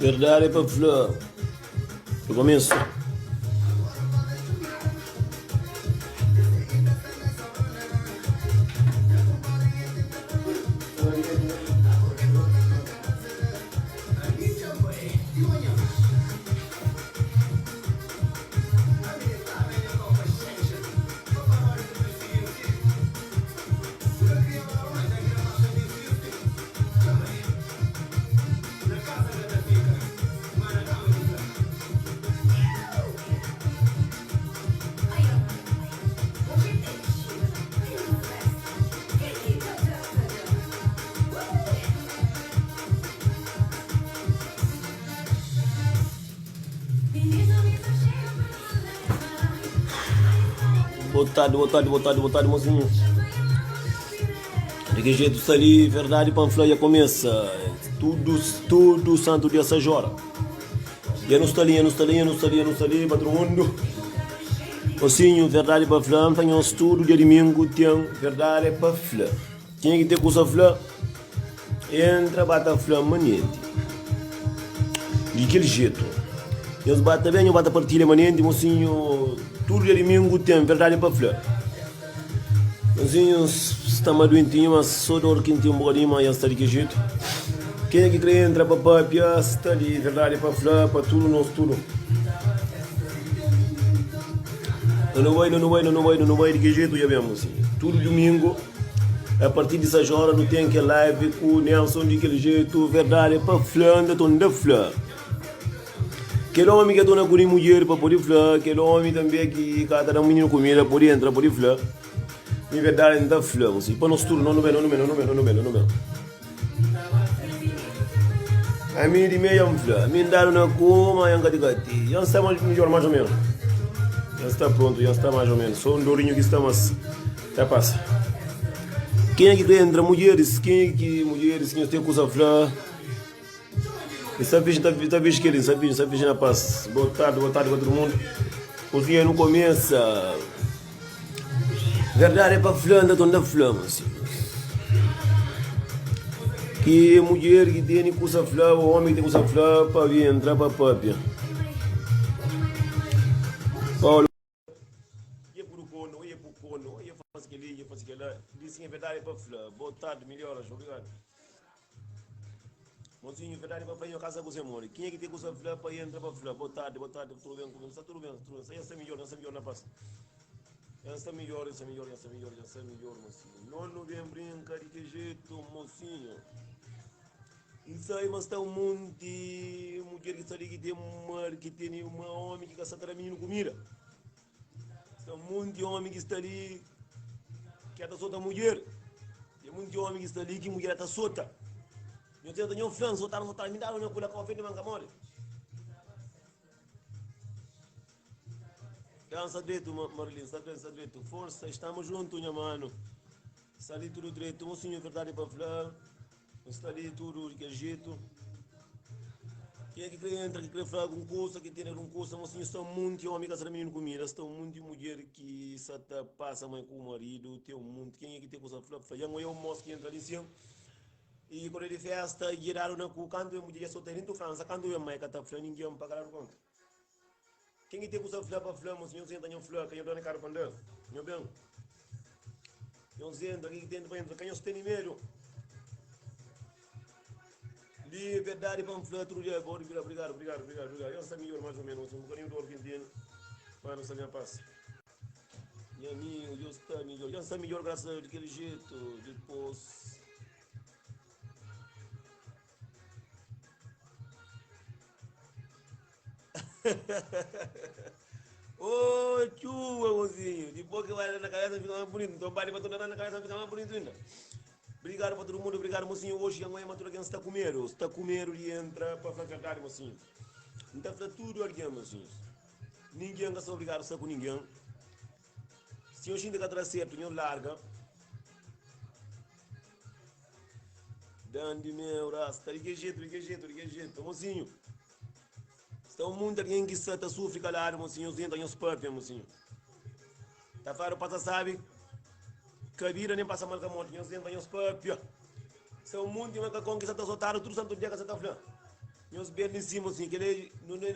Verdadi é pa fla pa kumesa. Boa tarde, boa tarde, boa tarde, boa tarde, mozinho. De que jeito sta ali, verdade pa fla já começa. Tudo, tudo santo dia 6 horas. Já não está ali, já não está ali, já não está ali, já não está ali, para todo mundo. Mocinho, verdade pa fla, fa nhos tudo dia domingo tem verdade pa fla. Quem que tem kusa fla? Entra ba ta fla manenti. Di kel jetu. Nhos ba ta ben, nhos ba ta partilha manenti, mosinhu. Tudu dia dimingu ten verdadi pa fla. Mosinhu sta ma duentinhu, ma so dor ki N ten un bokadinhu, ma nha sta di kel jetu. Kenha ki kre entra pa papia, sta li verdadi pa fla pa tudu nos tudu. Nu bai, nu bai, nu bai, nu bai di kel jetu dja ben, mosinhu. Tudu dimingu. A partir di 6 hora nu ten kel live ku Nelson di kel jetu verdade pa fla nda ton da fla kel omi ke tona kuri mudjer pa pode fla kel omi tambe ki ka ta da mininu kumida pode entra pode fla mi verdade nta fla si pa nos tudu no nu ben no nu ben no nu ben no nu ben no nu ben ami di me yan fla mi ndadu na kuma yan kati kati yan sta midjor mais ou menos yan sta pronto yan sta mais ou menos so un dorinho ki sta mas Ta pasa. Kenha ki kre entra mudjeris, kenha ki mudjeris ki nhos ten kusa fla. N sta fixi, n ta fixi keli, n sta fixi, n sta fixi na pas. Boa tardi, boa tardi pa tudu mundu. Kozinha nu kumesa. Verdadi é pa fla, nta torna fla mosinhus. Ki mudjer ki tene kusa fla, ô omi ki ten kusa fla, pa entra pa papia. Paulo. Dje pudu kono, oie pu kono, oie fasi keli, dje fasi kela, di sin é verdadi pa fla, bo tardi, melhoras, obrigadu. Mozinho, verdadi pa fla, nho kasa ku se more. Kenha ki ten kusa fla pa entra pa fla, bo tardi, bo tardi, tudu ben ku sta tudu ben, tudu ben, sta sta midjor, sta midjor na pas. Ya sta midjor, ya sta midjor, ya sta midjor, ya sta midjor, mozinho. No nu ben brinka di ki jetu, mozinho. N sabe ma sta un monti mudjer ki sta li ki ten mar ki tene ma omi ki ka sta ta da mininu kumida. Sta un monti omi ki sta li ki ta sota mudjer. Ten monti omi ki sta li ki mudjer ta sota. Nho tenta nho fla, N sotadu, N sotadu, mi dadu nha kula ka ofende ma N ka more. Dansa dretu, Marilyn, sta dretu, sta dretu. Forsa, estamos junto, nha mano. Sta li tudu dretu, mocinho, verdade pa fla. N sta li tudu di kel jetu. Kenha ki kre entra, ki kre fla algun kusa, ki tene algun kusa, mosinhu, sta un munti omi ka sta da mininu kumida, sta un munti mudjer ki sa ta pasa mai ku maridu, ten un munti. Kenha ki ten kusa fla, fla. Dja N oia un mos ki entra li sin, i kore di festa, dja dadu na ku, kantu ben mudjer dja sota dentu Fransa, kantu ben mai ka ta fla ningen pa ka dadu konta. Ken ki ten kusa fla pa fla, mosinhu, nhos entra, nho fla, ka nho dona karu pa nda, nho ben. Nhos entra, ken ki ten pa entra, ka nhos tene medu. Li é verdadi pa N fla tudu dia, bo di obrigadu, obrigadu, obrigadu, obrigadu. Nhos sta midjor más o ménus, un bokadinhu dor ki N tene, ma nu sta nha pas. Nha amigu, Deus sta midjor. Nhos sta midjor grasas a Deus di kel jetu. Dipôs. Ô txuba, mozinho, dipôs ki vai na kabesa fika más bunitu. Nton bali pa tudu na kabesa fika más bunitu inda. Obrigadu pa tudu mundu, obrigadu mozinho. Oji dja N oia ma tudu algen sta ku medu, sta ku medu di entra pa fla verdadi, mozinho. N ta fla tudu algen, mozinhos, ningen ka sta obrigadu sta ku ningen. Si nho xinti ka ta da sertu, nho larga. Dandi meu rasta, di ki jetu, di ki jetu, di ki jetu, mozinho. Sta un munti algen ki sta ta sufri kaladu, mosinhu, nhos entra nhos papia, mosinhu. Ta fladu pasa sabi ka bida nen pasa mal ka morti, nhos entra nhos papia. Sta un munti makakon ki sta ta sotadu tudu santu dia ka sa ta fla. Nhos ben li sima sin kele nu na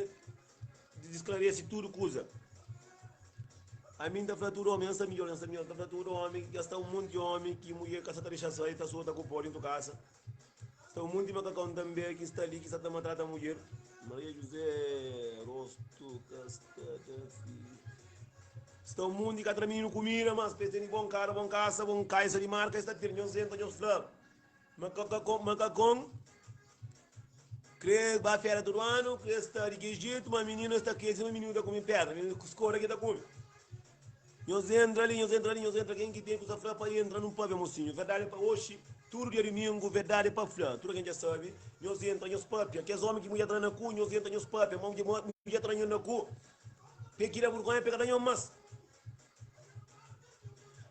disklaresi tudu kuza. Ami nta fla tudu omi, N sta midjor, N sta midjor, N ta fla tudu omi, dja sta un monti omi ki mudjer ka sa ta dexa sai, ta sota ku pó dintu kasa. Sta un monti makakon tanbe ki sta li ki sa ta matrata mudjer. Maria José, rostu ka sta da fi. Sta un monti ka tra mininu kumida, mas pa es tene bon karu, bon kasa, bon kaisa di marka, es ta ter. Nhos entra, nhos fla. Makakon kre ba fera tudu anu, kre sta di ki jetu, ma mininu sta kre sima mininu ta kume pedra, mininu ku skora ki ta kume. Nhos entra li, nhos entra li, nhos entra, ken ki ten kusa fla pa entra nun papia mosinhu. Verdadi pa oxi, tudu dia dumingu, verdadi pa fla, tudu ken dja sabi, nhos entra, nhos papia. Kes omi ki mudjer tra na ku, nhos entra, nhos papia, ma mudjer tra nho na ku, pe ki da burgonha, pe ka da nho mas.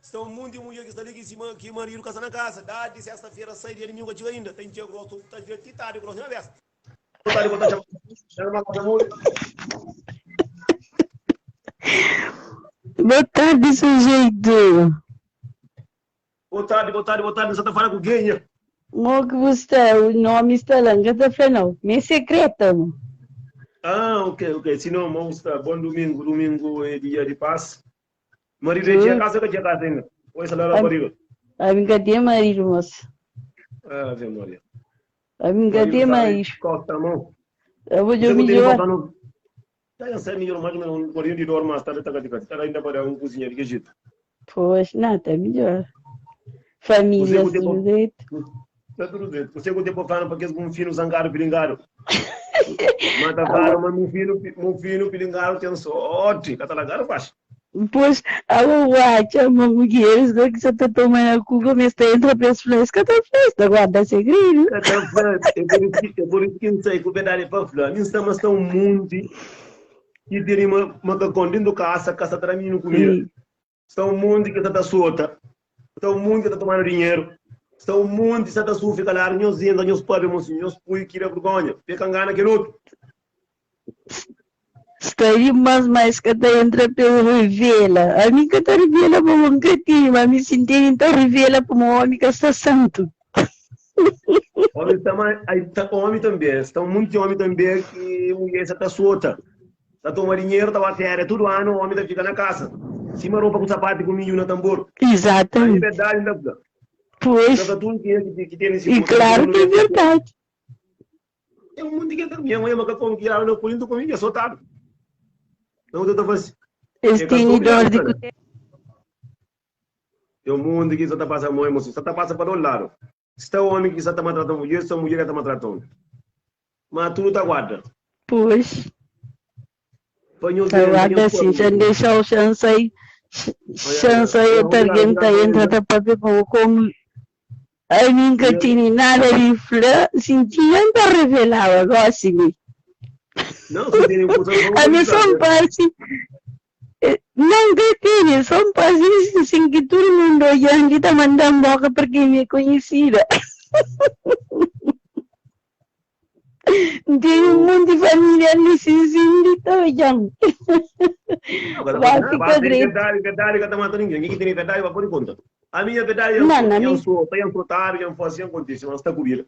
Sta un monti mudjer ki sta li ki sima ki maridu ka sta na kasa. Dadi sesta-fera sai dia dumingu ka txiga inda. Ta intxia grosu, ta vira ti tardi grosu na bes. Boa tardi, sujeito. Boa tardi, boa tardi, boa tardi. N sa ta fala ku genha. Mo ki bu sta, o nomi sta la, N ka ta fla nau. Mi é sekreta, mo. Ah, ok, ok. Si no, mo sta. Bon dumingu, dumingu é dia di pas. Maridu é txia kasa ka txia kasa inda? Ou é sta la pa riba? Ami N ka ten maridu, mosu. Ave Maria. Ami N ka Maridu ten sabe maridu. kosta mo. Abo Você dja ku tene midjor. pa no Tá já sai melhor mais ou menos um bolinho de dor, mas tá tá tá tá ainda para um cozinha de que jeito. Pois, não, tá melhor. Você Família, com tempo tudo direito. Tá tudo direito. Você com tempo falando para que um fino zangado pilingado. Mas tá falando, mas um fino pilingado tem sorte. Catalagado faz. Pois, a uacha, uma mulher, que você tá tomando a cuca, mas tá entra para as flores, que tá festa, guarda segredo. Tá falando, é por isso que não sei que verdade é para falar. Nem está mas tá um mundo que tem uma macacão dentro de casa, casa tá menino comida. Está um mundo que está solta. Está um mundo que está tomando dinheiro. Está um mundo que está sufre calar, nós entra, nós pabe, nós põe que vergonha. Fica engana aquele outro. Sta li mas mais ka ta entra pa el revela. Ami ka ta revela pa bo nka tene, ma ami si ntene nta revela pamo omi ka sta santu. Omi sta ma ai ta omi tambe, sta un munti omi tambe ki mulher sa ta sota, ta toma dinheiro ta ba feria tudu anu, omi ta fika na kasa, sima ropa ku sapatu ku midju na tambor. Ami Exatamente. verdadi nta fla. Pois, Nta fla tudu ki ki tene si e forsa claro nu que é debe verdade. Tem um monte que minha mãe mas como que ela não comigo comigo é soltado. Não eu tô fazendo. Es É tene dor de Tem um mundo que só tá passando mãe, moço, só tá passando para o lado. Está o homem que só tá maltratando mulher, está a mulher que está maltratando. Mas tudo tá guarda. Pois. Põe os Ta dentes, guarda os assim, já deixa o chance aí, chance aí, tá alguém tá entra, tá papia como Ami N ka tene nada di fla, si N tinha N ta revelaba gosi li. Ami so N parse, Não N ka tene, so N parse sin ki tudu mundu odja-m li ta manda-m boka purki mi é konhesida. N tene un monti familia li sin sin li ta odja-m. Ba fika dretu. Verdadi, verdadi ka ta mata ninguém. Ki tene verdadi ba pode conta. A minha verdade Não, não, eu mi, sou, eu sou otário, eu faço, eu acontece, mas está comigo.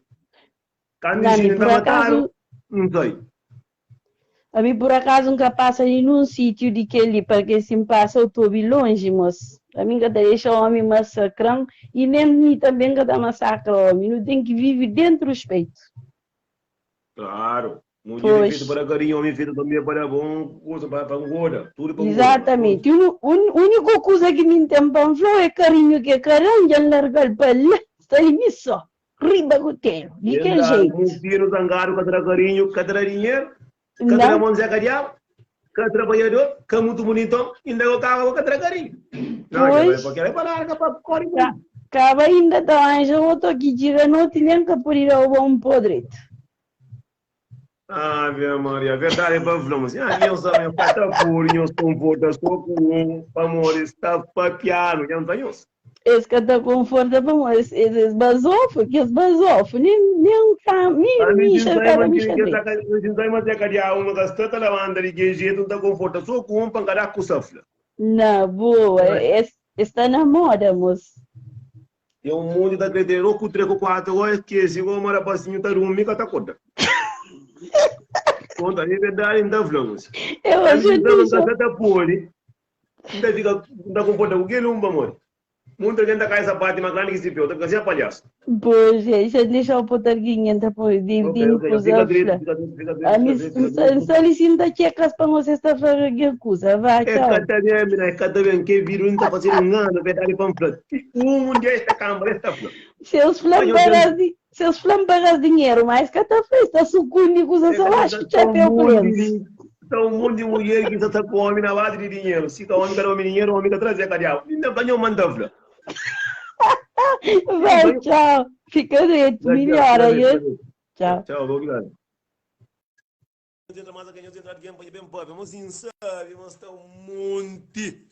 Quando não, mi dizem por tá acaso, mataram, não sei. a mi por acaso nunca passa em nenhum sítio de que ali, porque se passa eu tô bem longe, moço. A mim que tá deixa homem massacrando e nem mim também que tá massacra homem. Não tem que viver dentro do respeito. Claro. Mulher é feita Pois. para carinho, homem é feito também para bom coisa, para, para gorda, tudo para gorda. Exatamente. O único coisa que me tem para falar é carinho que é carinho, já largar para lá, está ali só. Riba com telo, de que Enda, jeito? um filho zangado, cada carinho, cada dinheiro, cada Não, mão Zé Cadiabo, cada trabalhador, cada muito bonitão, ainda eu acabo com cada carinho. Não, já vai pois, porque é para larga para corre ca- muito. acaba ainda tá anjo, outro que gira noite nem que por ir ao bom podreto. Ave Maria, verdade é para falar, assim, ah, eu sabe, tá por, eu conforta só com um, para morrer, está papiado, já não tá nhos. Esse que tá conforta para esse esse basofo, que esse basofo, nem nem tá, nem A mim micha, sai cada mas micha que direito. sai mas é cadeia uma gastata la banda de que jeito não tá conforta só com um pancada com safla. Na boa, esse está na moda, moço. É um mundo da credeiro com três com quatro agora que esse igual mora passinho tá ruim que tá corda. Conta, é verdade, não tá falando. Eu A acho mim não lixo. tá tá pole. Não fica, não tá comporta com aquele um, amor. Muita gente cai essa parte mais grande que se pior, tá ficando assim palhaço. Pois, é, já deixa o potarguinho entra por de Ok, de ok, coisa fica direito, fla. fica direito, fica direito, A fica mim, direito, fica direito. só lhe sinta checas para você estar fazendo que coisa. Vá, É tchau. cada vez, mina, é cada vez que viro, não tá fazendo nada, verdade, panfleto. Um dia esta câmara, esta flor. Seus flambaras, seus flambaras dinheiro, mais que tá fez, tá sucunde, coisa só acho que chapéu cliente. Tá um monte de mulher que está com homem na base de dinheiro. Se o homem quer homem dinheiro, o homem quer trazer cadeia. Ainda ganhou manda flor. Vai, tchau. Fica direito, melhora, aí. Tchau. Tchau, obrigado. Entra mais alguém, entra alguém, põe bem pobre, mas sabe, mas está um monte.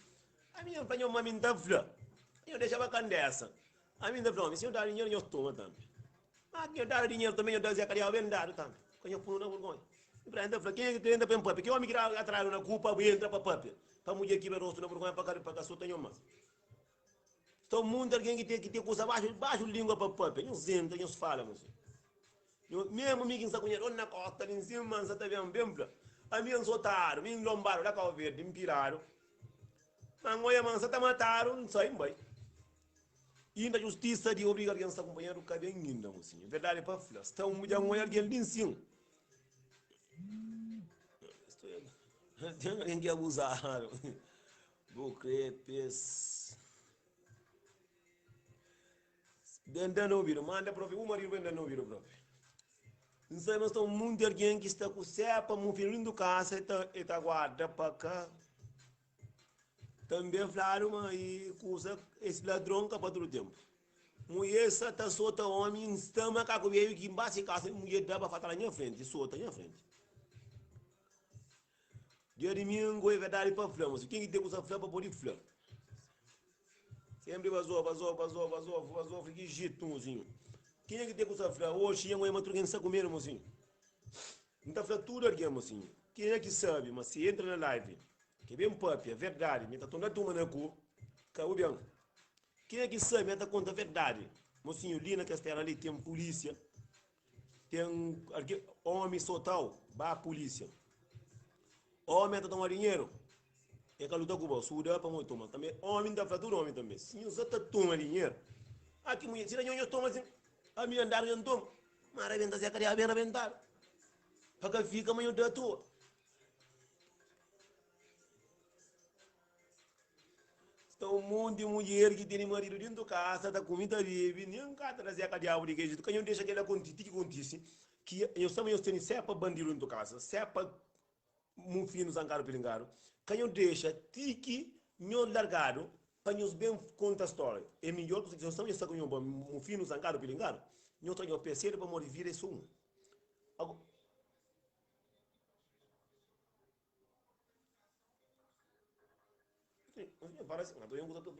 A minha apanhou uma minha flor. Eu deixava candessa. A minha flor, se eu dar dinheiro, eu tomo também. Ah, eu dar dinheiro também, eu dou a cadeia bem dado também. Quando eu pulo na vergonha. Ibrahim falou, quem é que entra para papi? Que homem que atrás na culpa, entra para papi. Para mulher que rosto na vergonha, para cá, só tenho mais. Então, muito alguém que tem que ter coisa baixo, baixo língua para papi. Não senta, não fala, moço. Mesmo amigo que está com dinheiro na costa, em cima, você está bem, bem, a minha soltaram, me lombaram, lá com verde, me piraram. Mas olha, mas você está mataram, não sei, vai. E ainda a justiça de obrigar alguém a estar companheiro, cabe ainda, mocinho. Verdade é para falar. Está um mulher, alguém ali em cima. Tem alguém que abusaram. Bucrepes. Dentro não ouviram. Manda, prof. O marido ainda não ouviram, prof. Não sei, mas tem muito alguém que está com cepa, um filho do casa, e está guarda para cá. Também falaram, mas e coisa, esse ladrão que para todo tempo. Mulher está solta homem, está macaco veio que embaixo de casa, mulher dá para falar na minha frente, solta na minha frente. Dia domingo é verdade para falar, mas quem que tem que usar flor para poder falar? Sempre vazou, vazou, vazou, vazou, vazou, fiquei jeito, mozinho. Quem é que tem que usar flor? Hoje, eu vou quem está comer, mozinho. Não está falando tudo alguém, mozinho. Quem é que sabe, mas se entra na live, que é bem papi, é verdade, me está tornando turma na cu, caiu bem. Quem é que sabe, me está conta a verdade. Mocinho, ali na castela ali tem polícia, tem homem soltal, vá à polícia. Homem está tomando dinheiro, é que luta com o suda para muito tomar. Também homem da fatura, homem também. Se você está tomando dinheiro, aqui mulher, se não toma assim, a minha andar não toma, mas arrebenta se a cadeia bem arrebentar. Para que fica amanhã da tua. Está um monte de mulher que tem marido dentro de casa, está comida vive, nem casa trazer a cadeia de igreja, que não deixa que ela conte, que conte, que eu também eu tenho cepa bandido dentro de casa, cepa mufino zangaro pilingaro, que não deixa tiki não largado para nos bem conta a história. É melhor que você não está com um mufino zangaro pilingaro, não tem o PC para morrer vira isso um. Agora, parece que eu não estou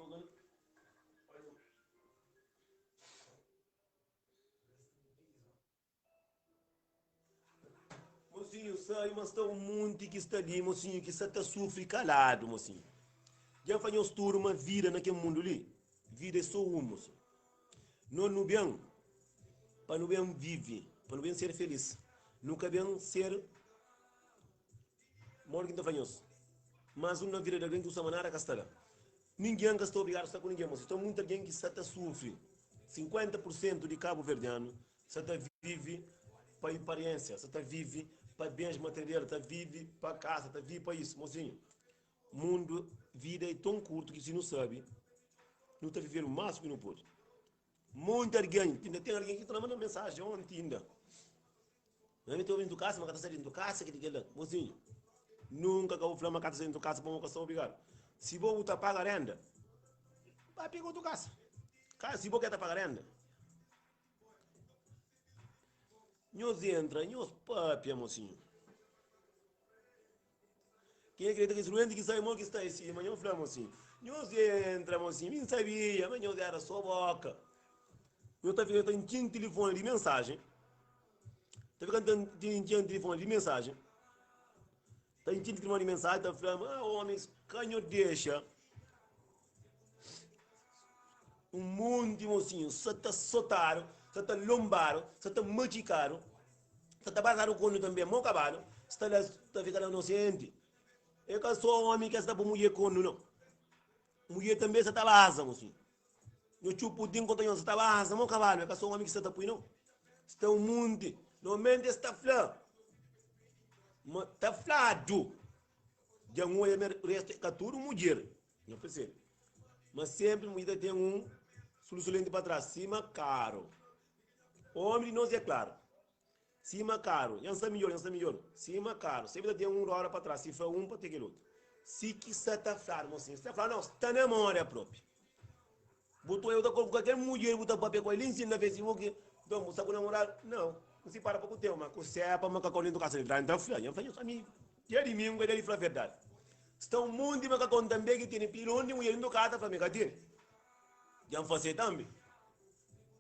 Mocinho, sai, mas está um monte que está ali, mocinho, que está sofre calado, mocinho. Já faz turma vida naquele mundo ali. Vida é só um, mocinho. Não no bem, para não bem vive, para não bem ser feliz. Nunca bem ser moro que está fazendo. Mas uma vida de alguém que usa maneira castela. Ninguém está obrigado a estar com ninguém, mocinho. Está muita gente que está sofre. 50% de Cabo Verdeano está vive para aparência, está vive para bens materiais, está vive para casa, está vive para isso, mocinho. Mundo, vida é tão curto que se não sabe, não está vivendo o máximo que não pode. Muita alguém, ainda tem alguém que está mandando mensagem ontem ainda. Não estou ouvindo casa, mas está saindo de casa, que que mocinho. Nunca que eu vou falar uma casa saindo de casa para uma casa obrigado. Se vou botar pagar renda, vai pegar outra casa. Se vou quer pagar renda. Nós entra, nós papia, mocinho. Quem acredita que esse doente que sai, que está em cima, nós falamos assim. Nós entra, mocinho, nem sabia, mas nós era só boca. Eu estou ficando em telefone de mensagem. Está ficando em telefone de mensagem. Está em telefone de mensagem, está falando, ah, homens, canho deixa. Um monte de mocinho, só está soltaram, só está lombaram, só está machucaram. Sta ta bazadu konu tanbe mo kabalu sta la ta fika la nosenti. E ka so omi ke sta po mudjer konu no. Mudjer tanbe sta ta baza mosinhu. Nho txu putin konta nho sta ta baza mo kabalu e ka so omi ki sta ta pui no. Sta un munti. Normalmenti es ta fla ma ta fladu dja N oja ma restu e ka tudu mudjer. Nho persebe ma senpri mudjer ta ten un sulusulenti pa tras sima karu. Omi di nos é klaru. Sima karu. Nha nsa midjor, nha nsa midjor. Sima karu. Sempri ta ten un roda pa tras. Si fla un pa ten kel otu. Si ki sa ta fladu mo sin. Si ta fladu nau, sta na moda propi. Bu ta oja bu ta ku kalker mudjer bu ta papia ku el li nsin na Facebook. Nton bu sta ku namoradu? Nau. N si para pa ku teu ma ku sepa ma kakau dentu kasa di verdadi. N ta fla. Nha fla nhos ami dia dimingu é dia di fla verdadi. Sta un monti makakon tanbe ki tene pilon di mudjer dentu kasa ta fla mi ka tene. Dja N fase tanbe.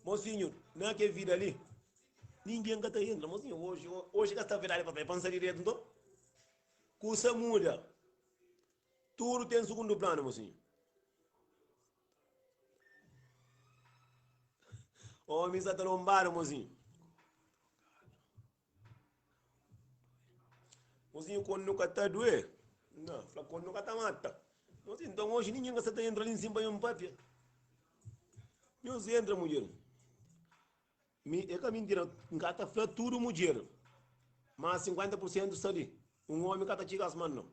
Mosinhu, na ke vida li, ningen ka ta entra. Mosinhu, oji, oji ka sta verdadi pa fla, é pa N sa diretu nton? Kusa muda, tudu ten sugundu planu, mosinhu. Omi sa ta lonbadu, mosinhu. Mozinho, quando nu ka ta doê, não, fla quando nu ka ta mata. Mozinho, então hoje ninguém ka sa ta entra ali em cima pa nhos papia. Nhos entra, mulher. Mi, é ka mentira, N ka ta fla tudo mulher, mas 50% sta ali. Um homem ka ta txiga as man, não.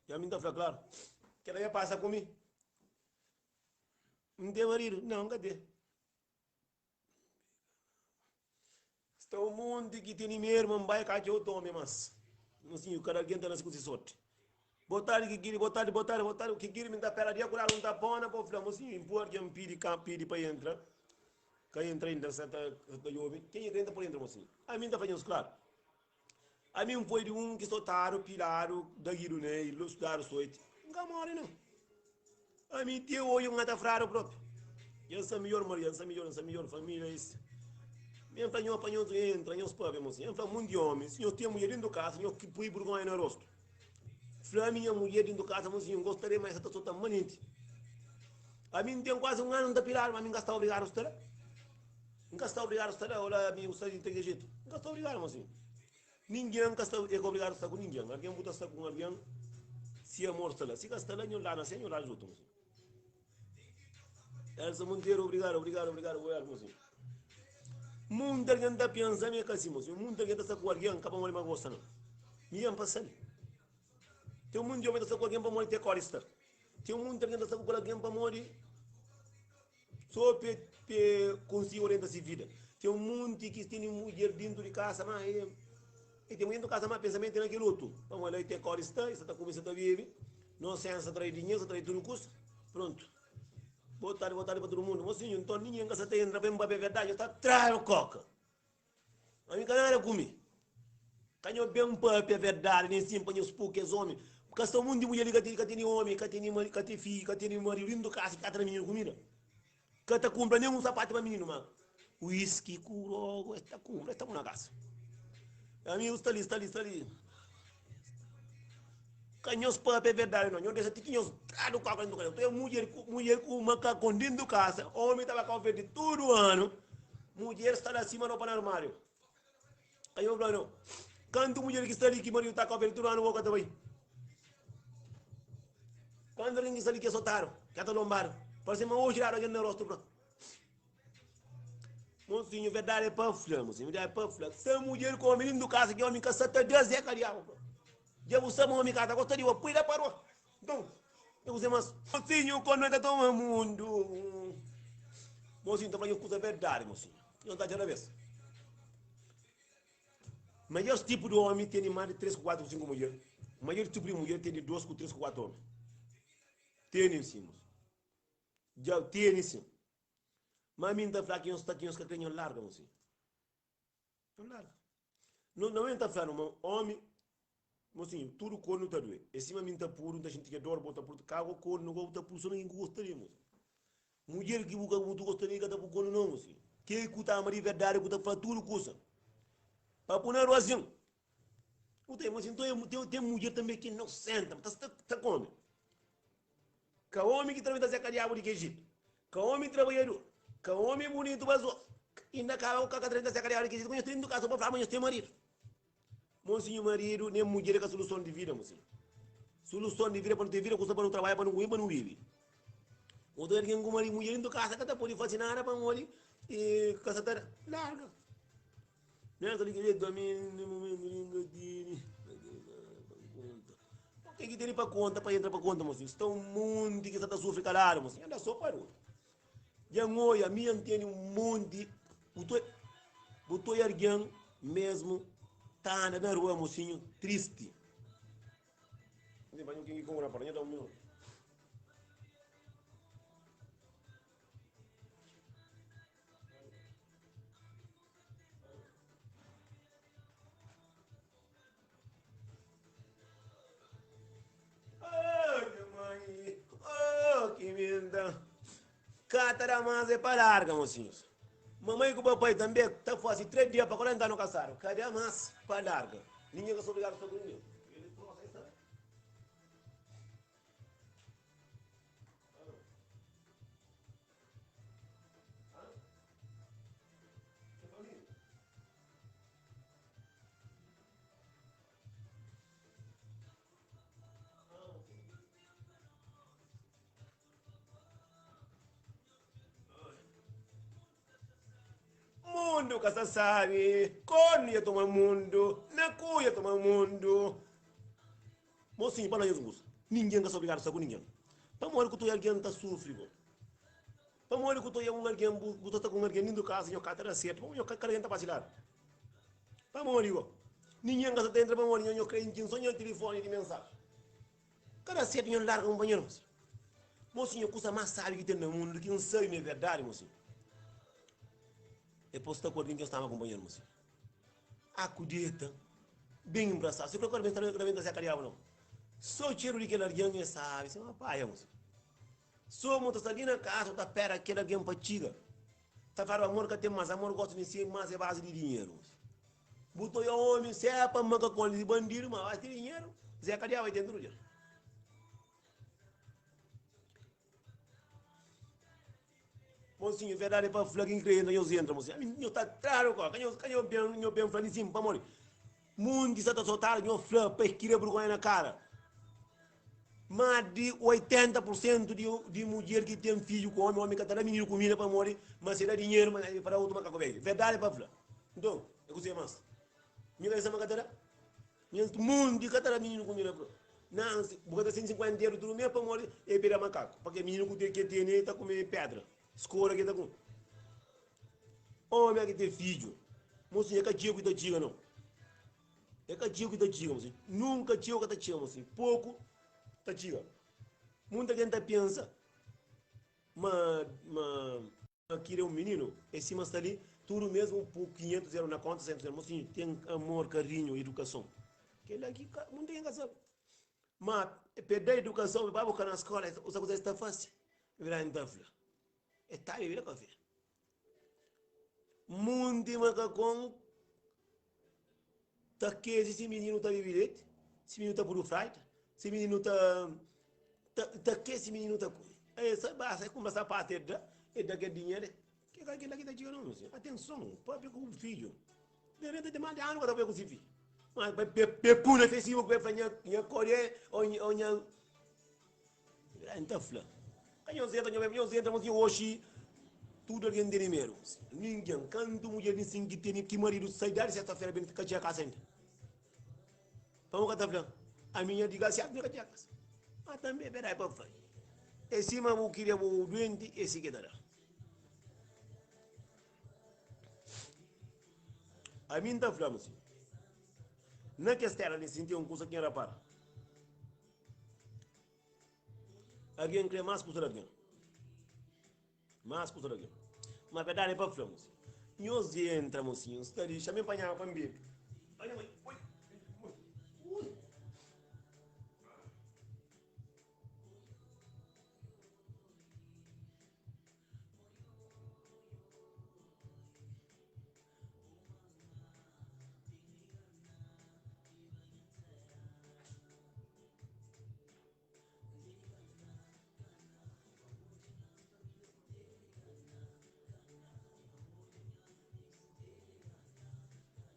Ya mi N ta fla claro. Kela ya pasa ku mi. N ten marido? Não, N ka ten. Sta un monti ki tene medu ma N bai ka atxa otu omi mas. Mosinhu, kada algen ta nase ku si sorti. Bo tardi Kikiri, bo tardi, bo tardi, bo tardi. Kikiri mi N ta pera dia ku dadu N ta pona pa fla, mosinhu, inpua algen pidi ka pidi pa entra, ka entra inda N sa ta djobe. Kenha ki entra pode entra, mosinhu. Ami N ta fla nhos klaru. Ami N foi di un ki sotadu, piladu, dagidu ne i dadu soiti. N ka móre nau. Ami ti oji N ka ta fradu propi. Dja N sta midjór Maria, N sta midjór, N sta midjór família is. Mi N fla nho pa nhos entra, nhos pâpia mosinhu. N fla munti ómi, si nhos ten mudjer dentu kasa, nhos ki pui burgonha na rostu. Fla mi nha mudjer dentu kasa mosinhu, N gostaria ma es sa ta sota manenti. Ami N ten kuazi un anu N ta piladu, ma mi N ka sta obrigadu sta la. N ka sta obrigadu sta la, ola mi sta di kel jetu. N ka sta obrigadu, mosinhu. Ningen ka sta é ka obrigadu sta ku ningen. Algen bu ta sta ku un algen si amor sta la. Si ka sta la, nho la na se, nho la djutu, mosinhu. Elsa Monteiro, obrigadu, obrigadu, obrigadu bu el, mosinhu. Munti algen ta pensa mi é ka si, mosinhu. Munti algen ta sta ku algen ka pamodi ma gosta, nau. Mi N pa sabe. Ten munti omi ta sta ku algen pamodi te kori sta. Ten munti algen ta sta ku algen pamodi. So pe pe konsigi orienta si vida. Ten un monti ki tene mudjer dintu di kasa ma e e ten mudjer dintu kasa ma pensamentu e na kel otu. Pamodi la e ten kori sta, e sta ta kume, e sta ta bebe, nosensa sta trai dinheru, sta trai tudu kusa. Prontu. Bo tardi, bo tardi pa tudu mundu. Mosinhu, nton ningen ka sta ta entra pa N papia verdadi, nhos ta tradu koka. Ami ka nada ku mi. Ka nho ben papia verdadi nen sin pa nhos pu kes omi. Ka sta munti mudjer li ka tene ka tene omi, ka tene mari, ka tene fidju, ka tene maridu dintu kasa ki ka tra mininu kumida. Ka ta kumpra nen un sapatu pa mininu, ma wiski ku droga es ta kumpra, es ta pui na kasa. Ami sta li, sta li, sta li. Ka nhos papia verdadi no, nhos dexa ti ki nhos tradu koka dintu kasa. Nton mudjer ku mudjer ku makakon dintu kasa, omi ta ba Kau Verdi tudu anu, mudjer sta la sima ropa na armariu. Ka nhos fla no, kantu mudjer ki sta li ki maridu ta Kau Verdi tudu anu bo ka ta bai. Kantu algen ki sta li ki é sotadu, ki ta lombadu, parse ma oji dadu algen na rostu fla. Mosinhu, verdadi é pa fla, mosinhu, verdadi é pa fla. Sta mudjer ku omi dintu kasa ki omi ka sa ta da Zé ka diabu fla. Dja bu sabe omi ka ta gosta di bo, pui la pa rua. Nton, e kuzê mas? Mosinhu, kono e ta toma mundu. Mosinhu, ta fla nhos kuza verdadi, mosinhu. Nhos ta atxa da bes. Maior tipu di omi tene mas di 3 ku 4 ku 5 mudjer. Maior tipu di mudjer tene 2 ku 3 ku 4 omi. Tene sim, mosinhu. Dja tene sim. Ma mi N ta fla ki nhos sta ki nhos ka kre nhos larga, mosinhu. Nhos larga. No, no mi N ta fla no ma omi, mosinhu, tudu kornu ta due. É sima mi N ta pudu, N ta xinti ke dor, bo ta pudu, ka go kornu go bu ta pudu so na kin ku gosta di, mosinhu. Mudjer ki bu ka bu ta gosta di ka ta pu kornu no, mosinhu. Ke ku ta ama di verdadi ku ta fla tudu kusa pa pu na rua asin. Bu ta, mosinhu, nton ten, ten mudjer tanbe ki inosenta, ta sta ta kome. Ka omi ki ta ta seka diabu di ke Ejitu, ka omi trabadjador, ka omi bunitu pa zos. Inda kaba ku kaka 30 seka di ora ki ku nhos ten edukason pa fla ma nhos ten maridu. Mosinhu maridu nem mudjer é ka soluson di vida mosinhu. Soluson di vida pa nu ten vida kusa pa nu trabadja pa nu kume pa nu bibi. Otu algen ku maridu mudjer dentu kasa ka ta pode fasi nada pamodi e ka sa ta larga. Nessa li ki ami na momentu li nka tene pa konta. O ke ki tene pa konta pa entra pa konta mosinhu? Sta un monti ki sa ta sufri kaladu mosinhu. Anda so pa rua. Dja N oia, mi N tene un monti, bu ta bu ta oia algen mesmu ta anda na rua mosinhu tristi. Oh, nha mãe, oh, que minda. Ka ta da más é pa larga, mocinhos. Mamãe ku papai também ta fase 3 dia pa 40 ano casado. Ka da más pa larga. Ninguém ka sa obrigado sta ku ninguém. Mundu ka sa sabi Kornu ya toma mundu Na ku ya toma mundu Mosinhu pa la nhos gosta Ningen ka sta obrigadu sta ku ningen Pamodi ku ta oja algen ta sufri bo Pamodi ku ta oja un algen bu ta sta ku un algen dintu kasa nho ka ta da sertu Pamodi nho kada algen ta pasa di ladu Pamodi bo Ningen ka sa ta entra pamodi nho nho kre intxin so nho tilifoni di mensaji Ka da sertu nho larga kunpanheru mosinhu Mosinhu kusa mas sabi ki ten na mundu ki N sabi ma é verdadi mosinhu É pa bu sta ku algen ki nho sta ama kunpanheru mosinhu Akudeta ben inbrasadu Si kre ku algen sta rabenta seka diabu nau So txeru di kel algen é sabi sima paia mosinhu So mo ta sta li na kasa bu ta pera kel algen pa txiga Ta fladu amor ka ten mas amor gosta di si mas é base di dinheru Bu ta oia omi sepa ma ka konde di bandidu ma base di dinheru Zé ka diaba tem tudu dia. Mosinho, verdade é pa fla quem crê entra, nhos entra, mosinho. Ami nho ta tradu ko, ka nho ka nho ben nho ben fla ni sim, pamodi munti sa ta sotadu, nho fla pa es kria burgonha na cara. Más di 80 pur sentu di di mudjer ki ten fidju ku omi, omi ka ta da mininu kumida pamodi ma si da dinheru ma pa da otu makaku bedju. Verdadi pa fla. Nton, é kuzê más? Mi ka pensa ma ka ta da. Nhas monti ka ta da mininu kumida bro. Nansi, bu ka ta 150 eru tudu mês pamodi e bira makaku. Pake mininu ku ke tene ta kume pedra, skora ke ta kume. Omi a ki ten fidju, mosinhu é ka txeu ki ta txiga nau. É ka txeu ki ta txiga, mosinhu. Nunka txeu ka ta txiga, mosinhu. Poku ta txiga. Munta gen ta pensa ma ma ma kria un mininu é sima sta li tudu mesmu pu 500 eru na konta 100 eru. Mosinhu, ten amor, karinhu, idukason. Kela ki ka munta gen ka sabe. Ma pe da idukason, pe ba buska na skola, usa kuza es ta fasi. Verdadi N ta fla. É ta bebida kafé. Munti makakon ta kezi si mininu ta bebi leti, si mininu ta pudu fraita, si mininu ta ta ke si mininu ta kume. E sa basta e kumpra sapatu e da, e da kel dinheru, ke ka kila ki ta txiga no mosinhu. Atenson, papia ku bu fidju. De repenti ten mas di anu ka ta papia ku si fidju. Mas pa pe pui na Facebook pa e fla nha nha kore o nha N ta fla, Ka nhos entra, nhos entra, mosinhu, oxi tudu algen tene medu. Ningen, kantu mudjer di sin ki tene ki maridu sai dadi sesta-fera ben ka txiga kasa inda. Pamodi ka ta fla, Ami nha digrasiadu mi ka txiga kasa. Ma tanbe é verdadi pa fla, é sima bu kiria bu duenti, é si ki ta da. Ami N ta fla, mosinhu, na kes tera li sin ten un kusa ki N rapara. Algen krê más kusa di algen. Más kusa di algen. Ma verdadi é pa fla, mosinhu. Nhos entra, mosinhu. N sta li, xa-m panhaba pa N bebe. Ai, nha mãe. Ui, ui.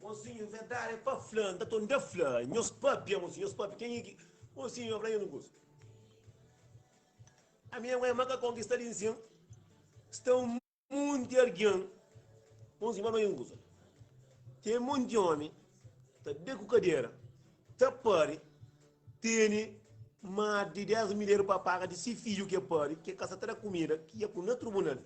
Mosinhu, verdadi é pa fla, N ta tonda fla, nhos papia, mosinhu, nhos papia, kenha ki, mosinhu, nhos fla nhos un kuza. Ami é makakon ki sta li nsin, sta un monti algen, mosinhu, ma fla nhos un kuza, ten monti omi ta da ku kadera, ta pari, tene más di 10 mil eru pa paga di si fidju ki e pari, ki e ka sa ta da kumida, ki ia pui na trubunal.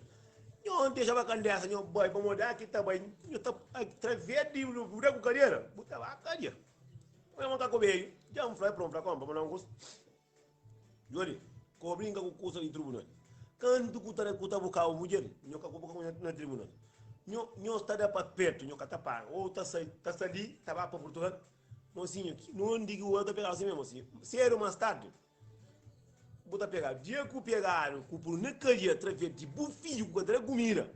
Nho N dexa ba kandesa, nho bai, pamodi aki ta bai, nho ta através di bu da ku kadera, bu ta ba kadia. Nha mon ka ku beju, dja N fla, e prontu, fla konpa, ma na un kusa. Djobe, ka brinka ku kusa di trubunal. Kantu ku ta ku ta bukaba mudjer, nho ka ku buka na tribunal. Nho, nho sta da pa pertu, nho ka ta paga, ou ta sai, ta sta li, ta ba pa Purtugal. Mosinhu, nunde ki bu ta pegadu si mesmu si? Sedu mas tardi bu ta pegadu. Dia ku pegadu ku puru na kadia atraves di bu fidju ku ka ta da kumida.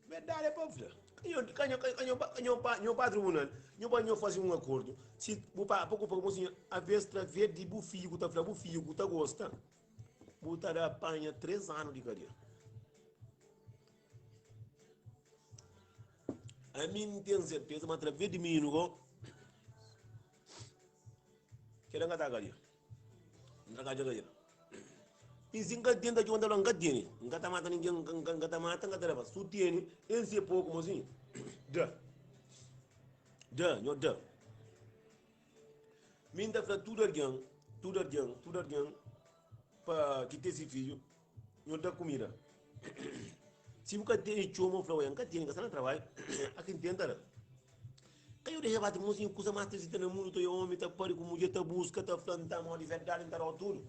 Verdadi é pa fla. Ka nho, ka nho, ka nho, ka nho pa, nho pa tribunal, nho pa nho fasi un akordu. Si bu pa, pa ku pa mosinhu, aves traves di bu fidju ku ta fla bu fidju ku ta gosta, bu ta da panha 3 anu di kadia. Ami N ten serteza ma através di mininu go kela N ka ta kadia. N ta kadja kadja. I si N ka tenta txeu N ta fla N ka tene. N ka ta mata ningen, N ka ta mata, N ka ta leba. Su tene, N se poku mosinhu. Da. Da, nho da. Mi N ta fla tudu algen, tudu algen, tudu algen pa ki ten si fidju. Nho da kumida. Si bu ka tene txoma, bu fla, Oia, N ka tene, N ka sta na trabadju. A ki N ten ta da. Ka nho dexa bate mon sin kusa más tristi ta na mundu, ta oia omi ta pari ku mudjer ta buska, ta fla, N ta amau di verdadi, N ta dau tudu.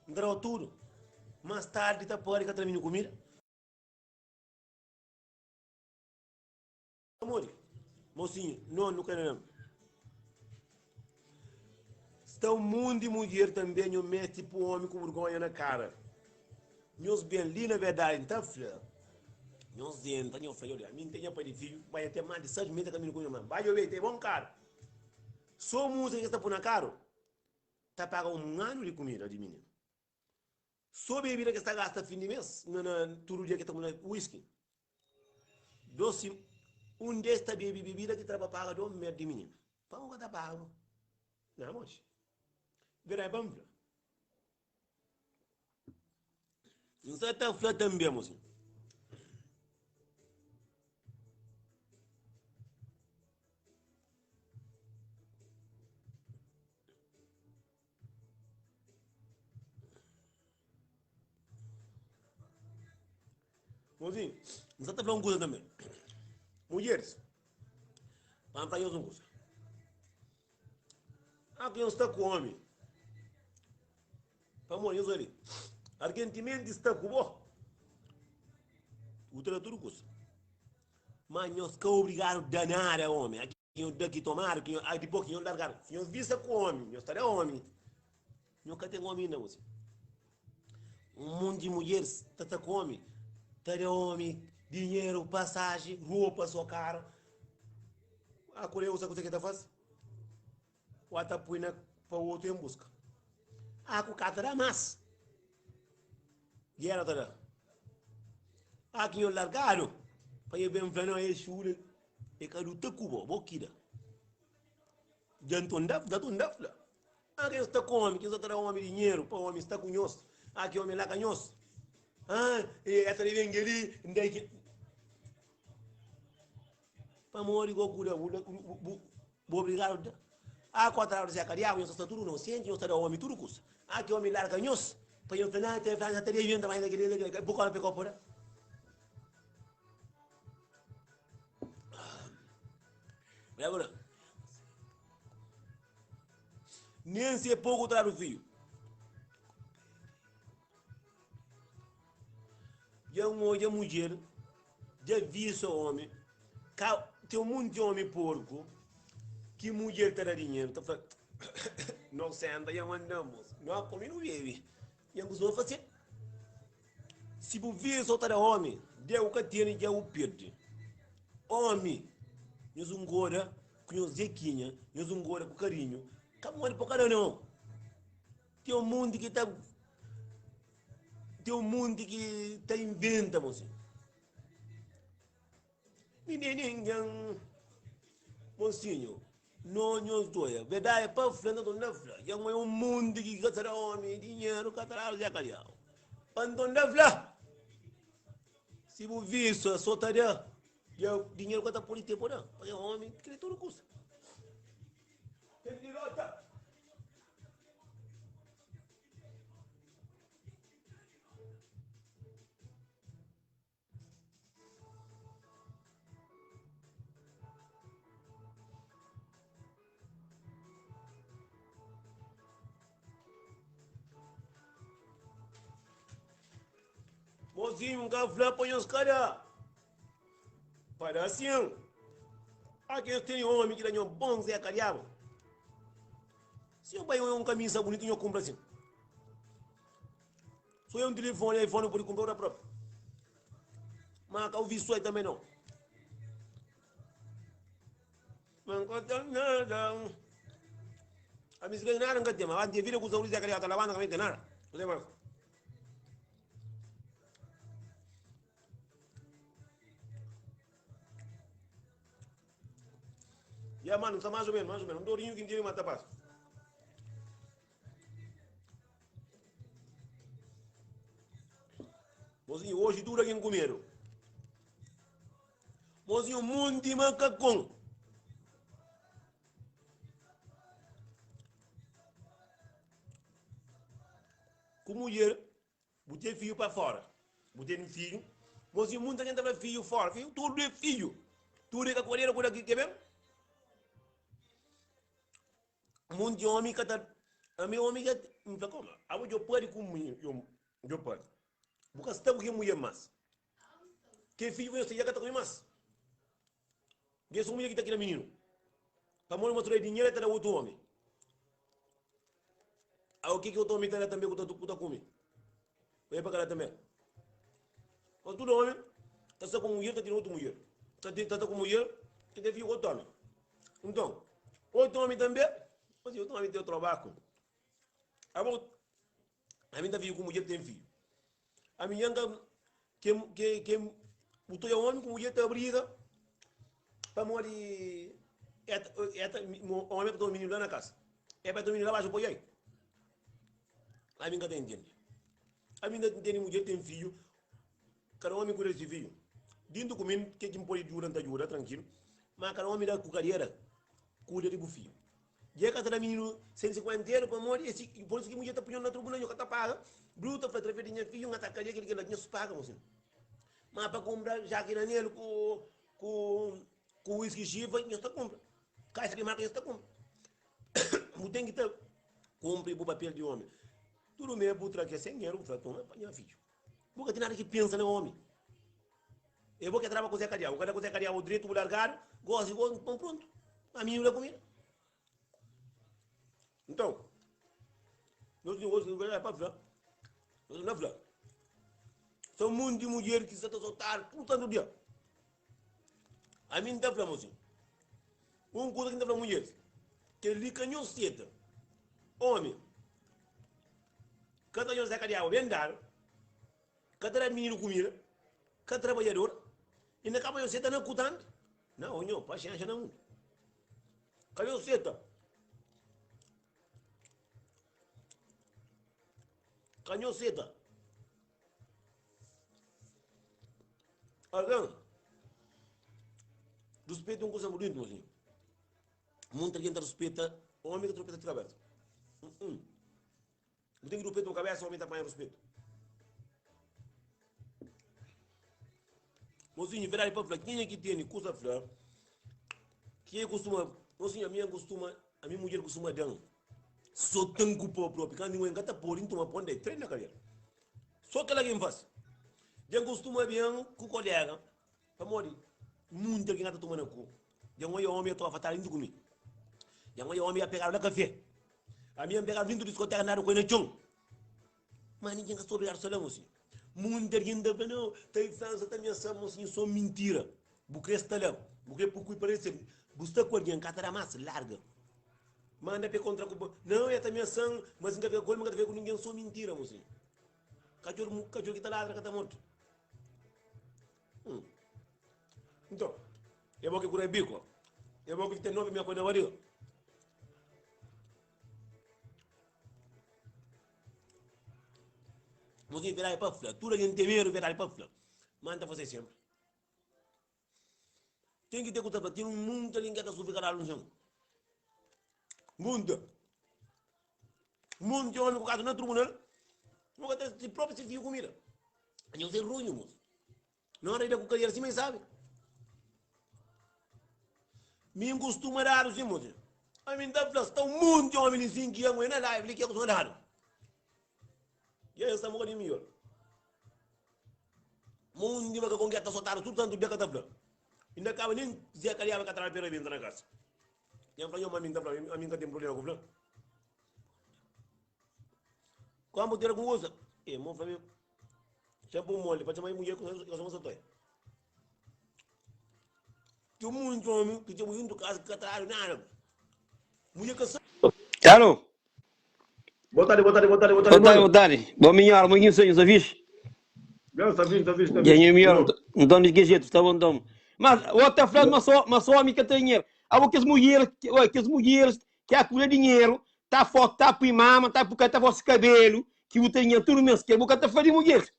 N ta dau tudu. Más tardi ta pari ka tra mininu kumida. Pamodi? Mosinhu, no, nu ka na. Sta un monti mudjer tanbe nho meste pu omi ku burgonha na kara. Nhos ben li na verdadi N ta fla. Nhos entra nho fla, Djodje, ami N ten nha pai di fidju, bai ten mas di 6 mes ta kaminhu ku nha ma. Bai djobe, ten bon karu. So musika ki es ta pu na karu ta paga un anu di kumida di mininu. So bebida ki es ta gasta fin di mes na na tudu dia ki ta kume whisky. Dosi un des ta bebe bebida ki ta pa paga do mer di mininu. Pamo ka ta paga bo. Na moxi. Verdadi pa N fla. N sa ta fla tanbe mosi. Mozinho, N sa ta fla un kuza tanbe. Mudjeris, pa N fla nhos un kuza. Ah, ki nhos sta ku omi. Pamodi nhos ali, algen timenti sta ku bo, bu ta da tudu kuza. Ma nhos ka obrigadu da nada omi. Ki nho da ki tomadu, ki nho, ah, dipôs ki nho largadu. Si nho visa ku omi, nho sta da omi. Nho ka ten omi inda, mosi. Un monti di mudjeris ta ta ku omi, ta da omi dinheru, pasaji, ropa, so karu. Ah, ku Deus, sabe kuzê ki ta fase? Wa ta pui na pa otu en buska. Ah, ku ka ta da mas. Gera ta da. Ah, ki nho largadu, pa nho ben fla, no, e xule. E ka luta ku bo, bo ki da. Dja nton da, da ton da fla. Ah, ki nhos ta ku omi, ki nhos ta da omi dinheru pa omi sta ku nhos. Ah, ki omi la ka nhos. Ah, e ta debe ngeli, ndai ki. Pamodi go ku da, bu, bu, bu obrigadu da. Ah, ku atradu Zé Kadiabu, nhos ta sta tudu nosenti, nhos ta da omi tudu kusa. Ah, ki omi larga nhos, pa nhos fla, na, ta fla, ta debe, ta bai, bu ka pa ka pode. Lembra? Nem se é pouco traz o filho. Já um hoje a mulher, já vi seu homem, tem um monte de homem porco, que mulher tá dando dinheiro, tá falando, não senta, já mandamos, não come, não bebe. Nha kuzê fase? Si bu vê so ta da omi, dja u ka tene, dja u perde. Omi, nhos un goda ku nhos zekinha, nhos un goda ku karinhu, ka modi pa ka da nau. Ten un monti ki ta, ten un monti ki ta inventa mosi. Mi di ningen. Mosinhu, no nhos doia. Verdadi é pa fla, nton ta fla. Dja N oia un mundu ki ka ta da omi dinheru, ka ta dadu Zé Kadiau. Pa nton ta fla, si bu visa so ta da, dja dinheru ka ta pode te pa da. Pabia omi kre tudu kusa. Ten dirota. Mozinho, nka fla pa nhos ka da. Pa da sim. Há quem tem homem que dá nhos bom Zé Cariabo. Se eu bai um camisa bonito, eu compro assim. So é um telefone, iPhone pode comprar outra própria. Mas cá ouvi só também não. Não conta nada. A mim se ganha nada, nunca tem. Mas a vida com os auris é que tá lavando, não tem nada. Não tem mais. Ya, mano, tá mais ou menos, mais ou menos. Um dourinho que não mata paz. Mozinho, hoje dura quem comeram. Mozinho, mundo macacão. Com mulher, botei filho para fora. Botei filho. Mozinho, muita gente fala filho fora. Filho, tudo é filho. Tudo é cacoeira, por aqui, quer ver? Monti omi ka ta ami omi ka N fla koma abo djo padi ku mi djo padi bu ka sta ku ki mulher mas ke fidju ku nhos ten dja ka ta kume mas gen so mulher ki ta kria mininu pamodi ma tudu é dinheru el ta da otu omi abo ke ki otu omi ta da tanbe ku ta ku ta kume oia pa ka da tanbe mas tudu omi ta sta ku mulher ta tene otu mulher ta ta ta ku mulher ta ten fidju ku otu omi Nton, otu omi tanbe, mas otu omi ten trobaku. Abo, ami ta fidju ku mudjer ten fidju. Ami nha nka ke ke ke bu ta oja omi ku mudjer ta briga pamodi e ta e ta omi ta toma mininu la na kasa. E pa toma mininu la baxu pa ojai. Ami nka ta intende. Ami nta ntende mudjer ten fidju, Kada omi kuida di si fiju. Dintu ku mi, ke ki N pode juda, N ta juda, trankilu. Ma kada omi da ku kadiera, kuida di bu fiju. Dja ka ta da mininu 150 eru pamodi e si, por isu ki mudjer ta punhau na trubunal, nho ka ta paga. Brutu ta fla, trafia di nha fiju, N ka ta kadia kil kila, nho paga mosinhu. Ma pa kumpra Jack Daniel ku ku ku whisky Shiva, nho ta kumpra. Kaixa di marka nho ta kumpra. Bu ten ki ta kumpri bu papel di omi. Tudu me bu tra ke 100 eru, bu fla, toma pa nha fiju. Bu ka ten nada ki pensa na omi. E bo ke traba ku Zé Kadiau. Bu ka da ku Zé Kadiau dretu, bu largadu, gosi gosi, pon prontu. Ma mininu da kumida. Nton, nos negósiu nu ka pa fla, nos na fla. São monti mudjer ki sa ta sotadu tudu santu dia. Ami N ta fla mosinhu, un kuza ki N ta fla mudjeris, kel-li ka nhos seta. Omi. Ka ta nhos seka di agu ben dadu, ka ta da mininu kumida, ka trabadjador, inda ka pa nhos seta na kutanti? Nau, nho, paxénxa na mundu. Ka nhos seta. Ka nhos seta. Algen, ruspeta un kusa bunitu, mosinhu. Munta algen ta ruspeta omi ka ta ruspeta ti kabesa. Bu ten ki ruspeta bu kabesa, omi ta panha ruspetu. Mosinhu, verdadi pa fla, kenha ki tene kusa fla, kenha kustuma, mosinhu, ami N kustuma, ami mudjer kustuma dan, so ten ku po propi, kantu N ka ta pode, N toma pon dai trena kabela. So kila ki N fasi. Dja N kustuma ben ku kolega, Pamodi munti algen ka ta toma na ku. Dja N oja omi ya tofa tardi dintu ku mi. Dja N oja omi ya pegadu na kafe. Ami ya N pegadu dintu diskoteka nadu ku el na txon. Ma ningen ka sta obrigadu sta la, mosinhu. Munti algen ta fla, Nau, ta influensa, ta amiasa, mosinhu, so mintira. Bu kre sta la, bu kre pui pa rese, bu sta ku algen, ka ta da mas, larga. Manda pe kontra ku bo. Nau, ya ta amiasan, ma si N ka fika ku el, ma N ka ta fika ku ningen, so mintira, mosinhu. Katxor ki ta ladra ka ta mortu. Hum. Então. É bo ki kura biko. É bo ki ten 9 mia na barriga. Mozinho, verdade pa fla. Tudo alguém tem medo, verdade pa fla. Mas tá fazer sempre. Tem que ter que tá Tem um mundo ali que tá sofrendo cada um chão. Mundo. Mundo homem com caso na tribunal. Nunca tem si próprio se filho comida. Não tem ruim, moço. Na hora de com cadeira assim, mas sabe. Me costuma dar assim, moço. A mim tá falando, está um monte de homem assim que é na live, que é com dado. E aí, estamos com melhor. Mundi maka com que tá soltado tudo tanto dia que tá falando. Ainda acaba nem Zé Cariaba que atrás pela venta na casa. E eu falei, a mim tá falando, a mim que tem problema com falando. Como ter com usa? E mo falei, sempre um mole, para chamar mulher com eu sou uma Tem muito homem que tem muito casa que atrás nada. Mulher que sabe. Alô? Boa tarde, boa tarde, boa tarde, boa tarde. Boa tarde, boa tarde. Bom melhor, muito sonho, só fixe? Não, está fixe, está fixe, está fixe. E melhor, então de que jeito, está bom, então. Mas, o outro falando, mas só, mas só homem que tem dinheiro. Há aquelas mulheres, aquelas mulheres que acumulam dinheiro, tá foto, tá por mama, tá por tá vosso cabelo, que o tem dinheiro tudo mesmo, que é boca tá fazendo mulheres.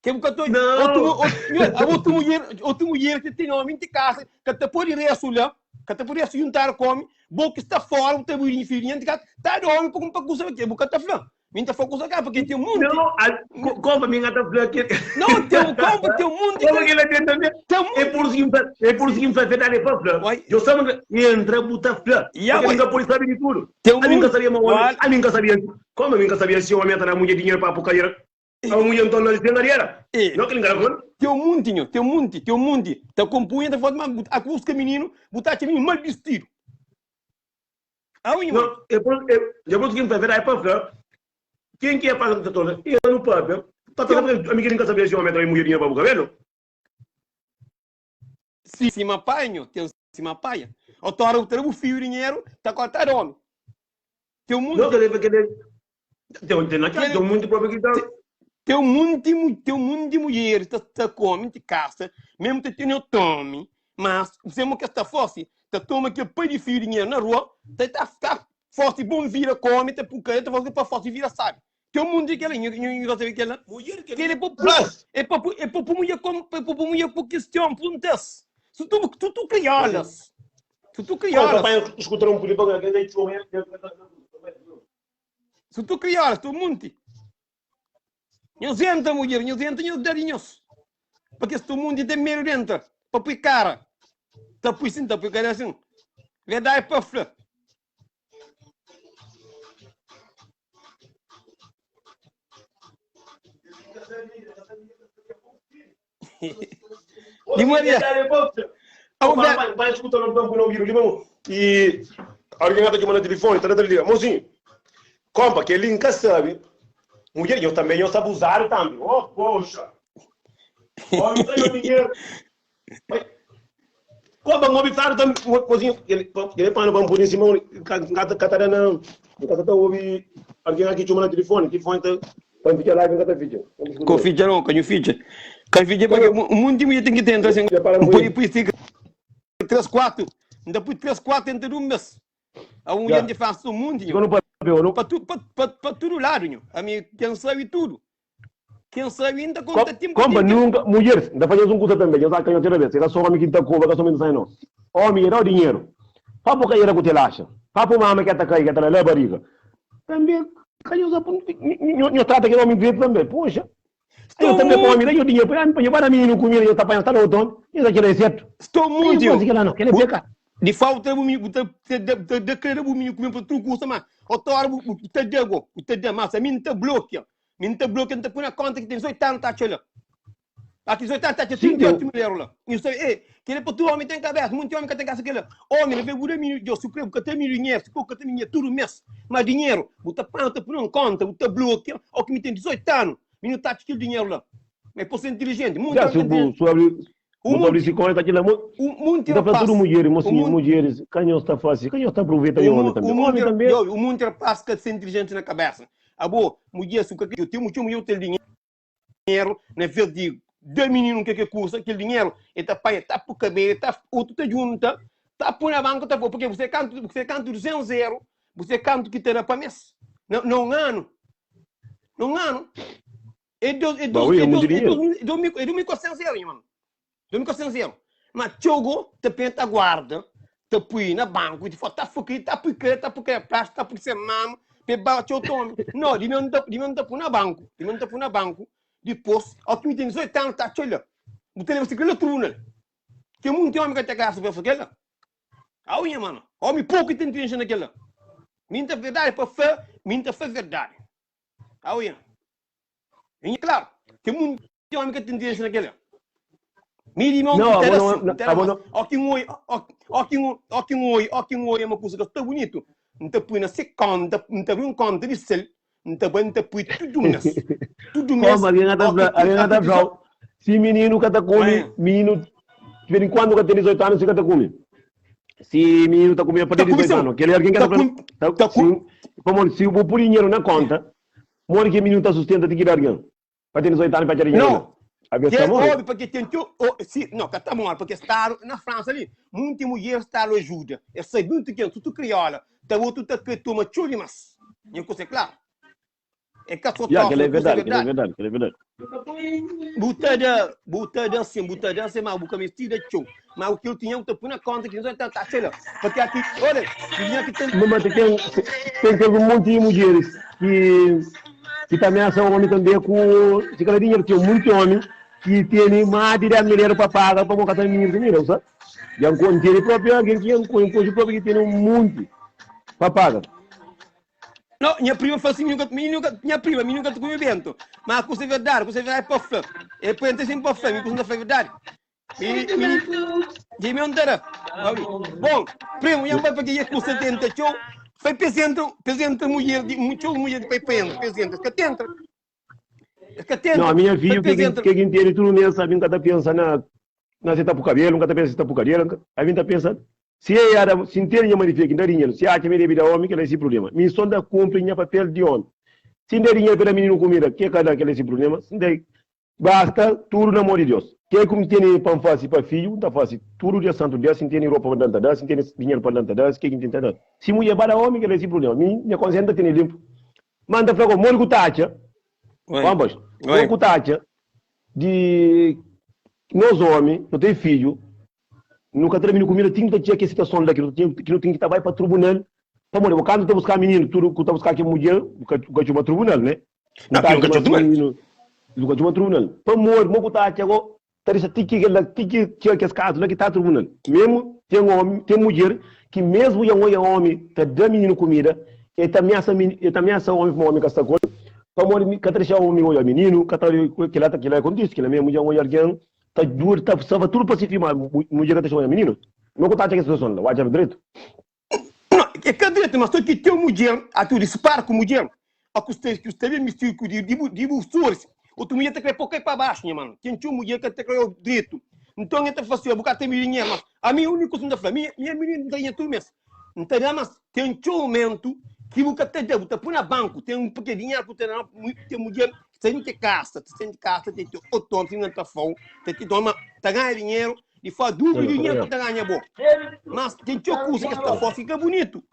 Que é boca tô, outro, outro, outra mulher, outra mulher que tem homem de casa, que tá por resto lá, que tá por resto juntar come, boca está fora, o tem mulher filho de casa, tá de homem para para coisa que boca tá falando. Minha tá foco cá porque tem um monte. Não, a, como minha tá falando que Não, tem um como tem um monte. Como que ele tem também? Tem um É por isso que é por isso que me faz verdade para falar. Eu sabe que entra buta flor. Porque nunca pode saber de tudo. Tem um nunca sabia mas homem, a nunca sabia. Como nunca sabia se o homem tá na mulher dinheiro para porcaria. A mulher então não tem dinheiro. Não que ninguém Tem um monte, tem um monte, tem um monte. Tá compunha tá falando mas a busca menino, botar menino mal vestido. Aonde? Não, é por é, é por isso que me faz verdade para falar. Quem que é para a toda? Eu no papel. Tá toda a minha nunca sabia se o homem tá mulher dinheiro para o cabelo. Sim, cima pai, nho, tem cima pai. O tora o termo fio dinheiro, tá cortado homem. Tem um mundo. Não, que que tem tem tem um mundo próprio que tá. Tem um monte, tem um monte de mulheres tá tá come, te caça, mesmo te tem o tome, mas você não quer estar forte, tá toma que pai de fio dinheiro na rua, tá tá tá forte bom vira come, tá porque tá forte para forte vira sabe. Tem um mundo que ela, não gosta de que ela. Mulher que ele é para é para é para mulher como é para mulher por questão, por um teste. Se tu tu tu criolas. Se tu criolas. Escutar um pouquinho para que Se tu criolas, tu monte. Nós entra, mulher, nós entra, nós dadinhos. Porque se tu mundo tem medo dentro, para pôr cara. Tá pôr sim, tá pôr cara assim. Verdade para flor. Di Maria. Vai, vai escutar no banco não viro, E alguém está chamando telefone, está na liga. Mocinho, compra que ele nunca sabe. Mulher, eu também, eu sabe usar também. Oh, poxa. Olha, eu tenho dinheiro. Como um homem fala também, mocinho, ele ele para no banco em cima, catarina, cata ouve alguém aqui chamando telefone, telefone tá para ficar live, cata vídeo. Com ficha não, com ficha. Com ficha porque o mundo tem que ter assim, põe põe 3 4, ainda põe 3 4 dentro de um mês. A um gente faz o mundo, para para todo lado, a mim quem sabe tudo. Quem sabe ainda conta tempo. Como nunca, mulher, ainda faz um coisa também, eu sabe que eu tenho vez, só homem que tá com, que só homem não. Homem era o dinheiro. Papo que era com telacha. Papo mama que tá caindo, que tá na barriga. Também, que eu eu trata que homem direito também, poxa. Eu também com homem, eu dinheiro, para para mim não comida, eu tá para tá outro, isso aqui é certo. Estou muito. De falta de querer o menino comer para tu custa mas o tora o te dego, o te dê massa, mim te bloqueia. Mim te bloqueia, te põe na conta que tem 18 anos, tá lá. Aqui 18 anos, tá 38 mil euros lá. Isso é, que ele para tu homem tem cabeça, muito homem que tem cabeça aquele. Homem, ele vê o menino, eu supremo que tem dinheiro, se que tem dinheiro tudo mês, mas dinheiro, bota pão, te põe na conta, bota bloqueia, ou que me tem 18 anos, menino tá aquele dinheiro lá. Mas por ser inteligente, muito inteligente. O mundo muito Dá para tudo mulheres, mocinho, mulheres, canhão está fácil, canhão está aproveita o homem também. O também. O mundo rapaz que ser inteligente na cabeça. A boa, mulher, se eu tenho muito mulher tem dinheiro, na vez de da mininu ke ke kusa, kel dinheru e ta panha, ta pu kabelu, ta otu ta junta, ta pu na banku, ta pu, porque você kantu, você kantu 200 euro, você kantu ki ta da pa mes, na, na un anu, na un anu, é dos, é Ba, dos, ui, é é muito dos, é dinheiro. dos mil, é 2.400 euros, nha mano. 2.400 euros. Ma txeu go ta pena ta guarda, ta pui na banku, ti fala, ta fuki, ta pui kre, ta pui kre plástiku, ta pui se mama, pe ba txeu tome. No, di meu nta, di meu nta pui na banku, di meu nta pui na banku, dipôs, ao ki mi ten 18 anu, ta txeu la. Bu ta leba si kre la tribunal. Ten munti omi ka ta kasa pa fla kela. Au nha mano, omi poku ki ta inteligência na kela. Mi nta verdade pa fla, mi nta fla verdade. Au nha. E claro, tem muito homem que tem interesse naquele. Mi di meu Não, não abo era não, assim, não era abo mais. não. Ó que um oi, ó ó que um, ó que um oi, ó que um oi é uma coisa que está bonito. Não te põe na se conta, não te abre um conta de sel, não te põe, não te põe tudo mês. Tudo mês. Como alguém ata Ó que fla, alguém ó ata que fla, se menino ka ta come, Mãe. menino, de vez em quando ka tem 18 anos, fica ta come. Se menino ta come a Tá partir de 18 comissão. anos, aquele alguém que Tá ta fla, com, tá, tá com. sim, como se eu pôr dinheiro na conta, mori que menino ta sustenta ti que alguém. Pa tem 18 anos pa tirar dinheiro lá. Não, A vez que tá é morre. óbvio, porque tem que. Oh, se, não, que tá morre, porque está na França ali, muita mulher está ajuda. Eu sei muito que tu criola, tá outro tá que toma tchau demais. E coisa é claro. É que só Ya, toca, aquela é coisa é verdade, aquela é verdade. verdade, aquela é verdade. Buta da, buta da sim, buta da sim, mas buka mestida tchau. Mas o que eu tinha, eu te põe na conta que não tá tá sei lá. Porque aqui, olha, tinha que tem. Mas tem, tem que um monte de mulheres que, que também ameaçam o homem também com. Se cada dinheiro tem muito homem que tem mais de 10 mil euros para pagar para colocar menino dinheiro, sabe? E um tem próprio alguém que um coisa próprio que tem um monte para pagar. Não, minha prima falou assim, minha, minha, minha prima, minha nunca te comeu bento. Mas com é verdade, com é verdade é para fã. É para entrar sempre para fã, minha coisa não é verdade. Mi, mi, de meu ndara. Bom, primo, minha mãe porque ia com 70 tchau. Foi presente, presente mulher, de muito mulher de pai presente, que tenta. Que tenta. Não, a minha Foi filha, que presente. que que entende tudo mesmo, sabe? Nunca tá pensa na na se tá por cabelo, nunca tá pensa se tá por cabelo, a gente tá pensando se é era, se entende minha mãe que dá dinheiro, se acha me deve dar homem, que é esse problema. Minha sonda cumpre minha papel de homem. Se der dinheiro para menino comida, que é cada aquele esse problema, se der, basta tudo na mão de Deus. Que é como tem pão fácil para filho, não tá fácil. Tudo dia santo dia, se tem roupa para dar, se tem dinheiro para dar, se que tem dar. Se mulher para homem, que é esse problema. Minha consciência tem limpo. Manda falar com molho tacha. Oi. Vamos, Oi. molho tacha de nós homens, não tem filho, nunca termino comida, tinha que ter que situação daqui, não tinha que não tinha que estar vai para tribunal. Tá bom, o canto tá buscar menino, tudo que tá buscar aqui mulher, o que o chama tribunal, né? Não, tá nunca chama menino, nunca chama tribunal. Tá morto, mo tá chegou, tá disse tiki que lá tiki que que esse caso lá que tá tribunal. Mesmo tem homem, tem mulher que mesmo já olha homem, tá dando menino comida, e tá ameaça e tá ameaça homem com homem que essa coisa. Tá morto, que tá deixar homem olha menino, que tá que lá que lá acontece, que lá mesmo já olha alguém, tá duro, tá salva tudo para se filmar, mulher que tá deixando menino. Não tá que situação lá, vai direito. Não, é que direito, mas só que tem mulher, a tu disse para com mulher, a que você que você me que de de de de Outra mulher tá querendo pôr para baixo, minha mano. Tem tinha mulher que tá querendo direito. Então eu tá fazendo, bocar tem dinheiro, mas a minha única coisa da minha minha menina não tem tudo mesmo. Então, mas tem um momento que você tá dando, tá põe na banco, tem um pequeno dinheiro que tem tem mulher, tem que casa, tem casa, tem outro homem, tem tá fome, tem que toma, tá ganhando dinheiro e faz duplo dinheiro que tá ganhando bom. Mas tem que coisa que está forte, fica bonito.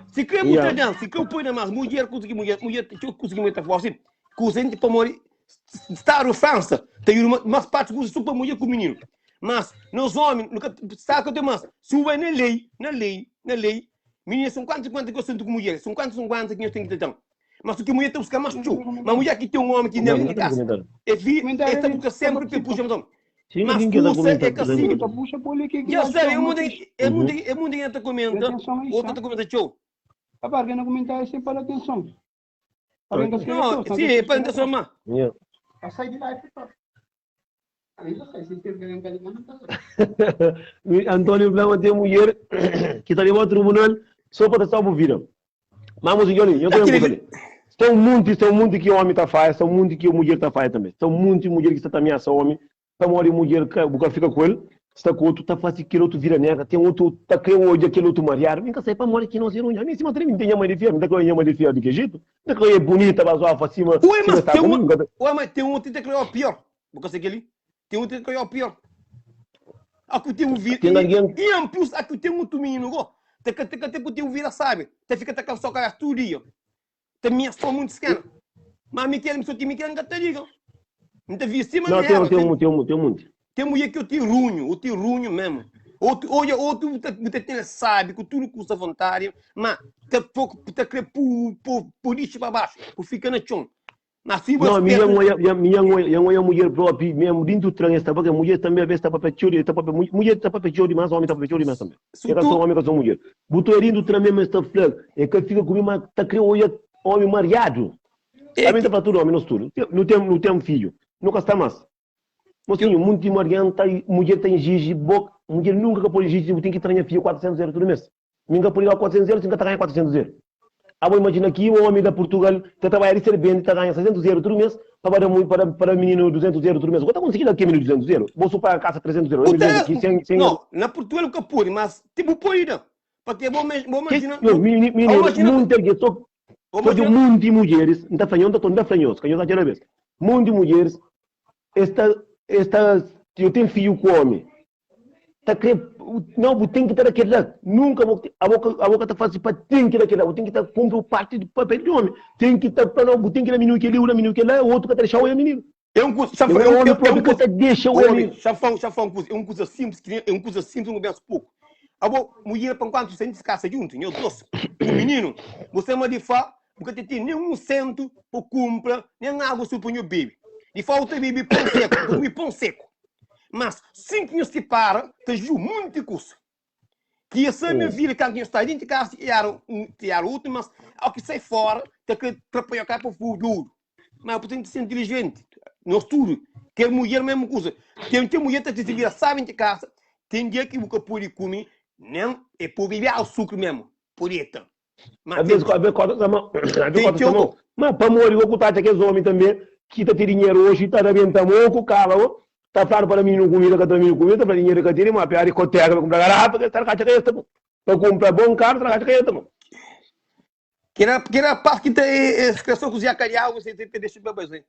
Se quer muita Yeah. dança, se quer põe mais mulher, coisa que mulher, mulher, tem coisa que muita forte, coisa para morrer, estar na França, tem uma, umas partes que super mulher com menino. Mas nós homens, nunca sabe que tem mais. Se o é na lei, na lei, na lei, meninas são quantos 50 que eu sinto com mulher, são quantos 50 que nós temos que ter. Mas o que mulher tem que buscar mais tchu. Mas mulher que tem um homem que Não, nem não de tem casa. comentário. É vi, Comentário é ali, busca sempre que puxa, então. Sim, Mas ninguém quer custa é comentar. que assim. Tá puxa por ali que que Já vai sabe, ser é uma mundo, é Uhum. mundo, é mundo que comenta, Atenção a isso, outro tá? tá comenta tchau. Tá para no comentário sem para atenção. Alguém que escreve Não, só, sim, é para atenção, mas. Yeah. Sai de lá e fica. Aí não sei se tem que ganhar não tá. Antônio Blama tem mulher que está levando ao tribunal só para testar o vida. Mas, senhor, eu tenho Aquele- uma coisa ali. Tem um monte, tem um monte que homem tá faz, tem um monte que mulher tá faz também. Tem um monte de mulher que está ameaça homem. Tem uma hora mulher que o cara fica com ele, está com outro, tá fazendo aquele outro vira nega, tem outro, tá criando hoje aquele outro mariado. Vem cá, sai para morar aqui, não sei onde. A minha cima também tem a mãe de fia, não tá com a mãe de fia de que jeito? Tá com a bonita, mas ó, acima, Ué, mas está tem uma, comigo. ué, mas tem um outro que é o pior. Porque sei que ali. Tem outro que é o pior. Aqui tem um vi Tem e, alguém. e em plus aqui tem outro menino go. Te que te que te que tem vida sabe. Te fica te só cara todo dia. Te minha só muito esquena. Mas me quer, só que me quer nunca te liga. Não te vi cima Não, tem, nela. tem, Tem, um, tem, um, tem muito. tem mulher que eu te runho, eu te runho mesmo. Outro, olha, outro te, te tem sabe que tudo custa vontade, mas te pouco te crê por por por lixo para baixo, por fica na chão. Mas se Não, você minha mulher, minha mulher, minha mulher, mulher própria, mesmo dentro do trem, está porque mulher também, às vezes, está para tio, está para mulher está para tio demais, homem está para tio demais também. se É que sou tu homem, que sou mulher. Botou dentro do trem mesmo, está flor, é que fica comigo, mas está criando olha, homem mareado. é Também que está para tudo homem, nós tudo. Não tem, não tem filho, nunca está mais. Mocinho, muito mariano, tá, mulher tem exige, boca, mulher nunca pode exigir, tem que treinar filho 400 euros todo mês. Nunca pode dar 400 euros, nunca tá ganhando 400 euros. Agora imagina aqui o homem da Portugal está trabalhando e servindo, está ganhando 600 euros todo mês, para dar muito para para menino 200 euros todo mês. Agora está conseguindo aqui menino 200 euros. Vou só para a casa 300 euros. o Eu me lembro aqui 100, 100 euros. não, na Portugal nunca pude, mas tipo pode, porque vou vou Que, imaginar, não, vou menino, menino, imaginar, muita gente, só, vou só de imaginar muitas mulheres, não está falando, não está falando, que eu já vez. Muitas mulheres, esta, esta, eu tenho filho com homem. Tá cre... Não, tem que estar aquele lá. Nunca vou... a boca a boca tá fazendo para tem que ir aquele lá. Tem que estar cumpre parte do papel de homem. Tem que estar para não, tem que ir menino que ele, o menino que lá, o outro que tá deixar o menino. É um curso, já Eu é é um, homem é, é um próprio que curso, tá deixa o homem, homem. já foi, já foi um curso, é um curso simples, que é um curso simples, não penso pouco. Agora, mulher, para enquanto você se casa junto, eu trouxe o menino, você me de fá, porque tem nenhum cento para compra, nem água se põe o bebe. De falta bebe pão seco, come pão seco. Mas, cinco anos se para, te ju muito curso. Que essa minha vida, quando eu está dentro de casa, era um, era outro, mas ao que sai fora, tem que atrapalhar cá para o futuro. Mas eu tenho que ser inteligente. Nós tudo. Que mulher mesmo coisa. Tem, tem mulher que te vira, sabe de casa, tem dia que nunca pode comer, nem é por beber açúcar mesmo. Por isso. Mas Às tem, vezes, às vezes, corta a mão, às vezes tem corta que a mão. Mas para morrer, eu contar aqueles homens também, que tá tendo dinheiro hoje, tá arrebentando mão com o carro, tá falando para mim não comida, que tá menino comida, para dinheiro que tem, mas pior que coteca para comprar garrafa, que tá cacha que para comprar bom carro, tá cacha que que era a parte que tem é, cozinhar carial, você tem que deixar para você.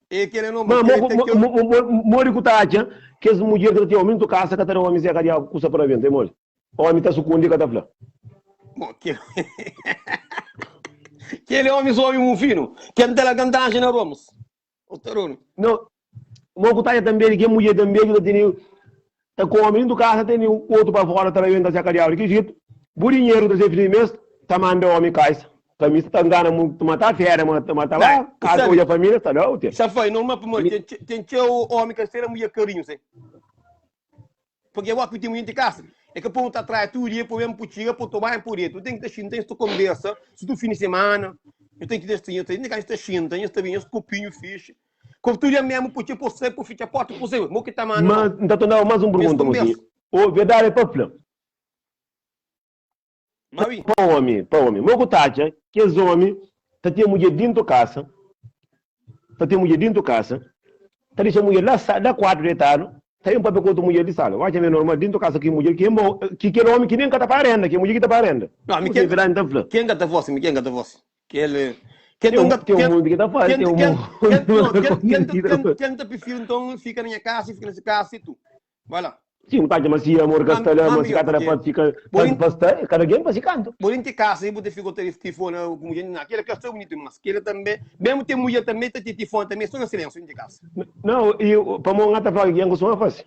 E que ele não, Mas que ele tem que mori ku tacha, que as mulheres que tem homem tu casa que tá homem se caria custa para vender, mori. Homem tá sucundi que tá fla. Bom, que que ele é homem só homem um fino, que não tem a cantagem na Ramos. O taruno. Não, mo ku tacha também que mulher também que tem tá com homem do casa tem outro para fora tá vendo se caria, que jeito. Bu dinheiro da sempre mês, tá manda homem caixa. Camisa tá engana muito, matar fera, matar lá, Não, casa sabe- hoje a família tá lá, o teu. Já foi, normal para morrer. Tem tem que o homem que ser a mulher carinho, sim. Porque eu acho que tem muito em casa. É que o povo tá atrás todo dia, por mesmo por tira, por tomar por tu tem que ter tem que conversa, se tu fim de semana, eu tenho que ter assim, eu tenho que ter assim, tem que ter esse copinho fixe. Como tu dia mesmo, por tipo, por ser, por ficar porta, por ser, mo que tá mano. Mas tá tornando mais um pergunta, conversa. mocinho. O verdade é para fla. Mas oui, Pa homem, pa homem. Meu kutacha, que os homens, tá tem mulher dentro de casa, tá tem mulher dentro de casa, tá deixa mulher lá, lá quatro deitado, tá um papel com outra mulher de sala. Vai chamar normal dentro de casa que mulher que é bom, que que homem que nem cata para renda, que mulher que tá para renda. Não, me Você quem- verdade tá fla. quem gata voz, me quem gata voz. Que ele quem Tem um, não tem um mundo que tá fazendo, tem um quem mundo quem que tá quem quem te prefere então fica na minha casa, fica nessa casa e tu. Vai lá. Sim, tá mas se amor gastalha, Mas- mas se mas, cada porque- parte fica, Bolim- pasta, cada quem para canto. Por em casa, você ficou telefone com mulher, naquela que é bonito, mas que ele também, mesmo tem mulher também, tem telefone também, só no silêncio em casa. Não, e para mim tá falando que eu sou fácil.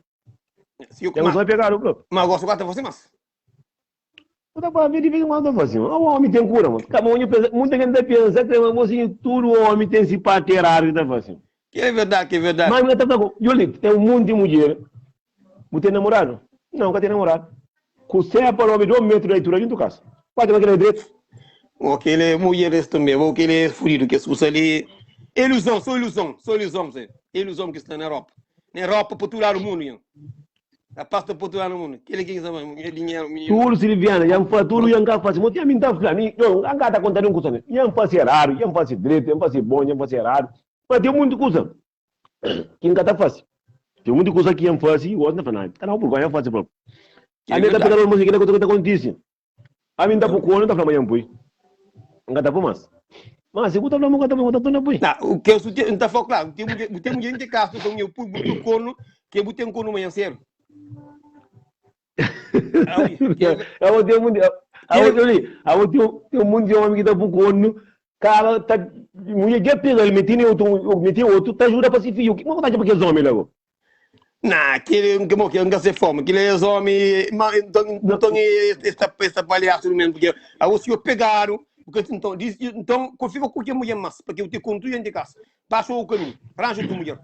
Se eu Eu só pegar o próprio. mas gosto de você, mas. Eu tava vendo de vez em quando assim, o homem tem cura, mano. Cada um pensa, muita gente pensa que mocinho, tudo homem tem se paterar e tá assim. Que é verdade, que é verdade. Mas eu tava com, eu tem um monte de mulher. Você tem namorado? Não, nunca tem namorado. Com você para o homem de um metro de altura dentro de casa. Pode aquele direito. O aquele mulheres também, o aquele é furido que se usa ali. Ilusão, só ilusão, só ilusão, Zé. Ilusão que está na Europa. Na Europa, por todo o mundo, hein? A pasta por todo o mundo. Aquele que sabe, dinheiro, menino. Tudo Silviana, já faz tudo, já faz, mas tinha me tá falando, não, não tá contando um coisa, já faz errado, já faz direito, já faz bom, já faz errado. Mas tem muita coisa que nunca tá fácil. Tem muita coisa que já faz e o outro não faz nada. Tá não, porque já faz próprio. A minha tá pegando música que tá acontece. A minha tá por conta, tá falando, mas não tá por mais. Ma si bu ta fla ma bu ka ta pui, bu ta torna pui. Na, o ke su te, nta fala klaru, tem mulher, bu tem mulher inte kasu, então eu pui bu corno, ke bu tem corno manhã cedo. Ah, ui, ke, Abo tem um, abo tem ali, abo tem tem um monte de homem que tá por corno, cara tá mulher já pega ele mete outro, mete outro, tá ajuda para se filho. Que como tá para aqueles homens lá? Na, kele que mo que nunca se forma, kele é homem, ma então então esta esta palhaço mesmo, porque a o senhor pegaram, porque então diz, então confia com que mulher mas, porque eu te conto dentro de casa, passa o caminho, arranja outra mulher.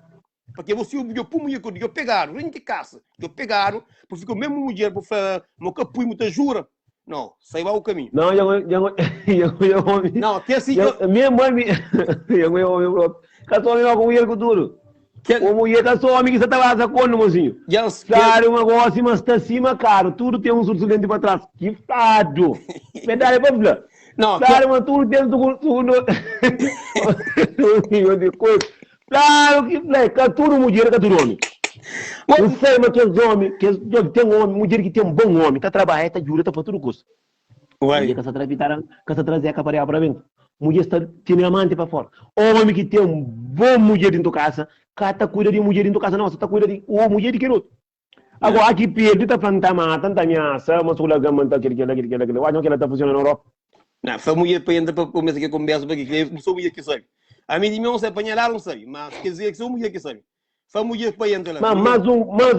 Porque você eu pus mulher que eu pegaram, dentro de casa, eu pegaram, porque ficou mesmo mulher, por falar, mo que pui muita jura. Não, sai lá o caminho. Não, eu eu eu eu homem. Não, que assim, eu, minha mãe me eu eu homem próprio. Casou homem com mulher com tudo. Que O mulher casou homem que você tá lá com mozinho. Yes, que Claro, uma gosta, mas tá acima, caro. Tudo tem um surto para trás. Que fado. Verdade, para falar. Não, que Claro, mas tudo tem um segundo. De coisa. Claro que é, tudo mulher, que tudo homem. Não sei, mas que os homens, que tem homem, mulher que tem um bom homem, tá trabalhando, tá jura, tá fazendo tudo coisa. Uai. Mulher que está trabalhando, que está trazendo a para dentro. Mulher está tem amante para fora. Homem que tem um bom mulher dentro de casa, que tá cuida de mulher dentro de casa, não, só tá cuida de o mulher de que outro. Agora, aqui perde, tá falando, tá mata, tá ameaça, mas o lagão, tá aquele, aquele, aquele, aquele, aquele, que ela tá funcionando na Europa. Não, foi mulher para entrar para começar aqui a conversa, porque eu sou mulher que sabe. A mim de mim não sei apanhar lá, não sei, mas quer dizer que sou mulher que sabe. Foi mulher para entrar lá. Mas mais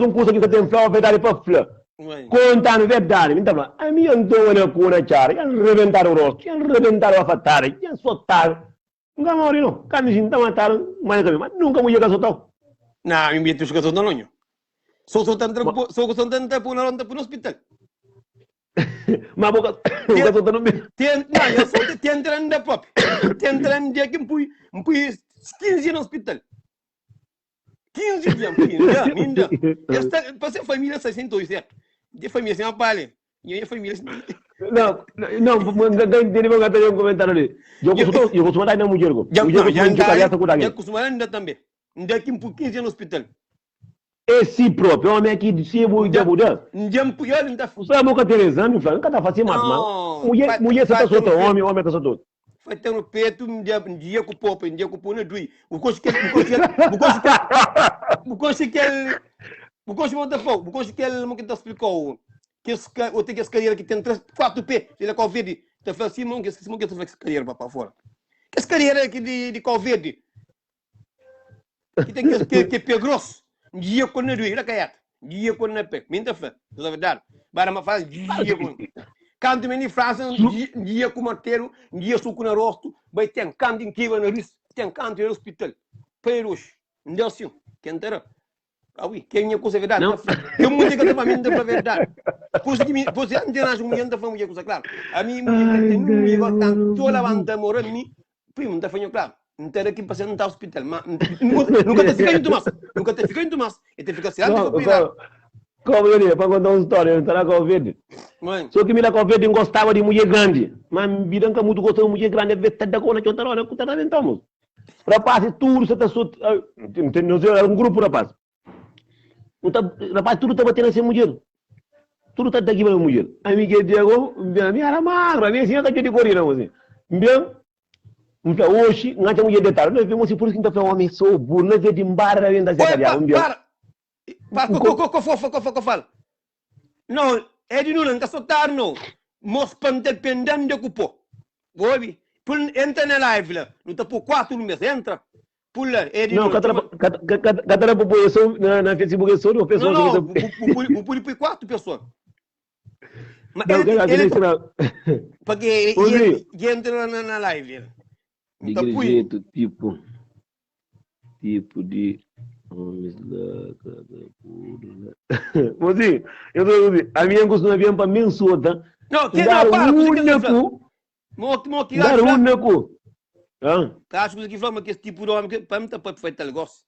um curso que você tem flor, verdade para flor. Contando verdade, me tá falando. A minha antona com a chara, iam rebentar o rosto, iam rebentar o afatar, iam soltar. Nunca morri, não. Quando a gente tá mataram, mas nunca mulher que soltou. Não, a minha tia soltou não. Só só tanto só só tanto por na no hospital. Mas boca boca soltou no meio. Tem, não, eu só tem entrando pop. Tem entrando dia que mpui, mpui 15 dias no hospital. 15 dias, mpui, ainda, ainda. Esta, para ser família, 600, certo? De família, sem uma E a família... Não, não, não entendi meu gato um comentário ali. Eu costumo, eu costumo dar na mulher, go. Já, Eu não, costumo já indicar essa com já costumo andar também. Ainda aqui mpui 15 dias no hospital. Esse próprio homem aqui, se eu Já- vou dar. Já mpui, olha, ainda Você é boca Teresa, me fala, nunca tá fazendo mais, mano. Não, Mulher, mulher, você tá vai ter solta, um homem, homem tá solto. Foi ter no peito, um dia com popa, um dia com puna dui. O coxo que o coxo que o coxo que o coxo que o coxo monta fogo, o coxo que ele que tá explicou que esse o tem que esse carreira que tem 3 4 P, ele é Covid, tá falando assim, que esse que tá essa carreira para fora. Que esse carreira aqui de Covid. Que tem que que que pé grosso. Um dia com na dui, lá caiata. Dia com na pé. Minta fé, é verdade. Bara ma faz dia com Canto meni França, um dia com martelo, um dia suco no rosto, vai ter canto em Kiva no ris, tem canto no hospital. Pelos, um dia assim, quem terá? Ah, oui, quem é coisa verdade? Não. Eu muito que para mim da verdade. Por isso que me, por isso antes não mulher da família coisa claro. A mim mulher tem mulher tanto levanta mora mim, primo da família claro. Não terá que passar no hospital, mas nunca te fica em Tomás, nunca te fica em Tomás, e te fica assim, Não, como eu digo, para contar uma história, eu estava com Covid. Mãe, Só que me Covid gostava de mulher grande. Mas me nunca muito gostava de mulher grande, vê tanta coisa que eu estava olhando, que então. Rapaz, tudo você tá solto. Não sei, era um grupo, rapaz. Não tá, rapaz, tudo tá batendo sem mulher. Tudo tá daqui para mulher. A minha Diego, a minha era magra, a minha assim, tá de corrida, assim. Bem, então, hoje, não tem mulher detalhe. Nós vemos por isso que tá falando, homem, sou burro, nós vemos de embara, vem da Oi, Zé pa, um bem. para. Para, co, co, co, co, co, co, co, fala. Não, é de não, não soltar não. Mos pantel pendendo de cupo. Ouve? Pul entra na live lá. Não tá por 4 no mês, entra. Pula, é de Não, catara população na Facebook é só uma pessoa Não, não, que o por 4 pessoas. Mas Não, ele, que ele, será? porque ele, Ô, ele, ele entra na live. Ele. De Tá que pui. jeito, tipo, tipo de homens lá, cada puro lá. Mozinho, eu tô dizendo, a minha costuma vir para mim solta. Não, que Dar não, para, um por isso que eu tô falando. neco, Mo, mo, que dar acho, um neco. Hã? acho que fala que esse tipo de homem que para mim tá para feito negócio.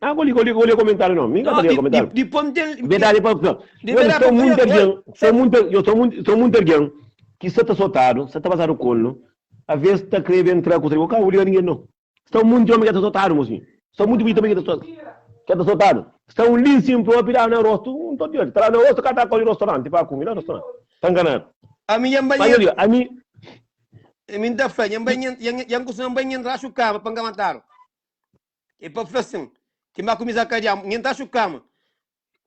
Ah, vou ligar, vou ler comentário não. Ninguém Não, tá lendo de, comentário. de, de ponte Verdade, pastor. De Eu verdade, sou muito eu- alguém, sou muito, eu sou muito, sou muito alguém que se tá soltado, se tá passando o colo, às vezes tá querendo entrar com o cara, não ninguém não. Estão muito homem que tá soltado, mocinho. Estão muito bonito também que tá soltado. Que tá soltado. Estão um lince próprio lá no rosto, um todo dia. Tá lá no rosto, cara tá com o restaurante, para comer no restaurante. Tá enganado. A minha Mas mulher eu digo, a mim, Mi N ta fla, nha bai nha, nha N kustuma bai nha ntraxu kama pa N ka matadu. E pa fla sin, ki N ba kumisa kadia, nha ntraxu kama,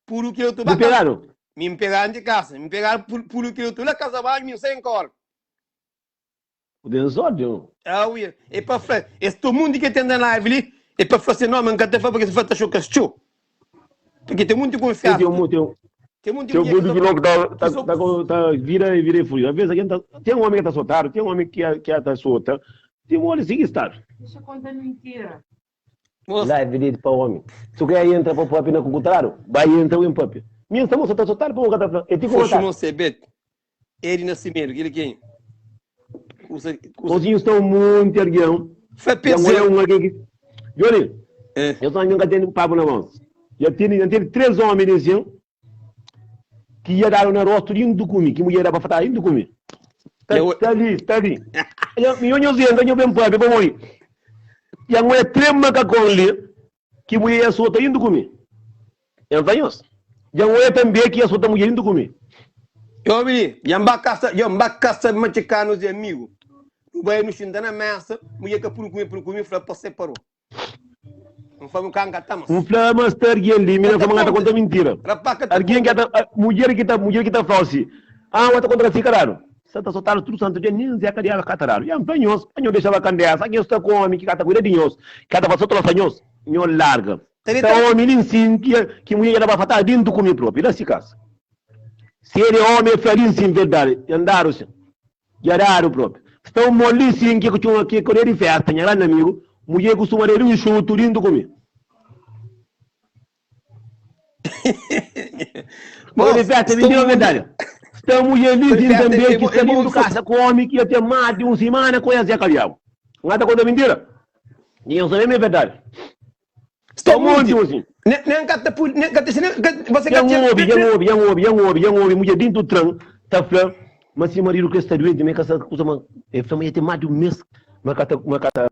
puru ki eu tu Bu ba pegadu? Mi N pegadu di kasa, mi pegadu puru ki eu tu la kasa banhu, mi N sai N kore. Bu ten sorti, ô. Ah, ui, e pa fla, es tu mundu ki ten na live li, e pa fla se nome, N ka ta fla porque se fla ta xoka-s txeu. Porque ten munti Tem, konfiansa, tem um, tem um, ten munti tem um mulher ki mundo so que logo tá, ki tá, so tá, com- tá vira e vira e fugir. Às vezes alguém tá, tem um homem que tá soltado, tem um homem que que tá solta, tem um homem assim que está. Deixa contar mentira. Moça, Live de pa homem. Se quer entra para papi na cucutarado, vai entra o papi. Minha moça tá soltado para o cara tá é tipo foxe matar. moça, é Beto. É de nascimento, aquele quem? Kusa, kusa. Mocinhos estão muito alguém. Fé Já PC. morreu um alguém que. Johnny, É. eu só nunca tenho papo na mão. Já tenho, já tenho três homens assim que ia dar no rosto de um comigo, que mulher era para fatar indo comigo. Tá, Eu- tá ali, tá ali. Eu não sei, eu bem para para morrer. E a mulher três macacão ali, que mulher ia soltar indo comigo. Eu tenho. E a mulher também que ia soltar mulher indo comigo. Eu vi, yamba casa, yamba casa machicanos e amigo. O vai no xinda na mesa, mulher que por comer por comer, fala para separou. Não foi um canga tamas. Um flama estar ali, mina fama ngata conta mentira. Rapaz, que Alguém que tá, mulher que tá, mulher que tá falando assim, ah, outra contra si caralho. Santa soltaram tudo santo dia, nem Zé Cadiaba catararo. E ampanhos, anho deixava candeia, que está com homem que cata cuida de nós, cada passou troça nós, nho larga. Tem- Tá homem nem sim que que mulher era para fatar dentro comigo próprio, lá se casa. Se ele é homem, farinha sim verdade, andaram sim. Yararo próprio. Está um mole sim que tinha aqui, correr de festa, nha grande amigo, mulher costuma ter um show dentro comigo. Olha, festa, me deu uma medalha. Está mulher ali sim Festa, também, é que bom- está é bom dentro casa com homem que ia ter mais de uma semana com essa caviar. Não está contando mentira? E eu sabia é verdade. Estou muito muito. assim. Nem nem cata pu, nem cata nem você Já cata. um ouve, já ouve, já ouve, já ouve, já ouve, mulher dentro do trem, tá falando, mas se marido que está doente, minha casa, coisa, mas, ele falou, ia ter mais de um mês, mas cata, mas cata,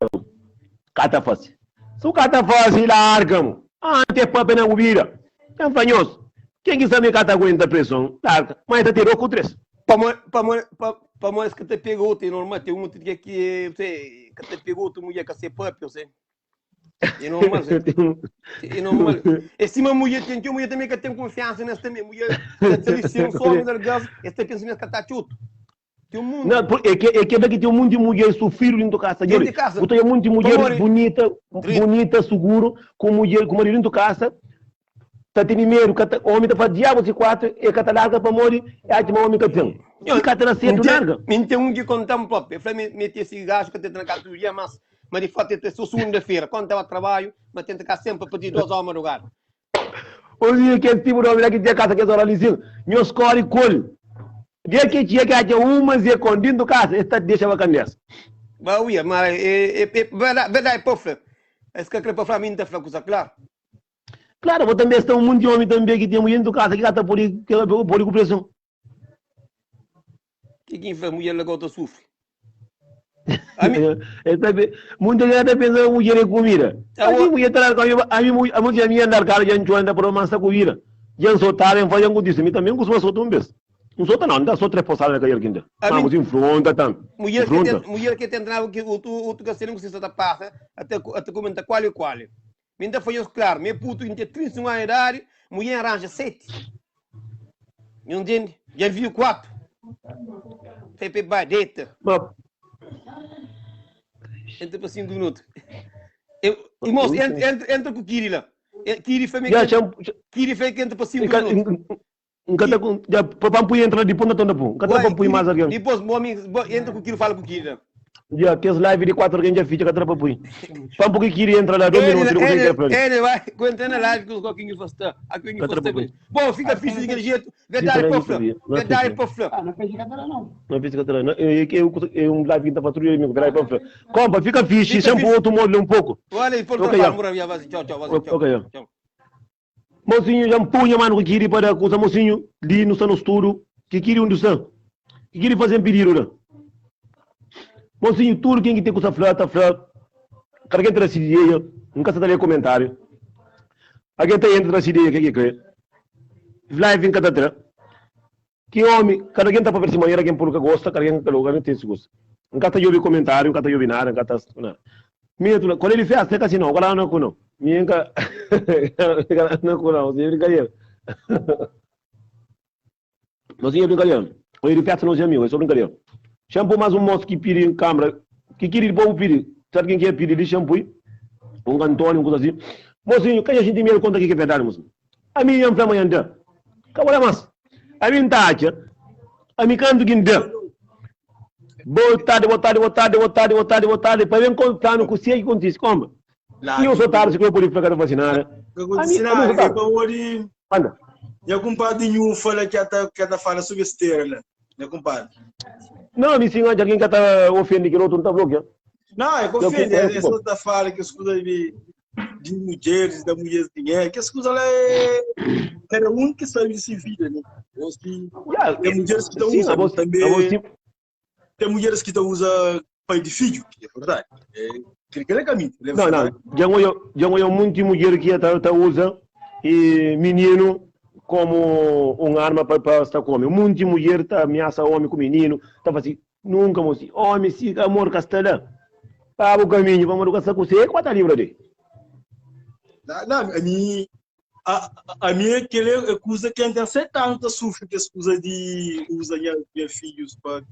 cata fácil. Se o cata fácil, larga, mano. Ah, até papo na ubira. É um fanhoso. Quem que sabe cata aguenta a pressão, larga. Mas tá tirou com três. Para mais que te pegou, tem normal, tem um que que você que te pegou, tu mulher que se papo, você. É normal, é normal. E se uma mulher tem, uma mulher também que tem confiança nessa também, mulher, tem um homem da gás, este pensamento que tá chuto. Tem um mundo. Não, é que, é que daqui tem um monte de mulher sofrendo dentro de casa. Dentro de casa. Tem um monte de mulher Tomori. bonita, bonita, seguro, com mulher, com marido dentro de casa. Tá tendo medo, que homem tá fazendo diabo de quatro, e que tá larga para morrer, é a homem que tem. E que tá cedo larga. Me tem um que conta um próprio. Eu falei, meti esse gajo que tem na casa do dia, mas, mas de fato, é só segunda-feira, quando estava a trabalho, mas tenta cá sempre a partir de duas horas madrugada. Hoje que esse tipo de homem lá que tinha casa que é hora ali, meus core colhe. Dia que tinha que tinha uma zé com dentro de casa, esta deixa a candeça. Mas, uia, mas é, é, é verdade, verdade, pô, Flá. Esse que é para falar, mim tá falando coisa, claro. Claro, vou também estar um monte de homem também que tem mulher dentro de casa que tá por aí, que por aí com pressão. Que quem faz mulher legal tá sofre. Muita gente pensa que mulher é comida. A mim, mulher tá lá, a mim, a mulher minha andar cara, já não anda por uma massa comida. Já soltar, em fazer um disse, mim também costuma soltar um beijo. Não solta não, não dá só três poçadas na cadeira quinta. Vamos enfronta tanto. Mulher que tem, mulher que tem que o tu o tu que se não precisa da passa, até até comenta qual e qual. Me ainda foi claro, meu puto tem 31 anos de idade, mulher arranja 7. Não entende? Já viu 4. Pepe vai, deita. Entra para 5 minutos. Eu, e moço, entra, entra, entra com o Kiri lá. Kiri foi meio que, Kiri foi que entra para 5 minutos. Nkata com já pampu entra de ponta tonda pum. Nkata pampu mais alguém. Depois o homem entra com o Kiri fala com o Kiri lá. Já que live de quatro alguém já fica kata pampu. Pampu que Kiri entra lá dois minutos, não consegue para ele. Ele vai, entra na live que os coquinhos faz Aqui o faz Bom, fica fixe daquele jeito. Verdade, pofla. Verdade, pofla. Ah, não fez catará não. Não fez catará não. Eu eu um live que tá patrulha amigo, verdade, pofla. Compa, fica fixe, sempre outro molho um pouco. Olha, e por tchau, tchau, tchau. Tchau. Mocinho, já punha mano que queria para coisa mocinho, li no sano estudo, que queria um do san. Que queria fazer um pedido, né? Mocinho, tudo quem que tem coisa flá, tá flá. Cara que entra ideia, nunca se dá comentário. Alguém tá entra nessa ideia, que que crê? Live em cada tra. Que homem, cada quem tá para ver se maneira quem por que gosta, cada quem que lugar tem esse gosto. N ka ta djobe komentáriu, N ka ta djobe nada, N ka ta nada. Mi N ta fla, Kóle di fésta é ka si nau, kóla na ku nau. Mi N ka N ka na ku nau, sin brinkadera. Nos sin é brinkadera. Kóle di fésta nos é amigu, é sô brinkadera. Xanpu más un mosu ki pidi N kanbra, ki kiri dipôs bu pidi, sabe ken ki é pidi li xanpui? Un Antônio, un kuza si. Mosinhu, ka nha xinti medu konta ke ki é verdadi, mosinhu. Ami nha N fla ma nha N da. Ka bo da mas. Ami N ta atxa, ami kantu ki N da. Botadi, botadi, botadi, botadi, botadi, botadi, pa ben konta-nu kusé ki kontise. Konba? Lá Si eu ki sou tardi, si ku eu pode fla ka ta fase nada. ka Ami, kontise ami eu sou nada, é tardi. pamodi Manda. nha kumpadri nhu fala ki ata ki ata fala so bestera la, nha kumpadri. Não, ami si N atxa algen ka ta ofende kel otu, N ta blokia. Não, é que Eu ofende, eu é, é ku só ta fala kes kuza de, de mulheres, da mulheres dinheiro, kes kuza lá é cada um que sabe de si vida, né? Ou se Ya, tem mulheres que ta sim, usa, abo, abo também sim. tem mulheres que ta usa pai de filho, que é verdade. É, aquele é caminho, é Não, não, verdade. dja N odja, dja N odja munti mudjer ki ta, ta uza e mininu komu un arma pa, pa sta ku omi. Munti mudjer ta amiasa omi ku mininu, ta fasi, nunka mosi, omi si amor ka sta la, pa bu kaminhu, pamodi bu ka sta ku se, ku ba ta libra de. Não, não, a mim, a, a mim aquele é coisa que tem 7 anos tá sofre que as coisas de usa minha filhos para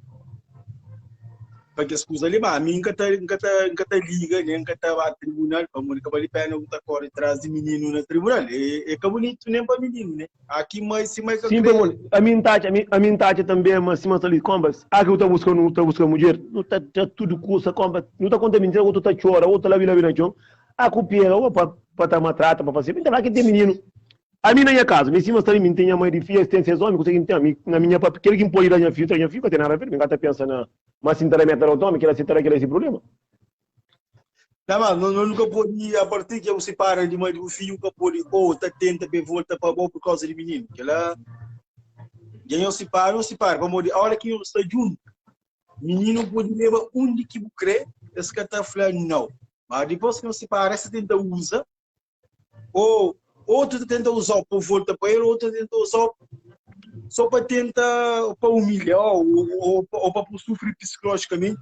pa kes kuza li, ma ami N ka ta, N ka ta, N ka ta liga, nen N ka ta ba tribunal, pamodi ka bali pena bu ta kore tras di mininu na tribunal. É, é ka bunitu nen pa mininu, ne? Aki mai, si mai ka Sim, kre, pamodi ami N ta atxa, ami, ami N ta atxa tanbe ma sima sta li, konba, a ki bu ta buska, nu ta buska mudjer, nu ta da tudu kusa, konba, nu ta konta mintira, otu ta txora, otu ta labi labi na txon, a ku pega, o pa, pa ta matrata, pa fase, mi ta fla ki ten mininu. Ami na nha kazu, mi sima sta li, mi N ten nha mai di fia, es ten ses omi, kusa ki N ten, mi na minha pape, kel ki N pode da nha fiju, ta nha fiju, ka ten nada a ver, mi ka ta pensa na, ma si N ta da meta da otu omi, kila si ta da, kila é si prublema. Não, mas não, não nunca pode, a partir que você para de mãe do filho, nunca pode, ou tá tenta be volta para bom por causa de menino. Que lá, ganhou se para, não se para. Vamos a hora que eu estou junto, menino pode levar onde que você crê, esse que tá falando não. Mas depois que não se para, você tenta usa, ou outro tenta usar para volta para ele, outro tenta usar só para tentar para humilhar ou, ou, ou para sofrer psicologicamente.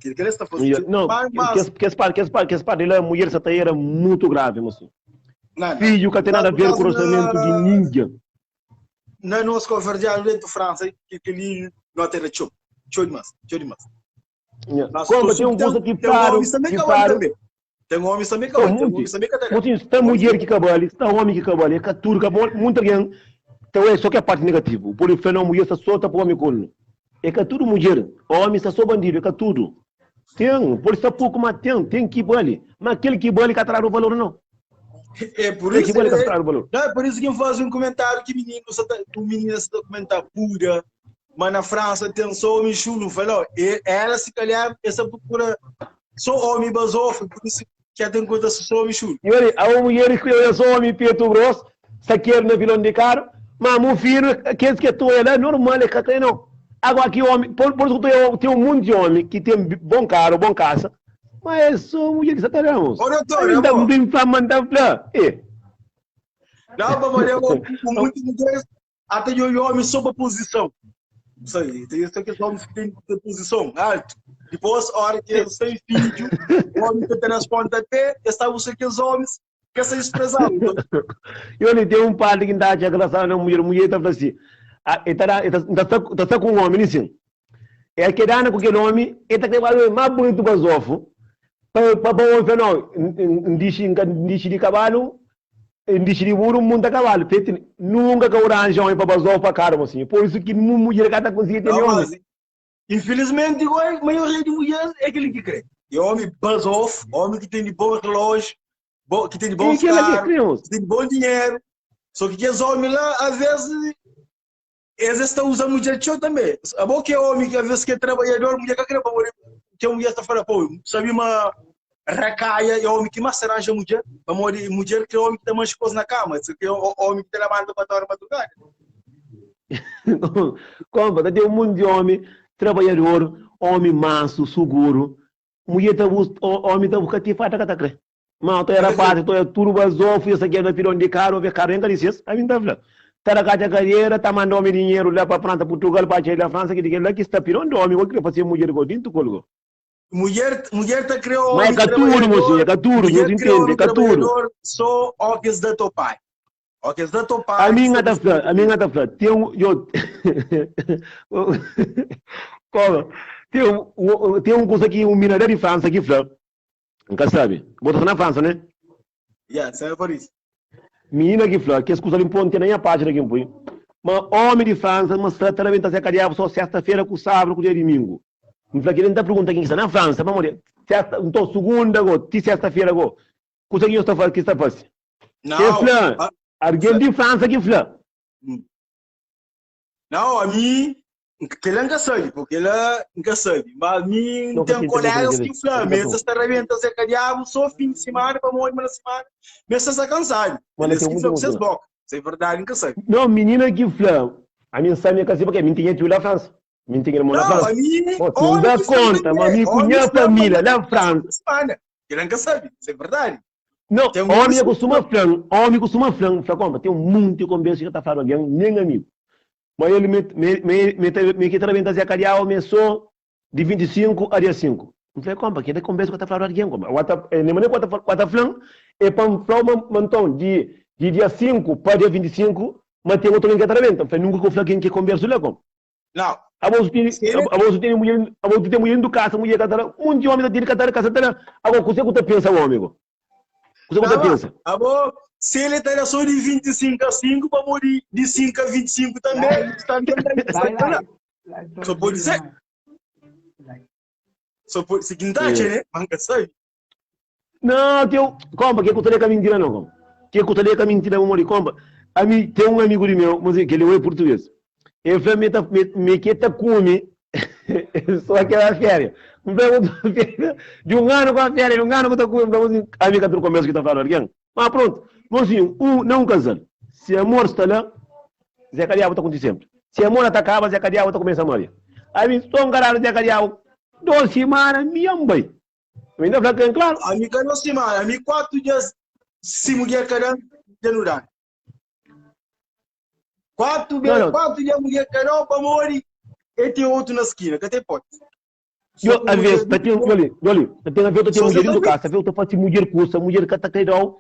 Que ele está fazendo. Não, Mas, mas, que esse parte, que esse parte, que esse parte lá, mulher essa era muito grave, moço. não, não. Filho que tem nada a ver com o orçamento de ninguém. Na nossa convergência dentro de França, que que ali não tem show. Show demais, show demais. Mas Como tem um curso que paro, homens também que que paro. também. Tem homens também que Tem tem muito. homens também que tem. Mocinho, está mulher que acabou ali, está homem que acabou ali, é que tudo acabou, muita gente. Então é só que a parte negativa. Por isso, não, mulher está solta para o homem corno. É que tudo mulher, homem está só bandido, é que tudo. Tem, por isso está pouco, mas tem, tem que vale. Mas aquele que vale que traz o valor, não. É por Tem que isso, vale que é, traz o valor. não, é por isso que eu faço um comentário que menino só tá, o menino só tá comentar pura, mas na França tem só homem chulo, falou, e ela se calhar essa procura só homem basofa, por isso que tem conta só homem chulo. E olha, a mulher que eu sou homem preto grosso, saqueiro na vilão de carro, mas meu filho, aqueles que estou lá, normal, é que não. Agora aqui, homem, por isso que eu tenho um monte de homem que tem bom carro, bom casa, mas é só mulher que está talhando. Ô, doutor, Ainda amor. bem para mandar pra. É. Não, mas eu, com muitas mulheres, até eu homem sob a posição. Isso aí, tem isso aqueles homens que têm de posição alto. Depois, a hora que eles têm filho, o homem que tem nas pontas pé, está buscando aqueles homens que se expressar. E olha, tem um padre que está a engraçado na mulher, mulher está falando assim, ah, ele está tá, tá com um homem, assim. É que dá com aquele homem, ele está querendo mais bonito para o para para o homem, não, um de cavalo, um de burro, monta cavalo. Feito, nunca que arranja homem para basofo para carro, assim. Por isso que mulher que está conseguindo ter Não, homem. mas, infelizmente, igual, a maioria de mulheres é aquele que crê. E homem buzz-off, homem que tem de bom relógio, que tem de bom E aquilo que carro, queremos. que tem de bom dinheiro. Só que aqueles homens lá, às vezes, eles estão usando mulher de show também. A bom que é homem que às vezes que é trabalhador, mulher que quer que a mulher está falando, pô, sabe uma racaia é homem que mais arranja mulher, mas mulher que é homem que tem mais coisa na cama, isso que é o homem que tem levanta para a madrugada. Como? Tem um monte de homem trabalhador, homem manso, seguro. Mulher tá bus, homem tá buscando te fata que tá cre. Mas tu era parte, tu é tudo basofo, isso aqui é na pilão de carro, ver carro em Galícia, a mim tá falando. Tá na casa carreira, tá mandando homem dinheiro lá para França, Portugal, para a França, que lá que está pilão de homem, eu queria fazer mulher com dentro colgo. Mulher, mulher ta kre Mas é homem ka tudo, mocinho, trabalhador, é ka tudo, mulher nhos kre entende, é homem ka tudo. trabalhador só ó que es da teu pai. Ó que es da teu A pai, mim sta ta fla, a mim ta fla, tem um, yo, como? Tem um coisa aqui, um mineiro de França que fla, nunca sabe. Bota na França, né? Yeah, sabe por isso. Menina que fla, que as coisas limpam tem na minha página que põe. Mas homem de França, mas está também tá se cadeia só sexta-feira com sábado com dia domingo. Me fla que ele tá pergunta quem está na França, mas morrer. Sexta, então segunda go, ti sexta-feira go. Coisa que eu estou fazendo, que está fazendo. Ele Não, fla, ah, alguém de França que fla. hum. Não, a mim, que ele nunca sabe, porque ele nunca sabe. Mas a mim Não, tem que colegas tem que falam, que mas está rebenta Zé Cadiabo só fim de semana para morrer na semana, mas está cansado. Mano, Eles tem que muito falam com vocês mocinho. boca. Isso é verdade, nunca sabe. Não, menina que fla, a mim sabe minha casa porque a mim tinha tio na França. Mim tinha irmão na Não, França. a mim, Pô, não homem dá que fala conta, mas também, minha homem minha que fala família na fim França. de semana. Ele nunca sabe, isso é verdade. Não, Tem um homem costuma flan, homem costuma flan, fla compra, tem um monte de conversa que tá falando alguém, nem amigo. Mas ele me me me me me que também tá se acariar, homem só de 25 a dia 5. Não falei, compra, que é conversa que tá falando alguém, compra. What nem mané quata quata flan, é para flan mantão de dia 5 para dia 25, mas tem outro que também. Então, falei, nunca que eu falo quem que conversa lá, compra. Não, A bolsa tem, se ele a bolsa tem mulher, a bolsa tem mulher do casa, mulher catara, um de homem tá de casa, casa, agora você que pensa, homem, você que Tá, pensa. Ah, bom, se ele tá só de 25 a 5, para morrer de 5 a 25 também, está Vai lá. Só pode ser. Só pode ser quinta, É. né? Manca sabe. Não, tem um... Compa, que custaria com a mentira não, compa. Que custaria com a mentira, vou morrer, compa. A mim, tem um amigo de meu, mas que ele é português. Ele falou, me, tá, me, me que tá come, só aquela férias. Me perguntou de um ano com a férias, de um ano que tá come, assim, amiga do começo que tá falando alguém. Mas pronto, mocinho, um, não um casal. Se amor está lá, Zé Cadiabo tá contigo sempre. Se amor tá acaba, Zé Cadiabo tá começando a morrer. Aí me estou encarado Zé Cadiabo, duas semanas, minha mãe. Ainda falando, claro. A mim, cada semana, a mim, 4 dias, se mulher cada, de não dá. Quatro, Não, não. 4 dias, mulher cada, para morrer, e tem outro na esquina, que até pode. Eu, às vezes, tá tendo, olha, olha, tá tendo a ver, eu tenho Só mulher você do também. casa, eu tô fazendo mulher cursa, mulher que tá querendo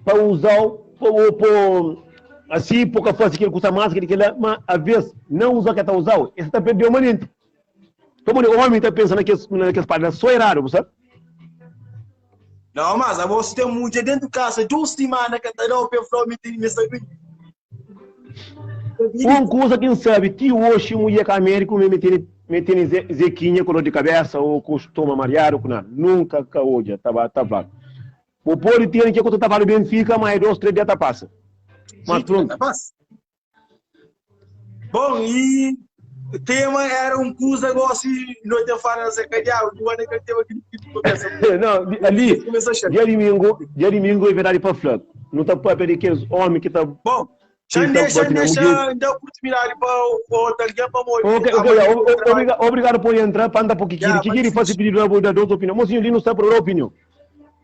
para usar, para assim, pouca força que ele custa mais, que ele quer, mas às vezes não usa que tá usando, esse tá perdendo uma lente. Então, o homem tá pensando que naquelas páginas só errado, sabe? Não, mas a você tem mulher dentro de casa, 2 semanas que tá lá, o falou, me tem, me sabe. Um coisa quem sabe, que hoje mulher que América me meter meter zequinha com dor de cabeça ou costuma marear ou com nada. Nunca que hoje, tá tá claro. O povo tem que quando tá bem fica, mas 2, 3 dias tá passa. Mas pronto. Tá passa. Bom, e o tema era um curso agora se noite fala na cadeia, o ano que tema que começa. Não, ali, Começa a chegar. dia domingo é verdade para flor. Não tá para perder aqueles homens que tá. Bom, já Então, deixa, pode não, deixa, mulher. dá oportunidade para o outro alguém para morrer. Ok, ok, obrigado, obrigado por entrar, para andar por Kikiri. Já, Kikiri mas- faz pedido da da outra opinião. Mocinho, ali não está por outra opinião.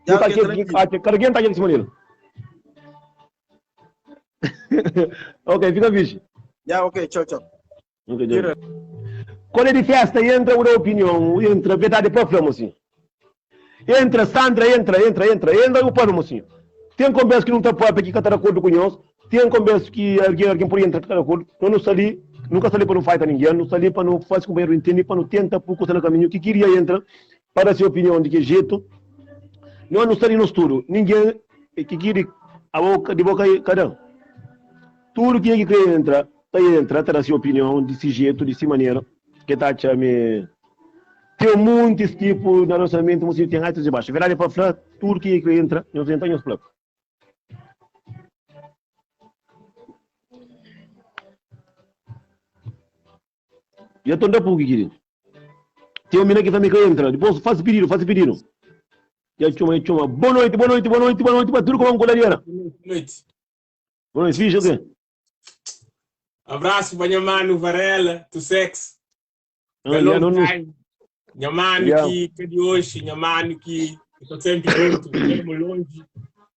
Já, Não tá ok, aqui, tranquilo. aqui, aqui, alguém tá aqui em cima dele. Ok, fica bicho. Já, ok, tchau, tchau. Ok, tchau. Quando é de festa, entra uma opinião, entra verdade para flor, mocinho. Entra, Sandra, entra, entra, entra, entra o pano, mocinho. Tem conversa que não está própria que está de acordo com nós. Tem conversa que alguém pode entrar de acordo. Eu não sali, nunca sali para não fight ninguém, não sali para não fazer companheiro entender, para não tentar por no caminho que queria entra para sua opinião de que jeito. Não, não sali no estudo. Ninguém que queria a boca de boca cada um. Tudo que que entra, tá entra, tá sua opinião desse jeito, dessa maneira, que tá me tem muitos tipos de relacionamento, você tem altos e baixos. Verdade para falar, tudo que entra, nós entramos nos planos. E eu estou andando pouco, querido. Tem um menino que também que entra, depois faz pedido, faz pedido. E aí, chama, chama. Boa noite, boa noite, boa noite, boa noite, para tudo como colariana. Boa noite. Boa noite, fixe, o quê? Abraço para minha mano Varela, tu sex. Ah, yeah, não, não. Minha mano Yeah. que de hoje, minha mano que estou sempre junto, mesmo longe,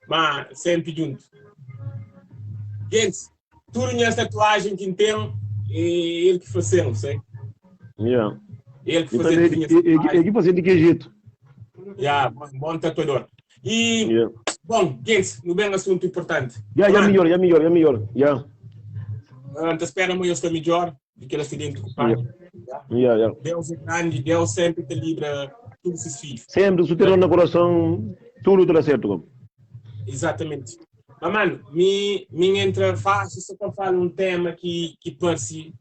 mas sempre junto. Gente, tudo minha tatuagem que tem, é ele que fazemos, sei? Yeah. El que E fazer também tinha é, é, é que fazer de que jeito. Yeah, bom, bom tatuador. E, Yeah. bom, gente, no bem assunto importante. Já, já Mano, melhor, já melhor, já melhor. Já. ah, te espera amanhã está melhor do que acidente com o pai. Yeah. Yeah, yeah. Deus é grande, Deus sempre te livra todos os filhos. Sempre, se ter no coração, tudo terá certo. como. Exatamente. Mas, mano, me, me entra fácil só para falar um tema que, que parece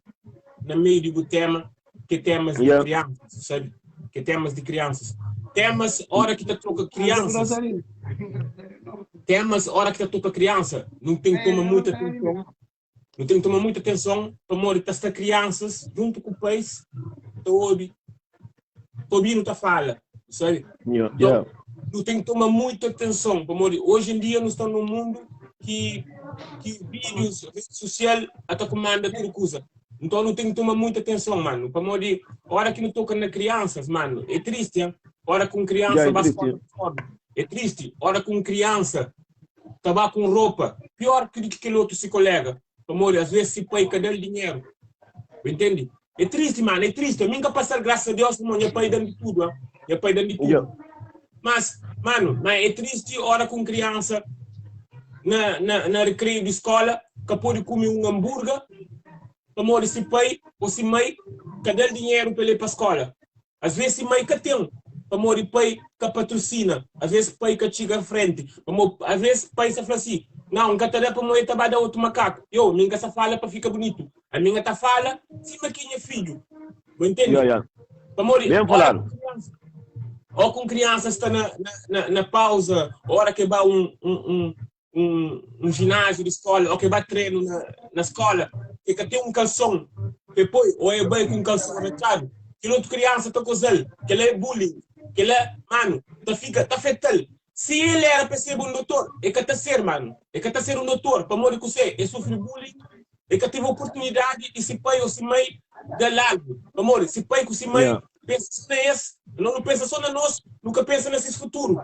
no meio do tema, que é temas de Yeah. crianças, sabe? Que é temas de crianças. Temas, hora que te troca crianças. Temas, hora que te toca criança. Não tem que tomar muita atenção. Não tem que tomar muita atenção para morrer esta crianças junto com o país. Tobi. Tobi não tá fala, sabe? Yeah, Então, yeah. não tem que tomar muita atenção, amor. Hoje em dia nós estamos num mundo que, que vídeos, rede social, até comanda tudo coisa. Então não tem que tomar muita atenção, mano. Para morrer, hora que não toca na crianças, mano, é triste, hein? Hora com criança, Yeah, é vai triste, fora, fora. É triste. Hora com criança, tabaco com roupa. Pior que aquele outro se colega. Amor, às vezes se pai cadê o dinheiro. Entende? É triste, mano, é triste. Eu nunca passar, graças a Deus, mano, meu pai dando de tudo, hein? Meu pai dando de tudo. Yeah. Mas, mano, mas é triste hora com criança na, na, na recreio de escola que pode comer um hambúrguer, amor, se pai ou se mãe, cadê o dinheiro para ele ir para a escola? Às vezes se mãe que tem, amor, e pai que patrocina, às vezes pai que chega à frente, amor, às vezes pai se fala assim, não, nunca te dá para morrer, tá dar outro macaco. Eu, minha essa fala para ficar bonito. A minha tá fala, se maquinha filho. Entende? Yeah, yeah. Amor, Bem hora falado. com criança- Ou com criança está na, na, na, na pausa, hora que vai um, um, um, um, um ginásio de escola, ou que vai treino na, na escola, que que tem um calção, depois, ou é bem com um calção rachado, que outra criança está com ele, que ele é bullying, que ele é, mano, tá fica, tá fetal. Se ele era para ser um doutor, é que tá ser, mano. É que tá ser um doutor, para morrer com você, ele sofre bullying, é que teve oportunidade e se pai ou se mãe dá algo. Amor, se pai com se mãe Yeah. pensa só nesse, não, não pensa só na nós, nunca pensa nesse futuro.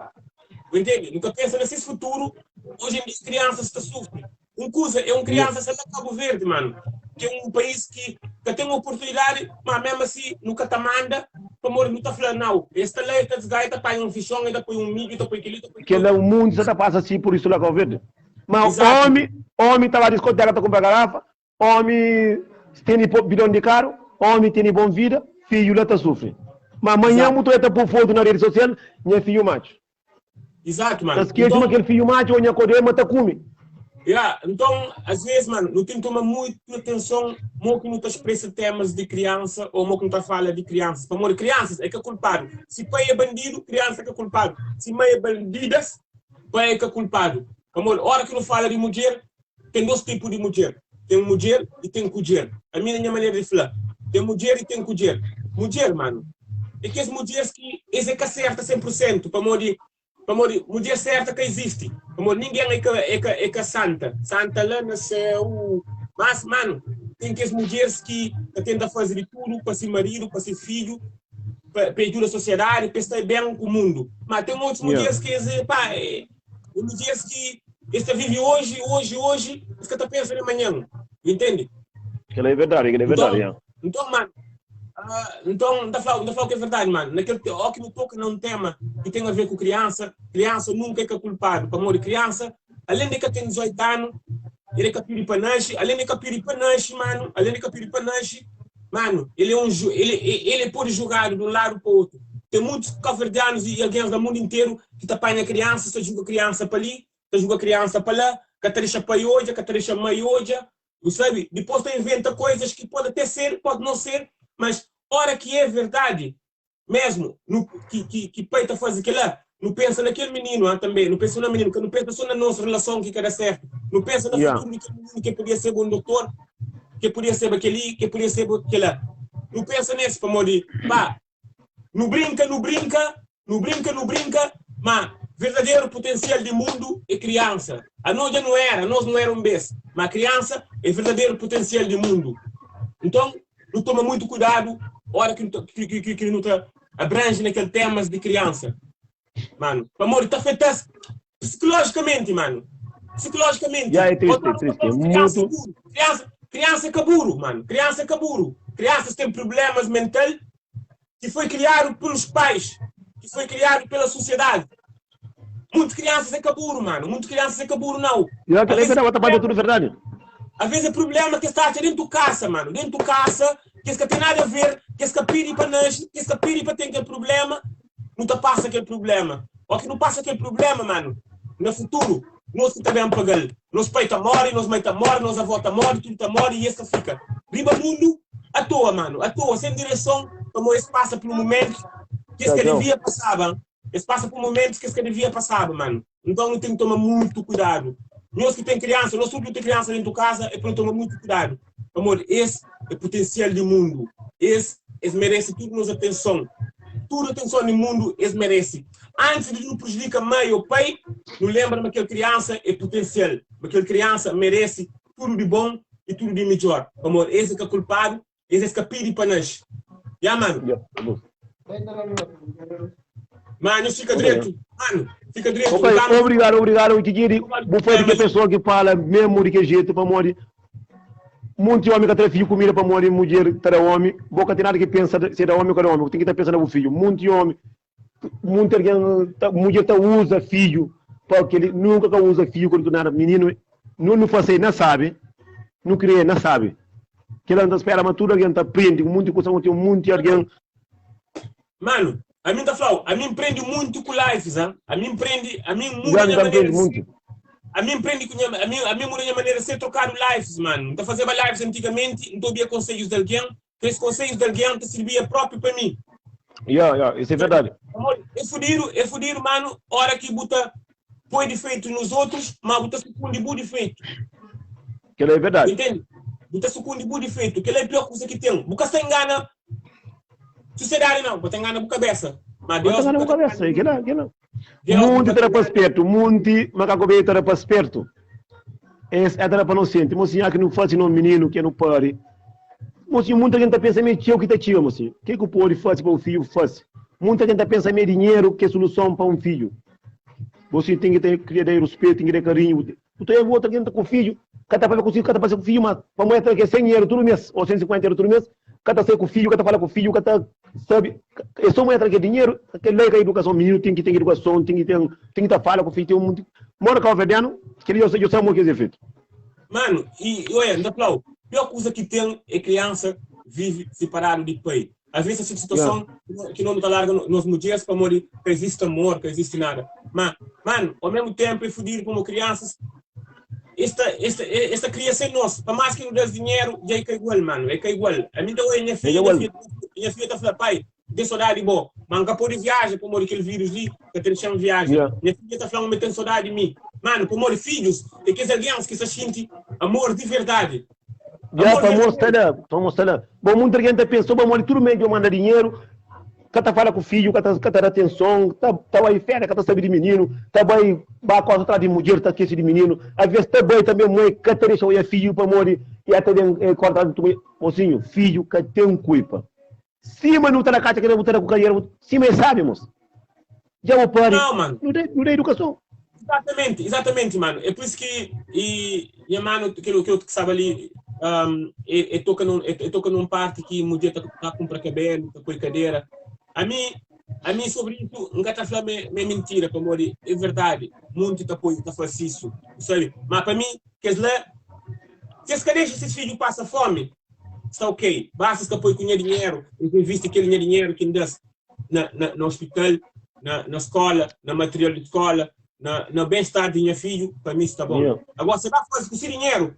Entende? Nunca pensa nesse futuro. Hoje em dia, crianças está sofrendo. Um coisa é um criança está lá Cabo Verde, mano. Que é um país que, que tem uma oportunidade, mas mesmo assim nunca te manda. Para morrer, não está falando, não. Esta lei está desgaita, põe um fichão, ainda põe um milho, ainda põe aquilo, ainda põe Que lá o mundo já tá passa assim por isso lá com verde. Mas Exato. homem, homem tá lá discoteca, tá comprar garrafa, homem tem bidão de carro, homem tem bom vida, filho lá tá sofre. Mas amanhã Exato. muito tá por foto na rede social, minha filho macho. Exato, mano. Tá esquece Então- aquele filho macho, onde a tá come. Yeah, então, às vezes, mano, não tem que tomar muito atenção mo que não te expressa temas de criança ou mo que não te fala de crianças. Para amor, crianças é que é culpado. Se pai é bandido, criança é que é culpado. Se mãe é bandidas, pai é que é culpado. Amor, hora que não fala de mulher, tem dois tipos de mulher. Tem mulher e tem colher. A minha, minha maneira de falar. Tem mulher e tem colher. Mulher, mano, é que as mulheres que esse é que acerta 100%, para amor, Amor, mulher certa que existe. Amor, ninguém é que, é que, é que santa. Santa lá nasceu. Mas, mano, tem que as mulheres que, que tentam fazer de tudo para ser marido, para ser filho, para, para ajudar a sociedade, para estar bem com o mundo. Mas tem outras Yeah. mulheres que, eh, pá, é, mulheres que esta vive hoje, hoje, hoje, que está pensando amanhã. Entende? Que é verdade, que é verdade. Então, yeah. então, mano, ah, então, dá falar, dá falar que é verdade, mano. Naquele, te- ó, que não toca num tema que tem a ver com criança, criança nunca é que é culpado. Para amor, criança, além de que tem 18 anos, ele é capiri panache, além de capiri panache, mano, além de capiri panache, mano, ele é um, ju- ele, ele ele pode jogar de um lado para o outro. Tem muitos cabo-verdianos e alguém do mundo inteiro que te apanha criança, se joga criança para ali, se joga criança para lá, que te deixa pai hoje, que te deixa mãe hoje, sabe? Depois te inventa coisas que pode até ser, pode não ser, mas hora que é verdade, mesmo, no, que, que, que pai tá fazendo aquilo lá, não pensa naquele menino ah, também, não pensa no menino, que não pensa só na nossa relação que era certo, não pensa no Yeah. futuro daquele menino que podia ser um doutor, que podia ser aquele, que podia ser aquele lá. Não pensa nesse, para morrer. Pá, não brinca, não brinca, não brinca, não brinca, mas verdadeiro potencial de mundo é criança. A nós já não era, nós não era um beijo, mas a criança é verdadeiro potencial de mundo. Então, não toma muito cuidado, hora que, que, que, que, que não te abrange naquele temas de criança. Mano, amor, está afetando psicologicamente, mano. Psicologicamente. Yeah, é triste, Outra é triste, é Criança, muito- burro. criança, criança é caburo, mano. Criança é caburo. Crianças têm problemas mental. Que foi criado pelos pais, que foi criado pela sociedade. Muitas crianças é caburo, mano. Muitas crianças é caburo, não. Eu acredito que não, tá tudo verdade. Às vezes é problema que está dentro de casa, mano. Dentro de casa, que esse que tem nada a ver, que esse que pede para nós, que esse que pede para ter aquele problema, não te passa aquele problema. Ou que não passa aquele problema, mano. No futuro, nós que também pagar. Nosso pai tá morre, nossa mãe tá morre, nossa avó tá morre, tudo tá morre e esse que fica. Riba mundo, à toa, mano. À toa, sem direção, como esse passa por um momento que esse que devia passava. Esse passa por momentos que esse que devia passava, mano. Então não tem que tomar muito cuidado. Nós que tem criança, nós que tem criança dentro de casa, é para tomar muito cuidado. Amor, esse é potencial do mundo. Esse, esse merece tudo nossa atenção. Tudo atenção no mundo, esse merece. Antes de não prejudicar mãe ou pai, não lembra que aquela criança é potencial. Aquela criança merece tudo de bom e tudo de melhor. Amor, esse é que é culpado, esse é que pede para nós. Já, mano? Yeah, Mano, fica direito. Mano, fica direito. Ok, obrigado, obrigado. Kikiri, vou fazer que pessoa que fala mesmo de que jeito para morrer. Muito homem que tem filho comida para morrer, mulher para homem. Boca tem nada que pensa se é homem ou homem. Tem que estar pensando no filho. Muito homem, muito alguém, mulher tá usa filho, porque ele nunca usa filho quando nada. Menino, não não faz não sabe, não cria, não sabe. Que ela não espera, mas tudo alguém tá aprende, muito coisa, muito muito alguém. Mano, a mim tá falando, a mim prende muito com lives, hein? A mim prende, a mim muda a minha maneira muito. A mim prende com a mim, a mim muda a minha maneira de ser trocado lives, mano. Não fazia lives antigamente, não ouvia conselhos de alguém, que esses conselhos de alguém te servia próprio para mim. Yeah, isso é verdade. Amor, é fudido, mano, hora que bota põe defeito nos outros, mas bota sucunde bu defeito. Que é verdade. Entende? Bota sucunde bu defeito, que é a pior coisa que tem. Buca se engana sociedade não, bota engana bu cabeça. Mas Deus engana bu cabeça, que não, que não. Muito era para esperto, muito macaco bem era para esperto. Esse era para inocente, mocinho que não faz no menino que não pare. Mocinho, muita gente pensa meio tio que tá tio, mocinho. O que que o povo faz para o filho faz? Muita gente pensa meio dinheiro que é solução para um filho. Você tem que ter criar respeito, tem que ter carinho. Tu tem outra gente com filho, cada para com filho, cada para com filho, mas para mulher tem que 100 euros todo mês, ou 150 euros todo mês, cada sai com filho, cada fala com filho, cada sabe, é só mulher que dinheiro, que lei que a educação, menino tem que ter educação, tem que ter, tem que estar fala com filho, tem um muito. Mora cabo-verdiano, que eu sei, eu sei o que é feito. Mano, e olha, não plau, a pior coisa que tem é criança vive separado de pai. Às vezes essa situação yeah. que não está larga nos mulheres para morrer, que existe amor, que existe nada. Mas, mano, ao mesmo tempo é fodido como crianças. Esta criança é nossa. Para mais que não dê dinheiro, já é igual, mano. É igual. A mim também, minha filha, minha filha está falando, pai, tem saudade de bom. Mas nunca pode viajar por morrer aquele vírus ali, que tem chama viagem. Yeah. Minha filha está falando, me tem saudade de mim. Mano, por morrer filhos, é que alguém que se sente amor de verdade. Já, para mostrar, para mostrar. Bom, muita gente pensou, bom, tudo meio manda dinheiro, cata fala com o filho, cata cata atenção, tá tá aí fera, cata sabe de menino, tá bem, ba cosa atrás de mulher, tá esquece de menino. Às vezes tá bem também mãe, cata deixa o filho para morrer e até den corta do mocinho, filho que tem culpa. Se mas não tá na casa que não tá com carreira, se mas sabe, moço. Já o pare. Não, mano. Não dá educação. Exatamente, exatamente, mano. É por isso que e mano, aquilo que eu sabe ali, eu toca num, eu toca num parte que mulher tá, tá compra cabelo, tá com cadeira. A mim sobre isso, nunca tá falando me, me mentira, para morrer, é verdade. Muito tá apoio, tá fazendo isso, sabe? Mas para mim, que lá, se esse deixa esses filhos passa fome, está ok. Basta que apoio com dinheiro, eu investe aquele dinheiro que dá na, na, no hospital, na, na escola, na material de escola, na, no bem-estar de meu filho, para mim está bom. Yeah. Agora, você vai fazer com esse dinheiro,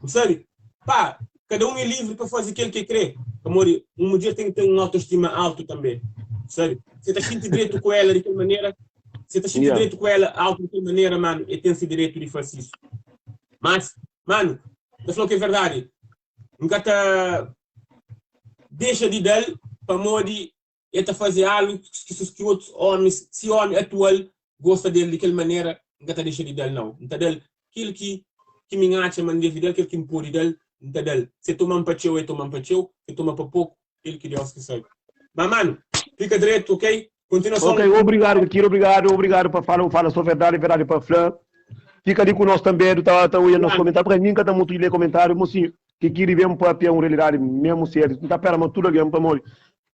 sabe? Pá, cada um é livre para fazer aquilo que crê. Amor, um mulher tem que ter uma autoestima alto também, sabe? Você está sentindo direito com ela de que maneira, você está sentindo direito com ela alto de que maneira, mano, e tem esse direito de fazer isso. Mas, mano, eu falo que é verdade. Nunca tá deixa de dar para morrer e tá fazer algo que, que outros homens, se homem atual gosta dele daquela maneira, nunca tá deixa de dar não. Não tá dele aquilo que que me acha man deve dar, aquilo que me pode dar, não tá dele. Se toma um pacheu, é toma um pacheu, se toma para pouco, ele que Deus que sabe. Mas mano, fica direito, ok? Continuação. Ok, obrigado, Kiro, obrigado, obrigado para falar, fala só verdade, verdade para Flan. Fica ali com nós também, tá tá olhando nos comentários, porque nunca tá muito de ler comentário, mocinho, que Kiro vem para a uma realidade mesmo sério, não tá pera, mas tudo alguém para morrer.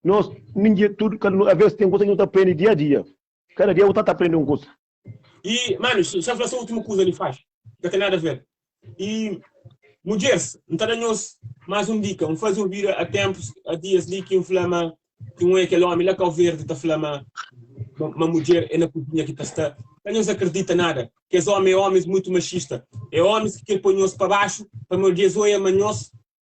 Nos, ninguém, tudo, cada vez tem coisa que não tá aprende dia a dia. Cada dia eu tá aprendendo um coisa. E, mano, xa fla só último coisa ali faz. Não tem nada a ver. E, mulheres, não tá dando mais um dica. Um faz um vídeo há tempos, há dias ali que um flama, que um é aquele homem lá cá verde tá flama, uma mulher é na cozinha que tá está. Não acredita nada. Que esse homem é homens muito machista. É homens que quer pôr para baixo, para mulheres oi amanhã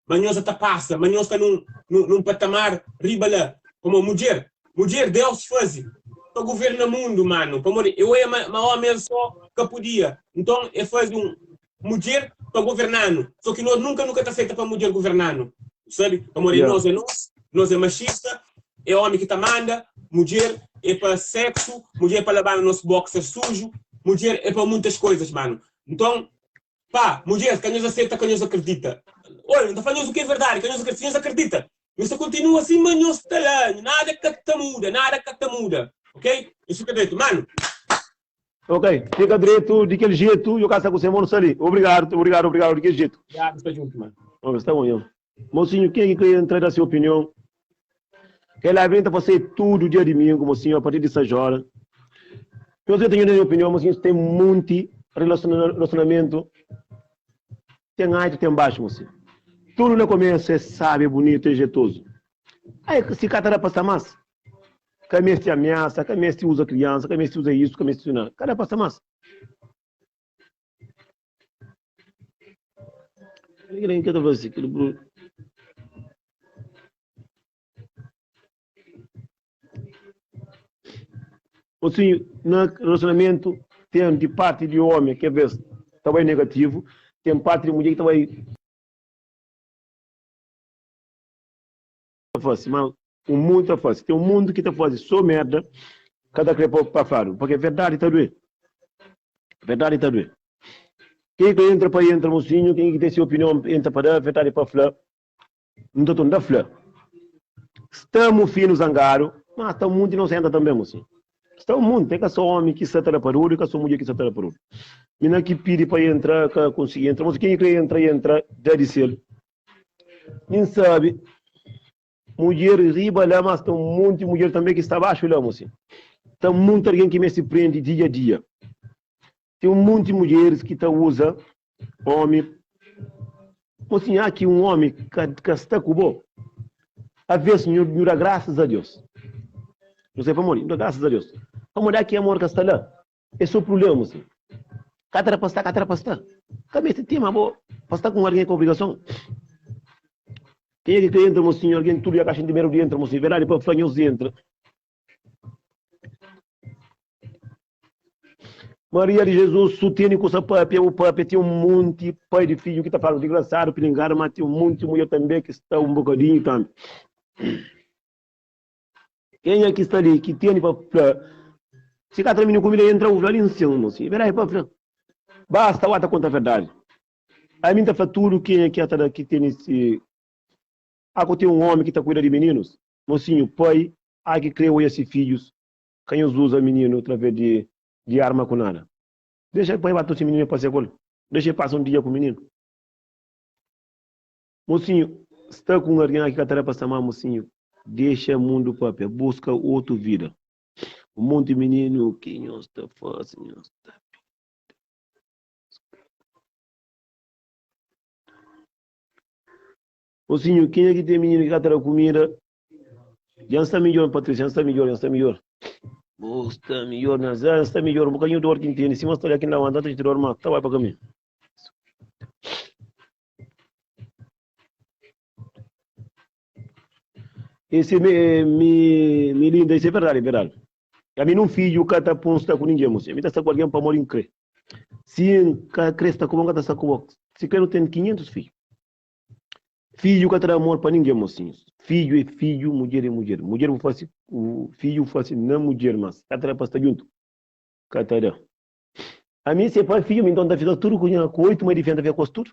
Manhosa ta passa, manhosa ta num, num, num patamar riba lá. Como mulher, mulher Deus faz para governar o mundo, mano. Para morrer. Eu ia ma homem só que podia. Então, eu faz um mulher para governar. Só que nós nunca, nunca tá feita para mulher governar. Sabe? Para morrer, yeah. Nós é nós, nós é machista, é homem que tá manda, mulher é para sexo, mulher é para lavar o nosso boxer sujo, mulher é para muitas coisas, mano. Então, Pá, mulher, quem nos aceita, quem nos acredita. Olha, não está falando o que é verdade, quem nos acredita, quem nos acredita. Isso continua assim, mas não está lá. Nada que te muda, nada que te muda. Ok? Isso fica direito. Mano. Ok, fica direito, de aquele jeito, eu caso com o seu ali. Obrigado, obrigado, obrigado, de aquele jeito. Obrigado, está junto, mano. Ok, está bom, eu. Mocinho, quem é que quer entrar da sua opinião? Que ela vem fazer tudo dia de domingo, mocinho, a partir de 6 horas. Eu tenho a minha opinião, mocinho, tem muito relacionamento. Tem alto, tem baixo, mocinho. Tudo no começo é sábio, bonito, é jeitoso. Aí se cata passa mais. Caminho te ameaça, caminho te usa criança, caminho te usa isso, caminho te usa... Cada passa mais. Assim, no relacionamento tem de parte de homem que às vezes está bem negativo, tem parte de mulher que está bem fácil, mas o mundo está fácil. Tem um mundo que está fazendo só merda, cada que para fora, porque a verdade está doendo. A verdade está doendo. Quem que entra para entra, mocinho, quem que tem sua opinião entra para dar, verdade para falar. Não estou a falar. Estamos finos zangado, mas está muito inocente também, mocinho. Está o mundo, tem que só homem que se para barulho, que só mulher que se para barulho. Mina que pede para entrar, que conseguir entrar, mas quem quer entrar, entra, deve ser. Nem sabe. Mulher riba lá, mas tem um monte de mulher também que está abaixo lá, mocinho. Tem muita alguém que me se prende dia a dia. Tem um monte de mulheres que tá usa homem. Mocinho, aqui um homem que, que está com bom. A vez, senhor, dá graças a Deus. Não sei para morrer, dá graças a Deus. Vamos olhar aqui amor que está lá. Esse é o problema, mocinho. Cada pastar, cada pastar. Cabeça tem, mas vou pastar com alguém com obrigação. Quem é que entra, mocinho? Alguém tudo e a caixa de dinheiro de entra, mocinho. Verdade, para falar, entra. Maria de Jesus, sutene com essa papia, o papia tem um monte, pai de filho que está falando desgraçado, pilingado, mas tem um monte de mulher também que está um bocadinho também. Quem é que está ali, que tem para... Se cá termina comida, entra o ali em cima, mocinho. Verdade, para Basta, o conta a verdade. A mim está falando tudo quem é que está que tem esse... Ah, tem um homem que está cuidando de meninos. Mocinho, pai, há que criou esses filhos. Quem os usa menino através de, de arma com nada. Deixa o pai bater esse menino para ser gol. Deixa ele passar um dia com o menino. Mocinho, está com alguém aqui que está para chamar, mocinho. Deixa o mundo papel, busca outra vida. Um monte de menino que não está fácil, não está. Mocinho, quem é que tem menino que está comida? Já está melhor, Patrícia, já está melhor, já está melhor. Está melhor, já está melhor. Um bocadinho de dor que tem. Se você está aqui na andar, de dor, mas tá vai para caminho. Esse me, me, me linda, isso é verdade, é verdade. A mim não filho que está pondo com ninguém, mocinho. A mim está com alguém para morrer em crer. Se cresce com bom, está com Se quer não tem 500 filhos. Filho que traz amor para ninguém, mocinho. Filho é filho, mulher é mulher. Mulher faz, o filho faz não mulher, mas cada para estar junto. Cada. A mim se é para filho, então tá ficando tudo com oito mãe de filho, tá com tudo.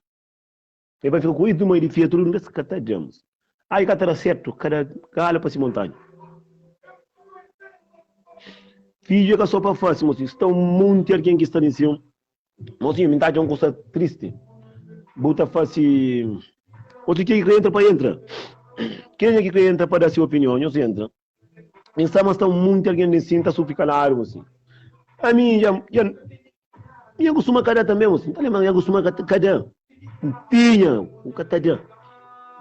Ele vai ficar com oito mãe de filho, tudo não se cada digamos. Aí cada certo, cada galo para se montanha. Filho é só para fácil, mocinho. Está um monte de alguém que está em cima. Mocinho, me tá de uma coisa triste. Bota fácil. Outro que entra para entra. Kenha ki kre entra pa da se opinion, nhos entra. Mi sta ma sta munti algen li sin ta sufri kaladu mosi. Ami dja dja mi kustuma ka da tanbe mosi. Nta lembra mi kustuma ka ka da. Npinha ku ka ta da.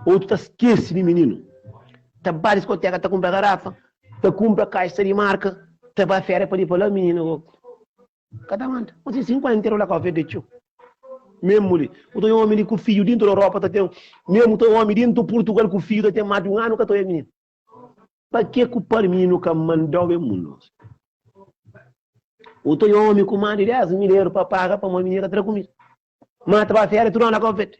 Otu ta skesi di mininu. Ta ba diskoteka ta kumpra garafa, ta kumpra kaxa di marka, ta ba feria pa di pa la mininu go. Ka ta manda. Mosi 50 euro la ka ofende txeu. Mesmu li, bu ta oja omi li ku fidju dintu Europa ta ten, mesmu ta oja omi dintu Purtugal ku fidju ta ten mas di un anu ka ta oja mininu. Pa ke ku parminu ka mandau e mundu? U ta omi ku mas di 10 mil euro pa paga pa minina ka tra kumida. Ma ta ba feria tudu anu na Cabo Verde.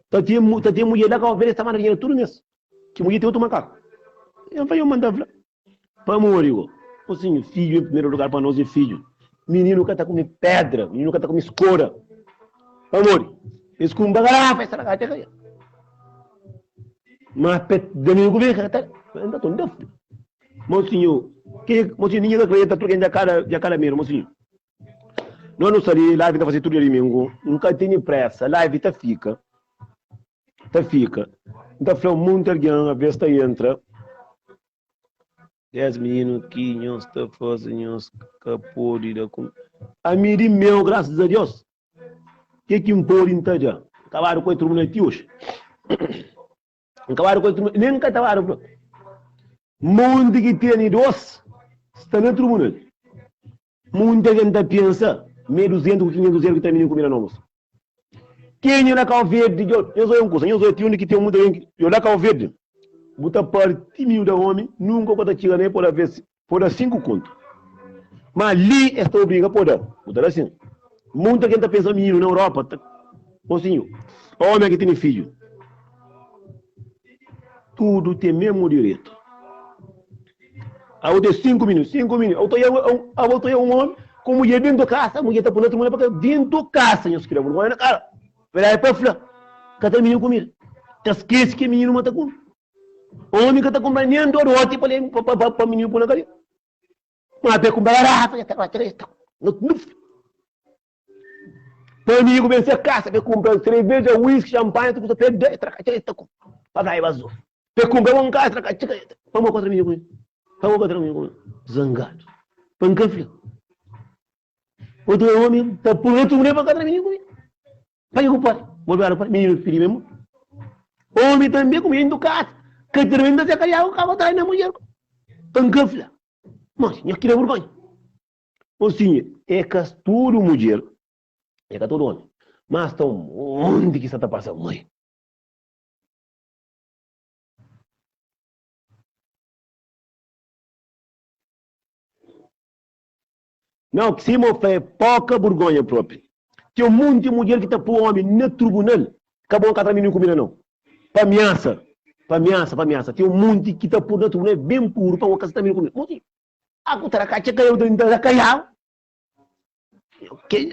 Ta ten ta ten mulher la Cabo Verde ta manda dinheiro tudu mes. Ki mulher tem otu makaku. Eu falei, eu manda fla. Pamodi go? Mosinhu, fidju em primeiro lugar pa nos é fidju. Mininu ka ta kume pedra, mininu ka ta kume skora. Pamodi? Es kume bagarafa, es ta te kai. Ma pe da mininu kume, ka ta, nta ton def. Mosinhu, ke mosinhu ninguém ka acredita porque já cada já cada medo, mosinhu. Nós não sali, live ta fazer tudo dia domingo, nunca tem pressa, live ta fica. Ta fika. N ta fla monti algen aves ta entra. 10 mininu ki nhos ta faze nhos ka pode da ku ami di meu graças a Deus ke ki n pode n ta da kabadu ku tribunal ti oji n kabadu ku tribunal nem ka tabadu fla monti ki tene dos sta na tribunal Munti algen ta pensa ma é 200 ku 500 euro ki ta mininu kumida no mos. Kenha na Kau Verdi djo nhos oia un kusa, nhos oia ti undi ki ten munti algen ki djo la Kau Verdi bu ta pari ti mininu da omi nunka bu ka ta txiga na el pa da ves pa da 5 kontu. Ma li es ta obriga pa da, bu ta da sin. Munti algen ta pensa mininu na Europa ta mosinhu omi ki tene fidju tudu ten mesmu direitu. Abo ten 5 minutu, 5 minutu. Abo ta oia, abo ta oia un omi ku mudjer dentu kasa, mudjer ta pui na otu mulher pa ka dentu kasa, nhos kria vergonha na kara. Verdadi pa fla, ka ta mininu kumida. Ta skesi ki mininu ma ta kume. Omi ka ta kumpra nen dodoti pa pa pa pa mininu pui na kabesa. Ma pa e kumpra garafa, e ta ba ta Pa amigu ben se kasa pa e kumpra sereveja, whisky, champanhe, tudu kusa pa e da, e tra ka txeka e ta kume. Pa fla, e bazofa. Pa e kumpra un kasa, e tra ka txeka e ta Pamodi kontra mi kume? Pamodi kontra mi kume? Zangadu. Pa N ka fla. Otu omi ta pui otu mulher pa kontra mi kume. Pa ke ku pode? Bo dadu pa mininu pidi mesmu. Omi tambi kume dentu kasa. Ka tirmina ta seka yagu kaba trai na mulher. Pa N ka fla. Mas, nhos kria burgonha. Mosinhu, é ka tudu mudjer, é ka tudu omi, mas sta un monti ki sta ta pasa mai. Nau, sima bu fla é poka burgonha propi. Ten un monti mudjer ki ta poi omi na trubunal, ka bo ka tra mininu kumida nau, pa amiasa, pa amiasa, pa amiasa. Ten un monti ki ta pui na trubunal ben puru pa bo ka sa tra mininu kumida. Mosinhu. Aku ta rakaca ka eu ta rakaiau. Ke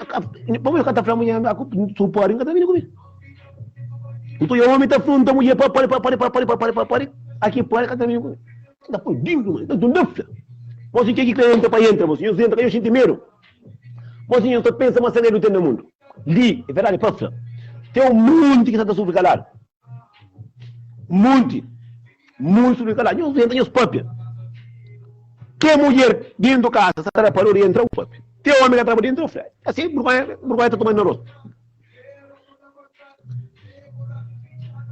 pa eu ka ta fla mulher aku supari ka ta bini comigo. Então eu homem ta frunta mulher pa pari pa pari pa pari pa pari pa pari aqui pari ka ta bini comigo. Ta pui dindo mano. Então não fla. Você que que entra pa entra, você entra ka eu sinto medo. Você só pensa mas segredo tem no mundo. Li, é verdade pa fla. Tem um monte que está sofrendo calado. Monti, monti sufri kaladu. Nhos entra, nhos papia. Ke mudjer dentu kasa sa ta da paror i entra, bu papia. Te omi ka ta da entra, bu fla. Asi, burgonha, burgonha ta toma na rostu.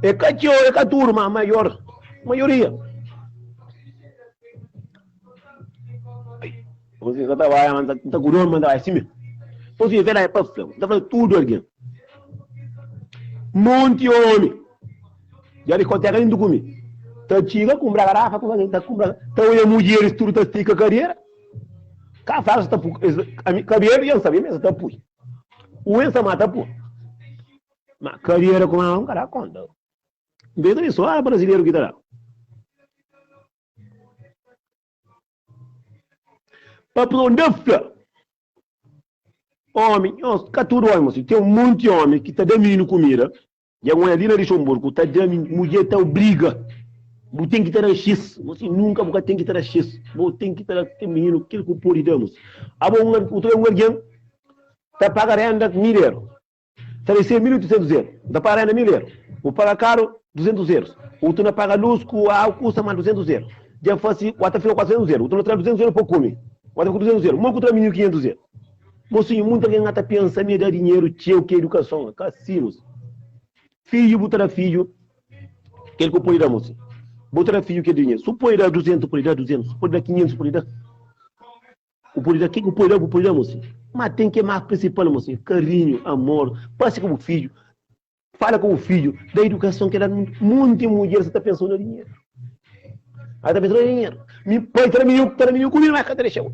E ka txeu, e ka tudu, ma maior, maioria. Ai, você sa ta bai, ma ta ku dor, ma ta bai si mesmu. Você verdade pa fla, ta fla tudu algen. Monti omi dja diskoteka dintu ku mi. Ta txiga kumpra garafa, ta kumpra, ta oja mudjeris tudu ta stika kadera. Ka fala ta pu, ami kabelu dja N sabi ma es ta pui. Uen sa ma ta pui. Ma kadera kuma N ka da konta. N pensa mi so era brasileru ki ta da. Pa pronda fla. Omi, nhos, ka tudu omi, mosi, ten un monti omi ki ta da mininu kumida, dja N oja li na Lixonburgu, ta da mininu, mudjer ta obriga, bu ten ki ta da xis, mosi, nunka bu ka ten ki ta da xis, bu ten ki ta da kel mininu kel ku podi da, mosi. Abo, un, bu ta oja un algen ta paga renda 1000 eru. Ta resebe 1800 euro, N ta paga renda 1000 euro, bu paga karu 200 euros, u tu na paga lus ku agu kusta mas 200 euro, dja fasi wa ta fika 400 euro, u tu na tra 200 euro pa kume, wa ta fika 200 euro, mo ku tra 1500 euro. Mosinhu, munti algen ata pensa mi da dinheru txeu ki edukason, ka si mosinhu. Fidju bu ta da fidju kel ku pode da mosinhu. Bu ta da fidju kel dinheru, su pode da 200 pode da 200, su pode da 500 pode da. Bu pode da ke ku pode da, bu pode da mosinhu. Ma ten ke mas prinsipal mosinhu, karinhu, amor, pasi ku bu fidju, fala ku bu fidju, da edukason ke da munti mudjer sa ta pensa na dinheru. Ela ta pensa na dinheru. Mi pai ta da mininu, ta da mininu kumida, ma ka ta dexa.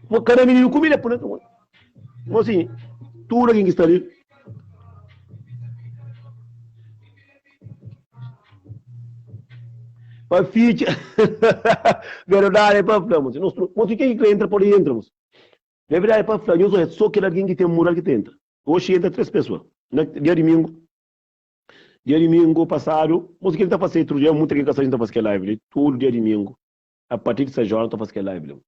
Mo ka da mininu kumida, puna Mosinhu, tudu algen ki sta li. Pa fitxa Verdadi é pa fla mosi Mosi ken ki kre entra pode entra mosi Verdadi é pa fla nhos é so kel algen ki ten mural ki ta entra Oxi entra 3 pesoa na dia dimingu Dia dimingu pasadu Mosi kel ki ta fase tru dia muita ken ka sabe si N ta fase kel live li tudu dia dimingu a partir di 6 ora N ta fase kel live li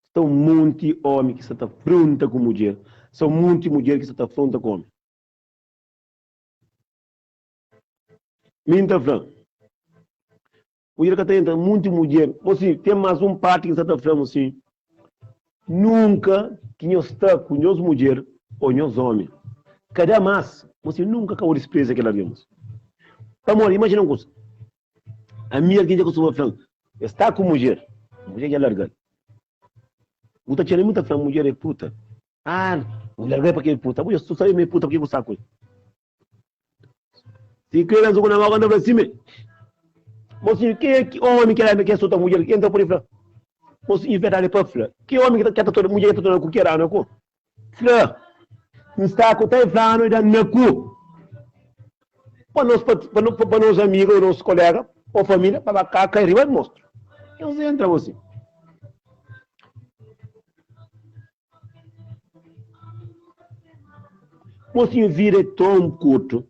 Sta un monti omi ki sta ta fronta ku mudjer Sta un monti mudjer ki sta ta fronta ku omi. Mi N ta fla, mudjer ka ta entra, munti mudjer, mosi, ten mas un parti ki N sa ta fla, mosi, nunka ki nhos sta ku nhos mudjer o nhos omi, ka da mas, mosi, nunka ka bo dispreza kel algen, mosi. Pamodi, imajina un kusa, ami algen dja kustuma fla-m, el sta ku mudjer, mudjer dja larga-l. Bu ta txena mi bu ta fla, mudjer é puta. Ah, N larga-l pa kel puta. Bu dja sabe ma é puta, pake bu sta ku el? Si kre na zugu na mau, ka ta fla sime. Mosinhu, ke é ki omi ki era ke sota mudjer? Entra pode fla. Mosinhu, verdadi pa fla. Ke omi ki ta toda mudjer ki ta toda ku ke ranu ku? Fla. N sta ku ta flanu e dan na ku. Pa nos pa nos amigu ou nos kolega ou familia pa ba ka kai riba di mostru. Nhos entra mosinhu. Mosinhu vida é tão kurtu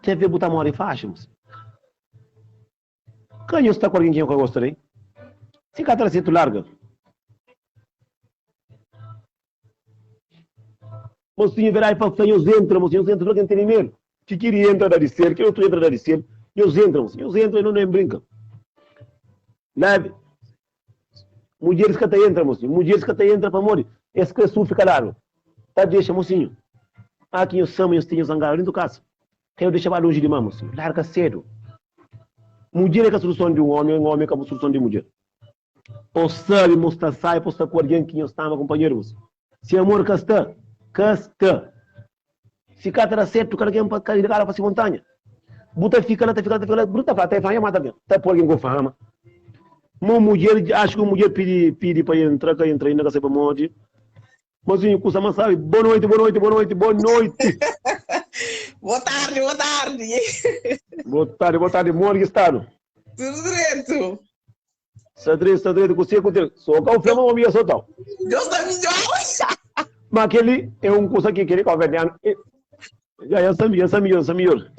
Te ve bu ta more faxi mosinhu Ka nhu sta ku algen ki nhu ka gosta del Si ka ta setu larga Mosinhu verdadi pa fla nhos entra mosinhu nhos entra tudu algen tene medu Ki kiri entra da di sel ki otu entra da di sel Nhos entra mosinhu nhos entra no nem brinka La Mudjeris ka ta entra, mosinhu. Mudjeris ka ta entra pamodi es kre sufri kaladu. Ta dexa, mosinhu. Ah, ki nhos sama, nhos ten nhos zangadu dentu kasa. Ka nhos dexa ba lonji di ma, mosinhu. Larga sedu. Mudjer é ka suluson di un omi, un omi é ka suluson di mudjer. Po sabi mo sta sai, po sta ku algen ki nhos ta ama kunpanheru, mosinhu. Si amor ka sta, ka sta. Si ka ta da sertu, kada ken pa kada pa si montanha. Bu ta fika la, ta fika la, ta fika la, bu ta fla, ta fla, mata algen, ta poi algen ku fama. Mo mudjer, axu ki mudjer pidi, pidi pa entra, ka entra inda, ka sai pamodi. Mozinho, kusa mas sabi. Boa noite, boa noite, boa noite, boa noite. Boa tarde, boa tarde. Boa tarde, boa tarde. Modi ki stadu? Tudo direto. Sta dretu, sta dretu, kuse ku ten? So ka u fla ma omi ya sotau. Deus ta midjor. Ma keli é un kusa ki keli kauverdianu e ya ya sta ya sta midjor, sta midjor.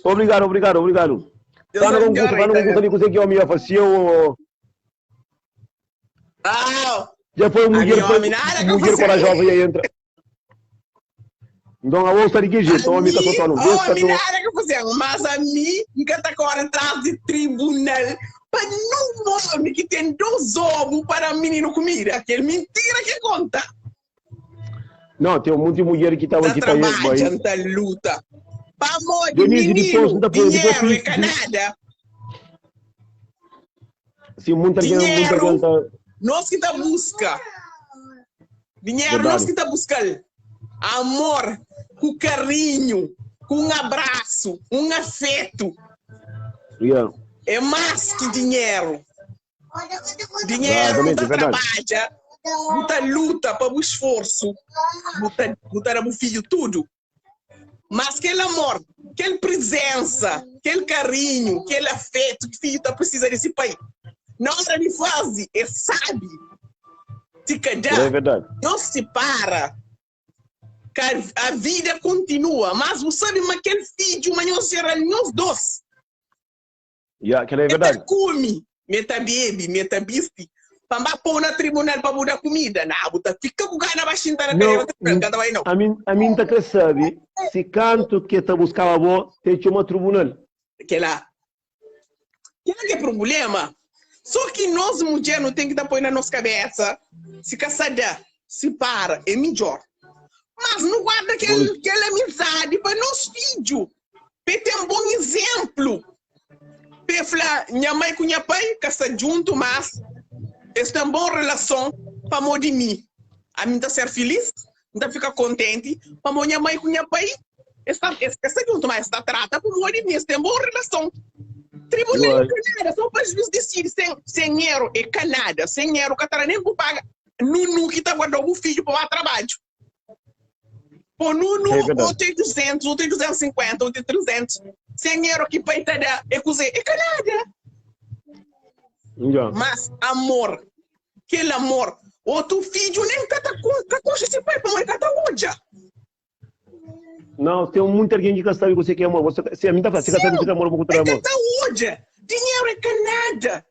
Obrigadu, obrigadu, obrigadu. Deus Fala ta ku un midjor kusa, fala ku un kusa di kuse ki omi ya fasiu o Ah, Já foi a mudjer, mi foi omi nada ka mudjer fasiu. korajosa ya entra. Nton abo sta di ki jetu? Omi ka Ami, sotau no vez ka omi to. nada ka fasiu, mas ami N ka ta kore tras di tribunal pa nun omi ki ten dos obu pa da mininu kumida. Kel mintira ki konta. Não, tem muita mulher que tava Ta que tá aí, trabadja, vai. N ta luta. Pamodi Denise, depois mininu, não tá por depois dinheru é ka de, nada. sim, muita gente, muita Dinheru, gente tá nos ki ta buska. Dinheru nos verdade. ki ta buska-l. Amor ku karinhu, ku un abrasu, un afetu Yeah. é más ki dinheru. Dinheru bu Exatamente, ta é verdade. trabadja, bu ta luta pa bu sforsu, bu ta, bu ta da bu fidju tudu. Mas kel amor, kel prizensa, kel karinhu, kel afetu ki fidju ta prisiza di si pai, na ora di faze, é sabi. Ti ka É da, verdade. nhos sipara, ka a vida kontinua, mas bu sabe ma kel fidju ma nhos jera-l nhos dos. Ya, kel-la é E ta verdade. kume, me ta bebe, me ta bisti. Pa N ba pô-u na tribunal pa bu da kumida? Nau, bu ta fika ku gana ba xinta na kadera Nau, tribunal, N ka ta bai nau. ami, ami N ta kre sabe si kantu ke ta buskaba bo, te txoma tribunal. Kela, kela ki é prubulema. So ki nos mudjer nu ten ki ta poi na nos kabesa, si ka sa da, si para, é midjor. Mas nu guarda kel, kel amizadi pa nos fidju, pa e ten bon izénplu. Pa e fla, Nha mai ku nha pai ka sta djuntu, mas es ten bon relason pamodi mi. Ami N ta ser filís, N ta fika kontenti pamodi nha mai ku nha pai es ta, es ka sta djuntu, mas es ta trata pamodi mi. Es ten bon relason. Tribunal é ka nada, so pa juiz disidi sen, sen eru é ka nada. Sen eru ka ta da nen bu paga nunu ki ta guarda-u bu fidju pa ba trabadju. Pô nunu É verdade. ou tem 200, ou tem 250, ou tem 300. Sem euro que pai ta da é kuzê? É ka nada. Já. Mas amor, kel amor, otu fidju nem ka ta ka konxe se pai pamodi ka ta odja. Não, tem muita alguém que ka sabe kuzê que é amor. Você, se a mim tá falando, se ka sabe kuzê que é amor, vou É contar ka amor. ta odja. Dinheiro é ka nada.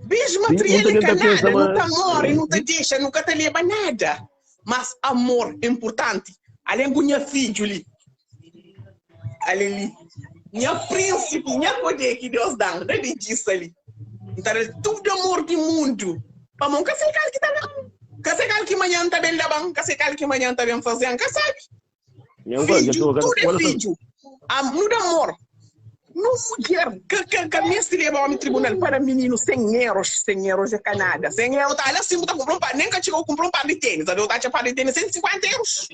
Bens Muita material é gente ka tá pensa, nada. Nu ta mas morre, nu ta dexa, nu ka ta leba nada. Mas amor é importanti. Alén ku nha fidju li. Ale li. Nha prínsipi, nha kodê ki Deus dan, da di djisa li. N ta da-l tudu amor di mundu. Pamô N ka sai kal ki ta da-m. N ka sai kal ki manhan N ta ben leba-m. N ka sai kal ki manhan N ta ben faze-m. N ka sabe. Nha nka, Fidju, nha tudu é olha só. fidju. Am, nu da amor. Nu mudjer ka, ka, ka meste leba omi tribunal para mininu 100 euros. 100 euros é ka nada. 100 euros ta ala sin bu ta kunpra un par, nen ka txiga bu kunpra un par di tênis. Abe bu ta atxa par di tênis 150 euros.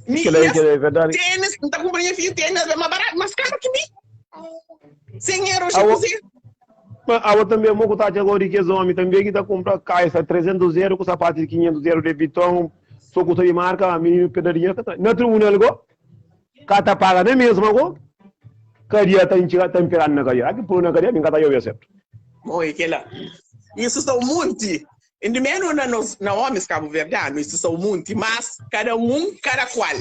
Mi, Kel aí, nha kel aí é verdade. tênis, N ta kunpra nha fidju tênis, abe ma barato, mas karu ki mi. 100 euros é Awo, kuzê? mas awo também, mo ku ta atxa agora di kes omi também ki ta kunpra kaisa 300 euros ku sapatu di 500 euros de Vuitton, so kusa di marka, mininu perde dinheru ka ta. Na tribunal go, ka ta paga na mesma go, kadia ta intxiga, ta imperadu na kadia. Aki puru na kadia, mi ka ta obi asertu. Bom, é kela. Isso são munti. Indi menu na nos, na homis cabo-verdiano, isso são munti, mas cada um, cada qual.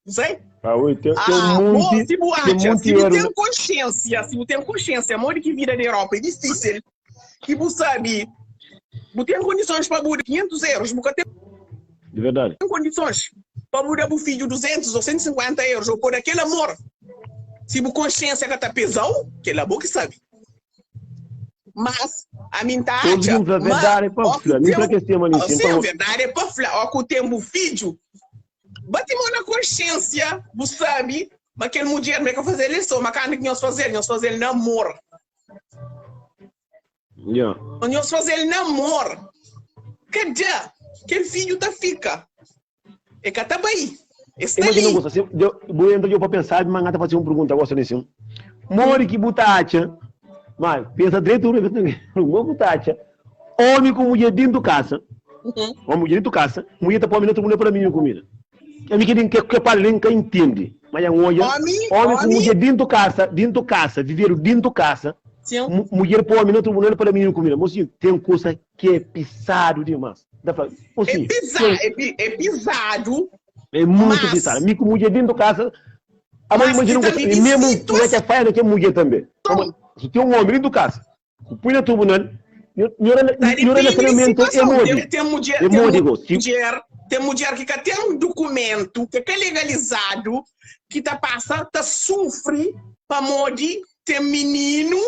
Não sei? Ah, ui, tem, tem um Ah, bom, monte, se bu tem atxa, monte se bu erro. tem consciência, se bu tem consciência, modi ki vida na Europa é difícil, ki bu sabe, bu tem condições pa bu da 500 euros, bu ka tem De verdade. condições pa bu da bu fidju 200 ou 150 euros, ou pôr aquele amor. Se bu consciência ka ta pesau, kel-la bo ki sabe. Mas, ami N ta Todos atxa um fla ma verdade é pa ó ki fla. Mi fla tem, que esse tema nisso. sim, Então, verdade é pa fla, ó ku tem bu fidju, bati mão na consciência, bu sabe ma kel mudjer ma é ka fazel el só, ma kantu ki nhos fazel, nhos fazel na amor. yeah. Nhos fazel na amor. Ka da, kel fidju ta fika. E ka ta bai, e sta Imagina li. un kusa, si bu entra djo pa pensa, ma N ta fasi un pergunta gosi nisin. Modi ki bu ta atxa, ma pensa dretu, mo bu ta atxa omi ku mudjer dintu kasa, omi mudjer dintu kasa, mudjer ta poi omi na tribunal pa da mininu kumida. Ami ki ke ke pala li N ka intindi, ma dja N odja Omi, omi ku omi, mudjer dintu kasa, dintu kasa, vivedu dintu kasa, sim. mudjer poi omi na tribunal pa da mininu kumida. Mosinhu, ten kusa ki é pisadu dimas. N ta fla, É mosinhu, pisa, ten é, pi- é pisadu, é mutu mas, pisadu. Mi ku mudjer dintu kasa, aba mas imajina ki un ta kusa, vive mesmu N atxa situason. faia na kel mudjer tanbe. Pamodi, si ten un omi dintu kasa, ku pui na tribunal, nho Ta nho dipende di relasionamentu é situason. modi? Tem, tem mudjer, É tem modi go? Si mudjer, tem mudjer ki ka ten dukumentu, ki ka legalizadu, ki ta pasa ta sufri pamodi ten mininu,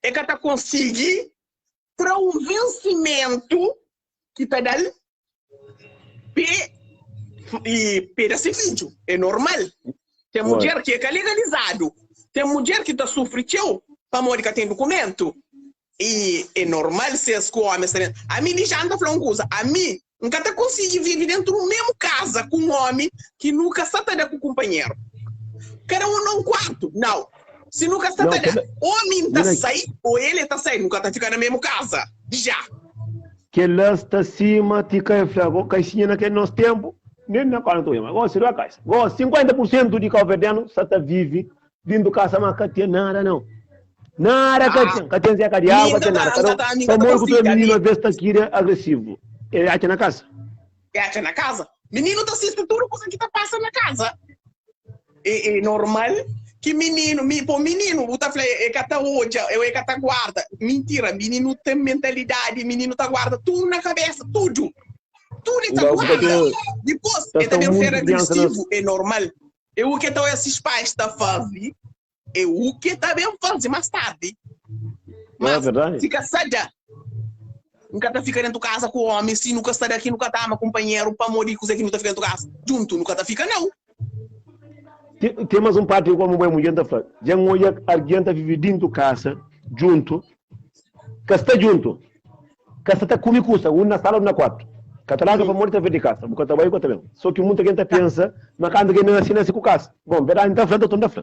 e ka ta konsigi tra un vensimentu ki ta da-l pe i pe da se fidju. É normal. Ten mudjer ki é ka legalizadu, ten mudjer ki ta sufri txeu pamodi ka ten dukumentu. I é normal si es ku ómis ta ben. Ami di já N ta fla un kuza, ami N ka ta konsigi vive dentu di un memu kaza ku un ómi ki nu ka sta ta da ku kunpanheru. Kada un na un kuartu. Nau. Si nu ka sta Nau, ta da, kela ómi N ta mina sai ô el e ta sai, nu ka ta fika na memu kaza. Já. Kela sta sima ti ka e fla go kaixinha na kel nos tempu nen na kola nta oja ma gosi dua kaisa gosi 50 por sentu di kauverdianu sa ta vivi dintu kasa ma ka ten nada nau nada ka Ah, ten ka ten zeka di mi agu ka nka ten ta, nada nka kada ta, mi nka ta pamodi ku ta konsigi, ami mininu aves ta kria agresivu e atxa na kasa. E atxa na kaza. Mininu ta sisti tudu kusa ki ta pasa na kaza. E, e normal. Ki mininu, mi, po mininu, bu ta fla e ka ta odja, ou e ka ta guarda. Mintira, mininu ten mentalidadi, mininu ta guarda tudu na kabesa, tudu. Tudu e ta Nga, bu ka guarda. ten, Dipôs ta e ta sta ben ser monti kriansa na. agresivu, é normal. É u ke ta oja sis pais ta faze, é u ke ta ben faze más tardi. Não é Mas verdade? si ka sa da, N ka ta fika dentu kaza ku omi si nu ka sta da ki nu ka ta ama kunpanheru pamodi kuzê ki nu ta fika dentu kaza djuntu nu ka ta fika nau. Ten mas un parti komu bo é mudjer N ta fla dja N odja argen ta vive dintu kasa djuntu ka sta djuntu ka sta ta kume kusa un na sala un na kuartu ka ta larga pamodi ta vende kasa bu ka ta bai bu ka ta ben so ki munta gen ta pensa ma kantu ke nasi nasi ku kasa bon verdadi N ta fla N ta torna fla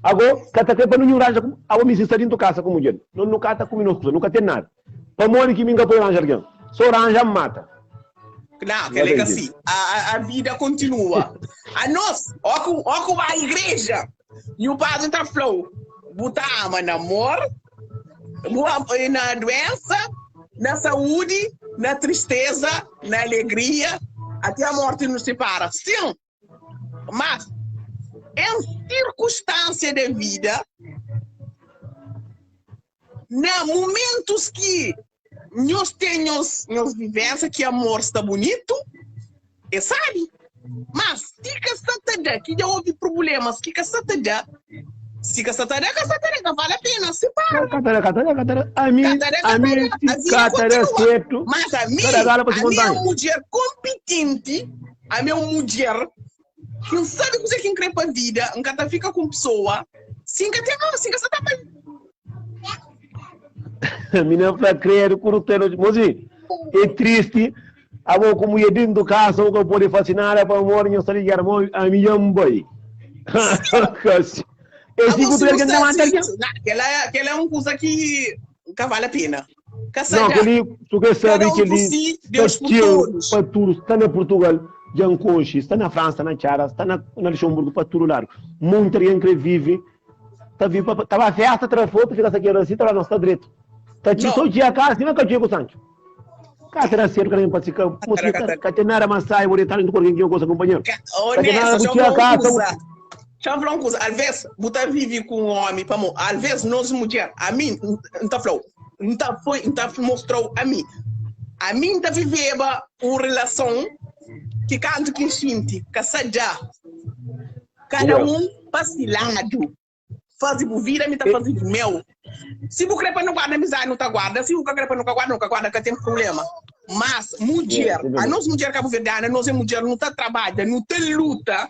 ago ka ta kre pa ninhun ranja abo mi si sta dintu kasa ku mudjer no nu ka ta kume nos kusa nu ka ten nada. Pamodi ki mi N ka pode ranja algen? So ranja N mata. Não, N kel ka é ta ka intende. si. A, a, a vida continua. A nos, ó ku, ó ku ba igreja, nhu padre ta fla-u, bu ta ama na amor, bu ama na doença, na saúde, na tristeza, na alegria, até a morte nos separa. Sim, mas em circunstância da vida, Na mumentus ki nhos ten nhos nhos vivensa ki amor sta bunitu, é sabi. Mas si ka sta ta da, ki dja obi prublemas ki ka sta ta da, si ka sta ta da, ka sta ta da, ka vale a pena, separa. Ka ta da, ka ta da, ka ta da. Ami, Ka ta da, ka ta ami da, si a vida ka ta da kontinua. sertu, Mas ami, ka da gala pa si ami é montanha. un mudjer konpitenti, ami é un mudjer ki N sabe kuzê ki N kre pa vida, N ka ta fika ku un pesoa si N ka ten, si N ka sta ta ama-l. Minina fla credo ku ruteno mozi é triste abo ku mulher dentro casa o ka pode fazer nada pa amor nho sta di germão ami dja N bai kasi é si Abo ku si tudo bu algen ta sta mata si, algen na, kela kela é un kuza ki ka vale a pena. Ka sa não da. keli tu ke Kada sabe un por keli si, sta Deus por txeu todos. pa tudo sta na Portugal dja N konxe sta na França na Txada sta na na Luxemburgo pa tudo lado monti algen kre vive Ta vi pa ta ba festa tra foto fika sakedu asi ta fla no sta dretu ta txi so txia kasa sima ka txia ku Sancho ka ta da sertu ka ta ben pa si ka mosi ka ka ten nada mas sai bo detadu juntu ku algen ki nho gosta kunpanheru ka ten nada Honesta, bu xa txia fla un kasa bu kuza Xa fla un kuza alves bu ta vivi ku un omi pamo alves nos mudjer ami N ta flau N ta foi N ta mostrau ami ami N ta viveba un relason ki kantu ki N xinti ka sa da Kada un pa si ladu. Faze bu vida, mi ta faze di meu. Si bu kre pa nu guarda amizadi, nu ta guarda. Si bu ka kre pa nu ka guarda, nu ka guarda, ka ten prublema. Mas mudjer, anos mudjer kabuverdiana, nos é mudjer, nu ta trabadja, nu ta luta.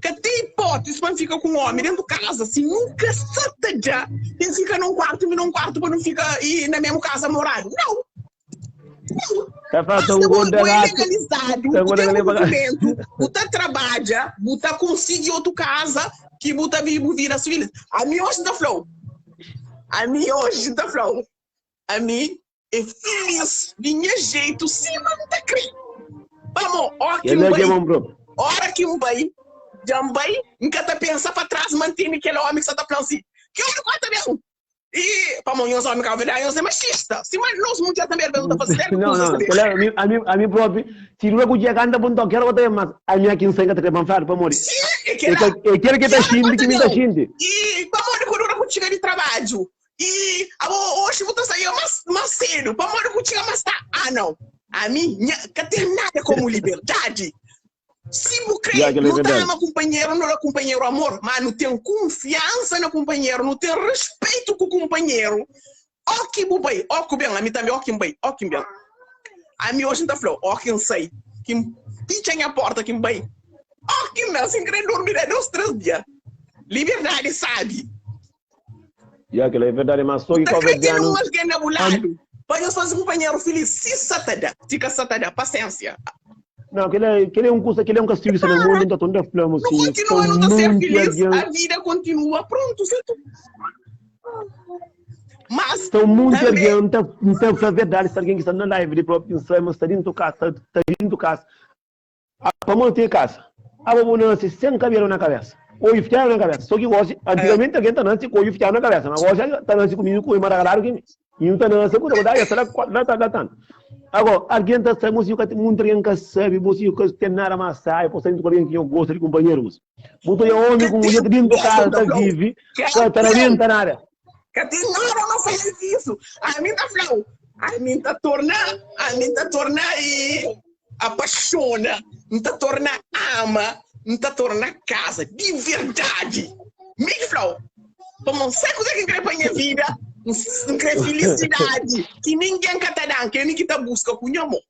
Ka ten ipótisi pa N fika ku un omi dentu kaza si nu ka sa ta da N fika na un kuartu, mi na un kuartu pa nu fika na mesmu kaza moradu. Nau! Ta falta Basta un bo, gol bo é da legalizadu, bu ten bu dukumentu, bu ta trabadja, bu ta konsigi otu kaza ki bu ta vive bu vida feliz. Ami oji N ta fla-u, ami oji N ta fla-u, ami é feliz di nha jetu sima N ta kre. Pamo, ó ki N bai, ora ki N bai, dja N bai, N ka ta pensa pa tras ma N tene kel omi ki sa ta fla-m si, ki ora ku el ta ben? E pamo nhos omi ka verdadi nhos é machista sima nos mudjer tanbe alvez nu ta fazi sertu Não, kuzas não, tanbe. kela ami, ami, ami propi, si dura ku dja kanta bom toque, ela bota mas ami aqui não sei que tá panflado pa mori. Si é É kela que é aquele que ki tá ora xinte pa que ta mi tá ben xinte. e pamodi ku dura ku txiga di trabadju e abo oxi bu ta saia mas mas sedu pamodi ku txiga mas tardi ah não ami nha ka ten nada komu liberdadi Si bu kre, Ya, kel-la é nu ta verdadi. ama kunpanheru, nu da kunpanheru amor, má nu ten kunfiansa na kunpanheru, nu ten ruspetu ku kunpanheru. Óki bu bai, óki bu ben, ami tanbê óki N bai, óki N ben. Ami oji N ta fla-u, óki N sai, ki N fitxa nha pórta ki N bai, óki N ben, si N kre durmi la dôs, três dia. Liberdadi sábi. Ya, kel-la é verdadi, má sô Bu ki ta kre ten káuberdianu un algen na bu ladu pa nhos faze kunpanheru filís? Si sa ta da, si ka sa ta da, pasiénsia. Não, kel-la kel-la é un kusa, kel-la é un kastigu ki sta na mundu, N ta torna fla Nu mosinhu, sta kontinua un nu ta ser monti filís, algen, a vida kontinua, prontu, setu. Mas sta un monti tanbe, algen, N ta N ta fla verdadi, sta algen ki sta na live li propi, N sabe ma sta dintu kasa, sta sta dintu kasa, Ah, pamodi ten kasa? Abo bu nase sen kabelu na kabesa, oju fitxadu na kabesa. So ki gosi, antigamenti algen ta nase ku oju fitxadu na kabesa, ma gosi ta nase ku mininu ku oju maragaladu ki mi. Mininu ta nase ku ta da, ya sta la la ta la tantu. Agora, algen ta sabe, mosinhu ka ten, munti algen ka sabe, mosinhu ka ten nada más sabe, pode sta dentro ku algen ki nho gosta di kunpanheru, mosinhu. Bu ta odja omi Ka ku mulher ten dentro gosta, kaza N ta ta fla-u. vive, Ka ka ta ten. rabenta nada. Ka ten nada más sabe ki isu. Ami N ta fla-u, ami N ta torna, ami N ta torna e apaxona, N ta torna ama, N ta torna kaza di verdadi. Mi ki fla-u. Pamodi N sabe kuzê ki N krê pa nha vida, N krê filisidadi ki ningen ka ta da-m, ki é mi ki ta buska ku nha mô.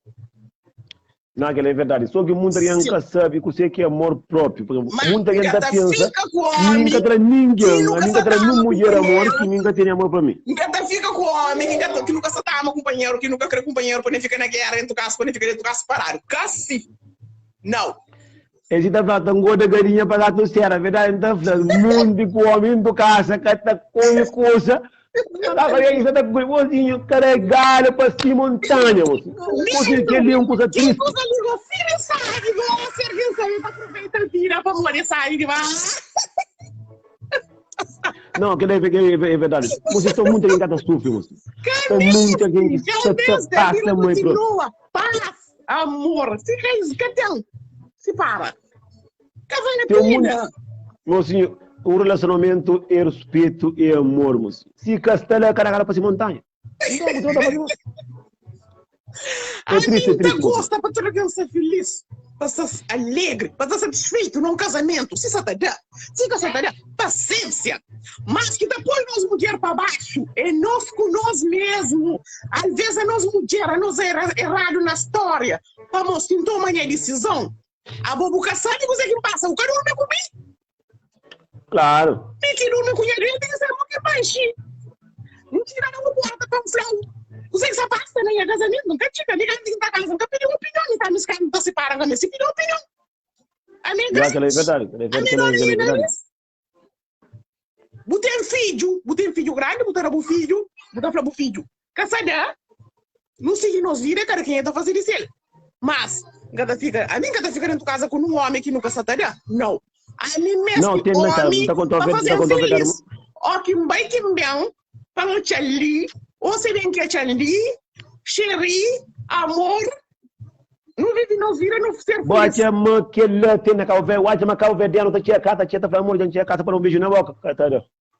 Não, aquela é verdade. Só que muita gente Sim. nunca sabe o que é que é amor próprio. Por exemplo, Mas muita gente nunca tá ta pensa fica com que homem nunca terá que ninguém, nunca nunca se terá nenhuma ama mulher amor companheiro. que nunca tem amor para mim. Nunca ta fica com homem que nunca, que nunca se ama companheiro, que nunca crê companheiro para nem ficar na guerra dentro do caso, para nem ficar dentro do caso parado. Casi. Não. Esse tá falando, tá gorda galinha para dar terceira, verdade? Tá falando, mundo com homem do casa, que tá come coisa. Não dá para isso, tá com mocinho, carregado para cima montanha, mocinho. Mocinho, que ali é uma coisa Que triste. coisa ali, filho sabe, você que sabe, aproveita a vida para morrer, sabe, que vai. Não, aquilo é, é, é verdade. Vocês estão muito em catástrofe, moço. Estão muito em que passa muito. Continua, paz, amor, se raiz, cadê? Se para. Que vale a Tem pena. muito... Mocinho, o relacionamento é respeito e amor, moço. Se castelo é cara para montanha. Então, você não tá fazendo. É A triste, é mim triste, moço. gosta para toda criança ser feliz, para ser alegre, para estar satisfeito num casamento. Se só tá dá, se que só tá dá, paciência. Mas que depois nós mulher para baixo, é nós com nós mesmo. Às vezes é nós mulher, é nós erra, errado na história. Vamos, então toma a decisão. A bobuca sabe o que passa, o cara dorme comigo. Claro. Tem que dorme com ele, tem que ser muito baixo. Não tira não porta para um flau. Você que se afasta, né? Casamento, nunca tinha, ninguém tem que casa, nunca pediu opinião, não tá me escando, tá se parando, mas se pediu opinião. A minha Já, aquela é verdade, aquela é A verdade, minha aquela é verdade. Botei um filho, botei um filho grande, botei um filho, botei um filho. Casada, não sei nós vira, cara, quem é tá fazendo isso ele. Mas, cada fica, a mim cada fica dentro de casa com um homem que nunca se tá não. A mim mesmo, Não, tem, mas tá, homem, tá com tua para verdade, fazer tá com tua verdade. feliz. Ó, que bem que bem, para o tchali, ou se bem que é tchali, xeri, amor, não vive, não vira, não ser feliz. Bote a mão que ele tem na Cabo Verde, bote a Cabo Verdeano, tá tinha casa, tinha tá falando, amor, tinha casa para um beijo na boca, tá, tá.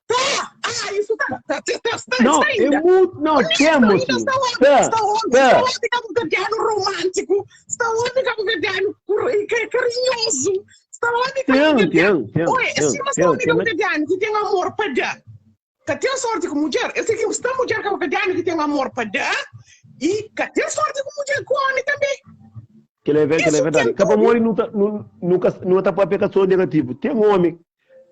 Tá! Ah, isso tá, tá, tá, tá, está, Não, está é ainda. muito, não, Ainda temos, está sim. onde? Tá, Está onde? tá. Está onde cabo-verdiano romântico? Está onde cabo-verdiano cur- ca- carinhoso? Está onde Tem, cabo-verdiano? tem, tem, Oi, tem, se está tem, onde tem. cabo-verdiano que tem amor para dar? Que tem sorte com mulher? Eu sei que está mulher cabo-verdiano que tem amor para dar e que tem sorte com mulher, com homem também. Que ele é verdade, que ele é Isso verdade. tem Cabo tudo. Mori não tá, não, nunca, não tá para pegar só negativo. Tem um homem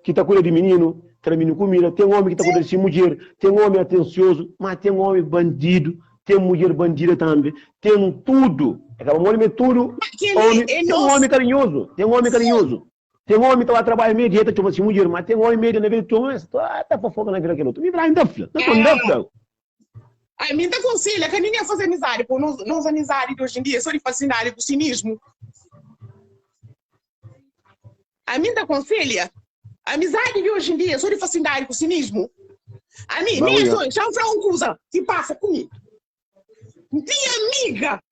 que tá cuidando de menino, tá menino comida, tem um homem que tá cuidando de mulher, tem um homem atencioso, mas tem um homem bandido, tem mulher bandida também, tem tudo. É Cabo Mori é tudo. Aquele Homem, é tem um nosso. homem carinhoso, tem um homem carinhoso. Tem um homem que tá lá trabalha meio dieta, chama assim mulher, mas tem um homem meio na vida, tu ah, tá fofoca na vida aquele outro. Me vai ainda, filho. Não, não, filho. A mim te aconselha que ninguém faz amizade, pô, não, não amizade de hoje em dia, só de fascinar com cinismo. A mim te aconselha, a amizade de hoje em dia, só de fascinar com cinismo. A mim, Bom, nem já. sou, já uma coisa que passa comigo. Não tinha amiga,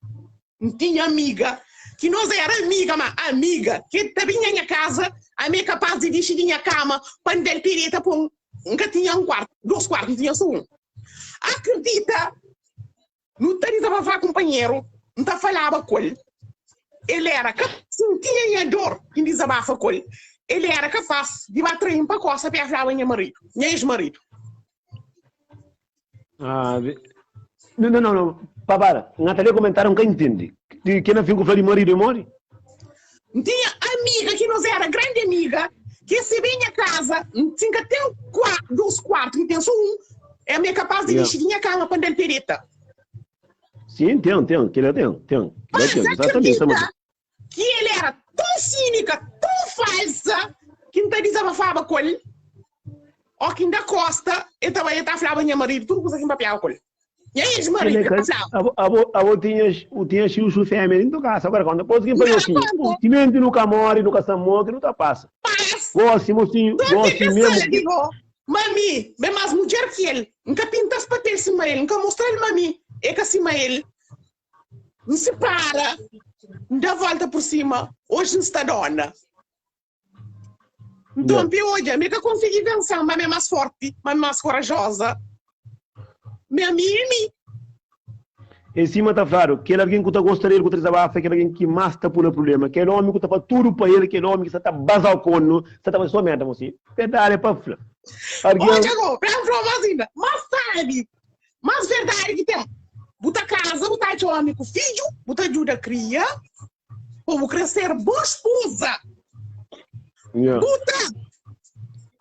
não tinha amiga, que nós era amiga, mas amiga, que também na minha casa, a minha capaz de vestir minha cama, para del pireta, pô, nunca tinha um quarto, dois quartos, tinha só um. Acredita, não estava a falar com companheiro, não tá falava com ele. Ele era capaz, sentia a dor que desabafa com ele. Ele era capaz de bater em pacoça para falar minha marido, minha ex-marido. Ah, ve- não, não, não, não. Papara, Natalia comentaram que entende. Que que não fica com o marido e morre? Tinha amiga que nós era grande amiga, que se bem a casa, tinha até um quarto, dois quartos, que tem só um, é minha capaz de Yeah. vestir minha cama para ele pereta. Sim, tem, tem, que ele tem, tem. Que ele Mas tem, exatamente. acredita Exatamente. que ele era tão cínica, tão falsa, que não desabafava com ele. Ou que ainda costa, ele também está falando minha marido, tudo coisa que me papiava com ele. E aí, ex-marido, Ele ele falava. Abo, abo tinhas, o tinhas o su fêmea em tua casa, agora quando depois que falou assim, o cimento nunca morre, nunca se morre, nunca passa. Paz, Gosto, mocinho, Todo gosto que mesmo. digo, mami, bem mais mulher que ele, nunca pintas para ter cima ele, nunca mostrar ele mami, é que acima ele. N sipara, N da volta por sima, oji N sta dona. Nton, Yeah. pi odja, mi ka konsigi vense-m, ma mi é más forti, ma mi é más korajoza. Mi ami é mi. Em sima ta fladu, kel algen ku ta gosta del, ku ta dizabafa, é kel algen ki más ta pui na prubléma. Kel ómi ku ta fla tudu pa el, kel ómi ki sa ta baza-u konu, sa ta faze sô mérda. Mosi, verdadi é pa fla. Algen. Odja go, pa N fla-u más inda, más sabi, más verdadi ki ten. Bu ta kaza, bu ta atxa ómi ku fidju, bu ta djuda kria, pa bu kre ser bo spoza. Yeah. Bu ta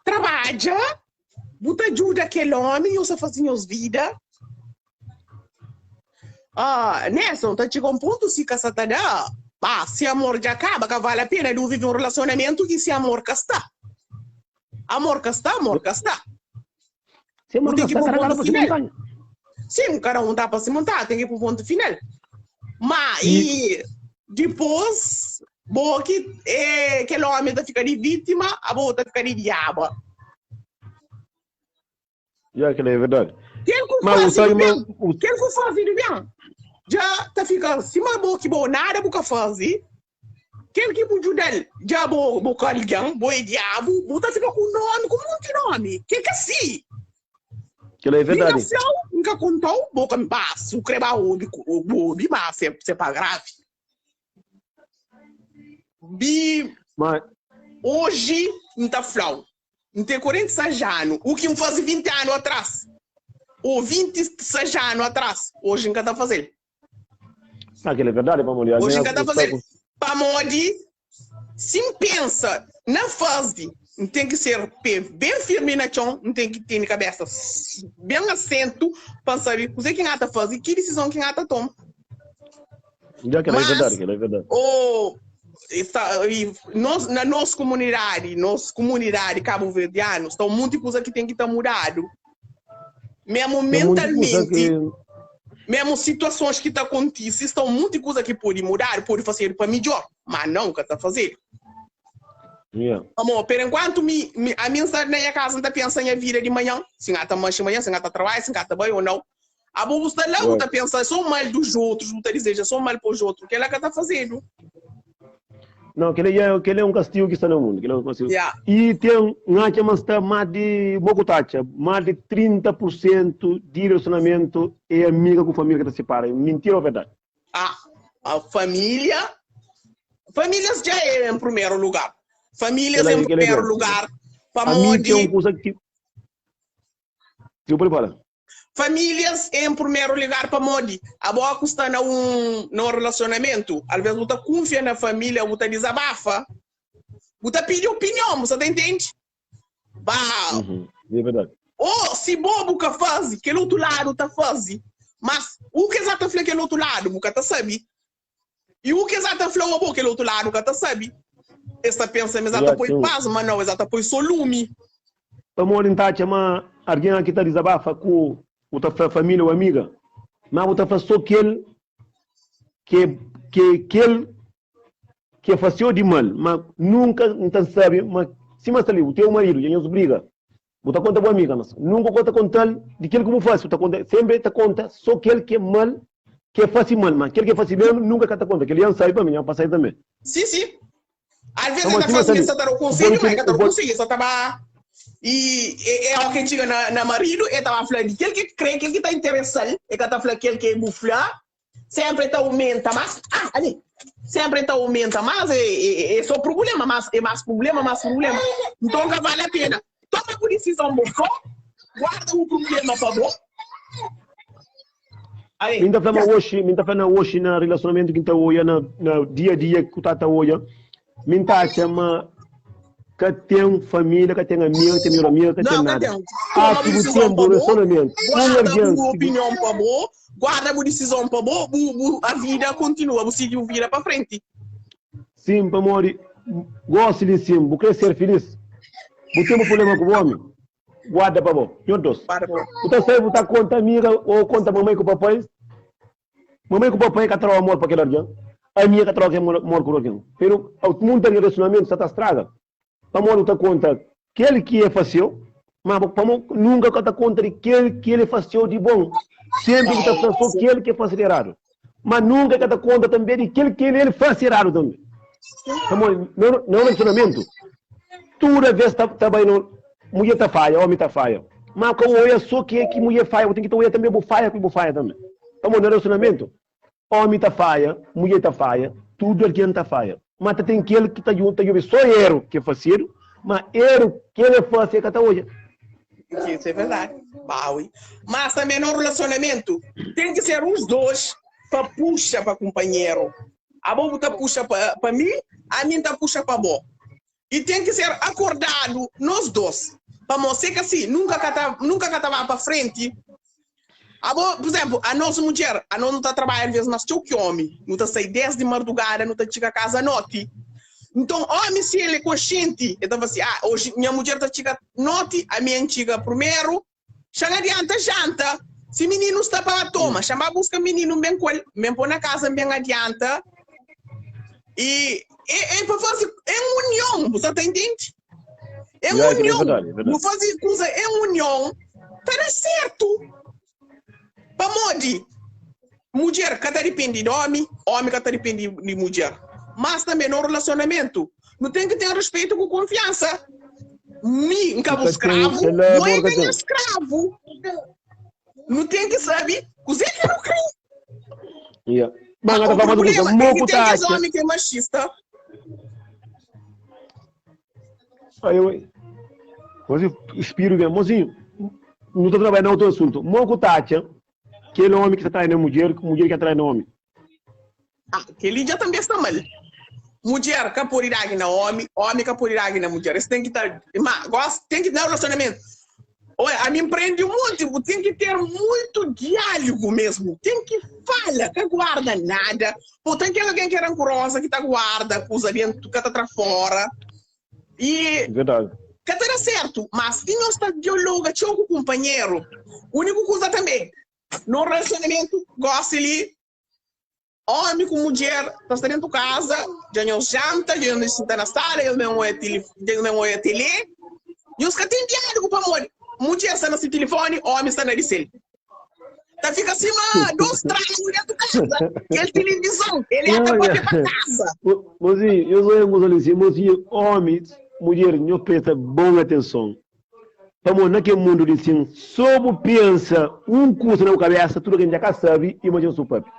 trabadja, bu ta djuda kel ómi, nhos ta faze nhos vida. Ah, Nelson, ta txiga un pontu si ka sa ta da, bah, si amor dja kaba, ka vale a pena di bu vive un relasionamentu ki si amor ka sta. Amor ka sta, amor ka sta. Si amor Bu ten ka ki sta, pô kada pontu kada pa si final. montanha. Sim, kada un ta pa si montanha, ten ki pô pontu final. Ma E e dipôs bo ki é kel ómi ta fika di vítima, abo ta fika di diaba. Ya, kel-la é verdadi. Kel ku Ma bu faze sabe di ma ben, u kel ku faze di ben, dja ta fika sima bo ki bo nada bu ka faze, kel ki bu djuda-l dja bo bo ka algen, bo é diabu, bu ta fika ku nomi, ku monti nomi. Ke ka si? Kel-la é Mi ka verdadi. fla-u, N ka konta-u, bo ka ba, si bu kre ba obi, bu obi, ma se se pa gravi. Bi Ma oji N ta fla-u, N ten 46 anu, u ki N faze 20 anu atras, ô 26 anu atras, oji N ka ta faze-l. Ah, kel-la é verdadi, pamodi Oji algen N ka ta sta faze-l. ku. Pamodi si N pensa na faze, N ten ki ser pé ben firmi na txon, N ten ki tene kabesa ben asentu pa N sabe kuzê ki N ata faze i ki disizon ki N ata toma. Já kel-la é Mas, verdadi, kel-la é verdadi. ô, sta, i nos, na nos kumunidadi, nos kumunidadi kabuverdianu, sta un monti kuza ki ten ki ta mudadu. Memu Ten monti kuza mentalmenti, ki. memu situasons ki ta kontise, sta un monti kuza ki pode mudadu, pode fasedu pa midjor, ma nau ka ta fazedu. Yeah. Pamó, perenkuantu mi, mi, ami N sta na nha kaza N ta pensa nha vida di manhan, si N ata manxe manhan, si N ata trabadja, si N ka ta bai ô nau. Abo bu sta la, bu ta pensa so mal dos otrus, bu ta dizeja so mal pa os otrus, kela ka ta fazedu. Não, kel é, kel é um castigo ki sta na mundo, kel é um castigo. Yeah. E tem, N atxa ma sta más di, mo ku ta atxa, más di 30% di relacionamento é amiga ku família ki ta separa. Mentira ou verdade? Ah, a família, famílias dja é em primeiro lugar. Famílias Kel em é, kel é primeiro doente. lugar, A mi tem um pamodi kuza ki, eu pode falar. Famílias em primeiro lugar pamodi abo ku sta na un na un relacionamento alvez bu ta kunfia na família bu ta dizabafa bu ta pidi opinion bu sa ta intende ba Uhum, é verdade. o si bo bu ka fazi kel otu ladu ta fazi mas u ke sa ta fla kel otu ladu bu ka ta sabi i u ke sa ta fla abo kel otu ladu ka ta sabi es ta pensa ma es ta Já poi tem. paz ma nau es ta poi so lumi. Pamodi N ta atxa ma algen ki ta dizabafa ku bu ta fla família ô amiga, má bu ta fla sô kel ki é kel ki é fase-u di mal. Má nunka N ta sabe ma sima sta li, bu ten un maridu dja nhos briga, bu ta konta bu amiga, mas nunka bu ka ta konta-l di kel ki bu fase. Bu ta konta, sénpri ta konta sô kel ki é mal, ki é fase mal, má kel ki é fase ben nunka ka ta konta. Kel-li N sabe pamodi nha pasa el tanbê. Si, si. Alvês Pamodi el ta sima fla sta si li, el sa ta da bu pode konsedju, ma el tene, ka ta bu da pode. konsedju, el sa ta ba i e óki el txiga na na maridu, el ta ba fla di kel ki krê, kel ki ta interesa-l, el ka ta fla kel ki bu fla, sénpri el ta aumenta más, ah, ali, sénpri el ta aumenta más, é é é sô prubléma, más é más prubléma, más prubléma. Nton ka vale a pena. Toma bu disizon bo sô, guarda bu prubléma pa bo. Mi N ta fla ma oxi, mi N ta fla na oxi na rilasionamentu ki N ta oia na na dia a dia ku ta ta oia, mi N ta atxa ma ka ten família, ka ten amiga, ka ten midjor amiga, ka ten Não, ka nada. ten. Toma Atu bu bu disizon ten pa bu bo, rilasionamentu ku un guarda algen bu ki bu opinion pa bo, guarda bu disizon pa bo, bu bu a vida kontinua, bu sigi bu vida pa frenti. Sin, pamodi gosi li sin, bu kre ser filis, bu ten bu prublema ku bu omi, Guarda pa bo. Nhor Deus. Guarda pa bo. Bu ta sai, bu ta konta amiga ou konta mamai ku papai. Mamai ku papai ka trau amor pa kel algen. Amiga ka trau amor ku algen. Pero mundu ta relacionamento sa ta straga. Pamodi bu ta konta kel ki e faseu, ma pamo nunka ka ta konta di kel ki el faseu di bon. Sempri bu ta fla so kel ki e fasi di eradu. Ma nunka el ka ta konta tanbê di kel ki el fase eradu tanbê. Pamodi na un relasionamentu, tudu vês ta ta bai no mudjer ta fadja, ómi ta fadja. Ma ka oia sô ke ki mudjer fadja, bu ten ki ta oia tanbê bu fadja ku bu fadja tanbê. Pamodi na relasionamentu, ómi ta fadja, mudjer ta fadja, tudu algen ta fadja. Ma ta ten kel ki ta ta djobe sô eru ki fasedu, ma eru ki el fase el ka ta odja. Isso é verdade. Baui. Mas também no relacionamento tem que ser os dois para puxa para companheiro. A bo tá puxa para mim, a mim tá puxa para bo. E tem que ser acordado nós dois. Para mostrar que assim, nunca cata, nunca cata para frente. A bo, por exemplo, a nossa mulher, a nós não tá trabalhando às vezes mais que homem. Não tá sair desde madrugada, não tá chega a casa à noite. Então, homem, se ele é consciente, ele tá assim, ah, hoje minha mulher tá chega noite, a minha chega primeiro, chega adianta, janta. Se menino está para toma, chama busca menino bem com ele, bem pôr na casa, bem adianta. E é, é para fazer em união, você tá entende? Em Yeah, é união. verdade, é verdade. Não fazer coisa em união, tá dar certo. Pamodi, mulher que tá depende de homem, homem que tá depende de mulher. Mas também no relacionamento, não tem que ter respeito com confiança. Mi, nunca Nunca tem, escravo, sei lá, não é amor, ganhar tem. escravo. Não tem que saber, coisa que não crê. Yeah. Mas O tá falando coisa, problema é que moco tem tá aqueles acha. homens que é machista. Aí eu, você inspiro bem, mozinho, não tô trabalhando outro assunto. Moco tá acha, aquele homem que está traindo a mulher, que mulher que atrai no homem. Ah, aquele já também está mal. Mulher que pode dar na homem, homem que pode dar na mulher. Isso tem que estar, mas gosto, tem que dar relacionamento. Olha, a mim prende muito, tem que ter muito diálogo mesmo. Tem que fala, que guarda nada. Pô, tem que alguém que é rancorosa, que tá guarda, coisa dentro, que tá pra fora. E Verdade. que tá certo, mas se não está dialoga, tchau com o companheiro. Único coisa também, no relacionamento, gosta ali, homem com mulher, tá dentro de casa, já não janta, já não está na sala, ele não é tele, já não é tele. E os que têm diálogo para amor. Mulher está no seu telefone, homem está na dele. Tá fica assim, mas dois tragos dentro de casa. Aquele televisão, ele até pode ir para casa. Mozinho, eu sou um assim, mozinho, homem, mulher, não presta boa atenção. Vamos, naquele mundo de sim, só pensa um curso na cabeça, tudo que a gente já sabe, imagina o seu papo.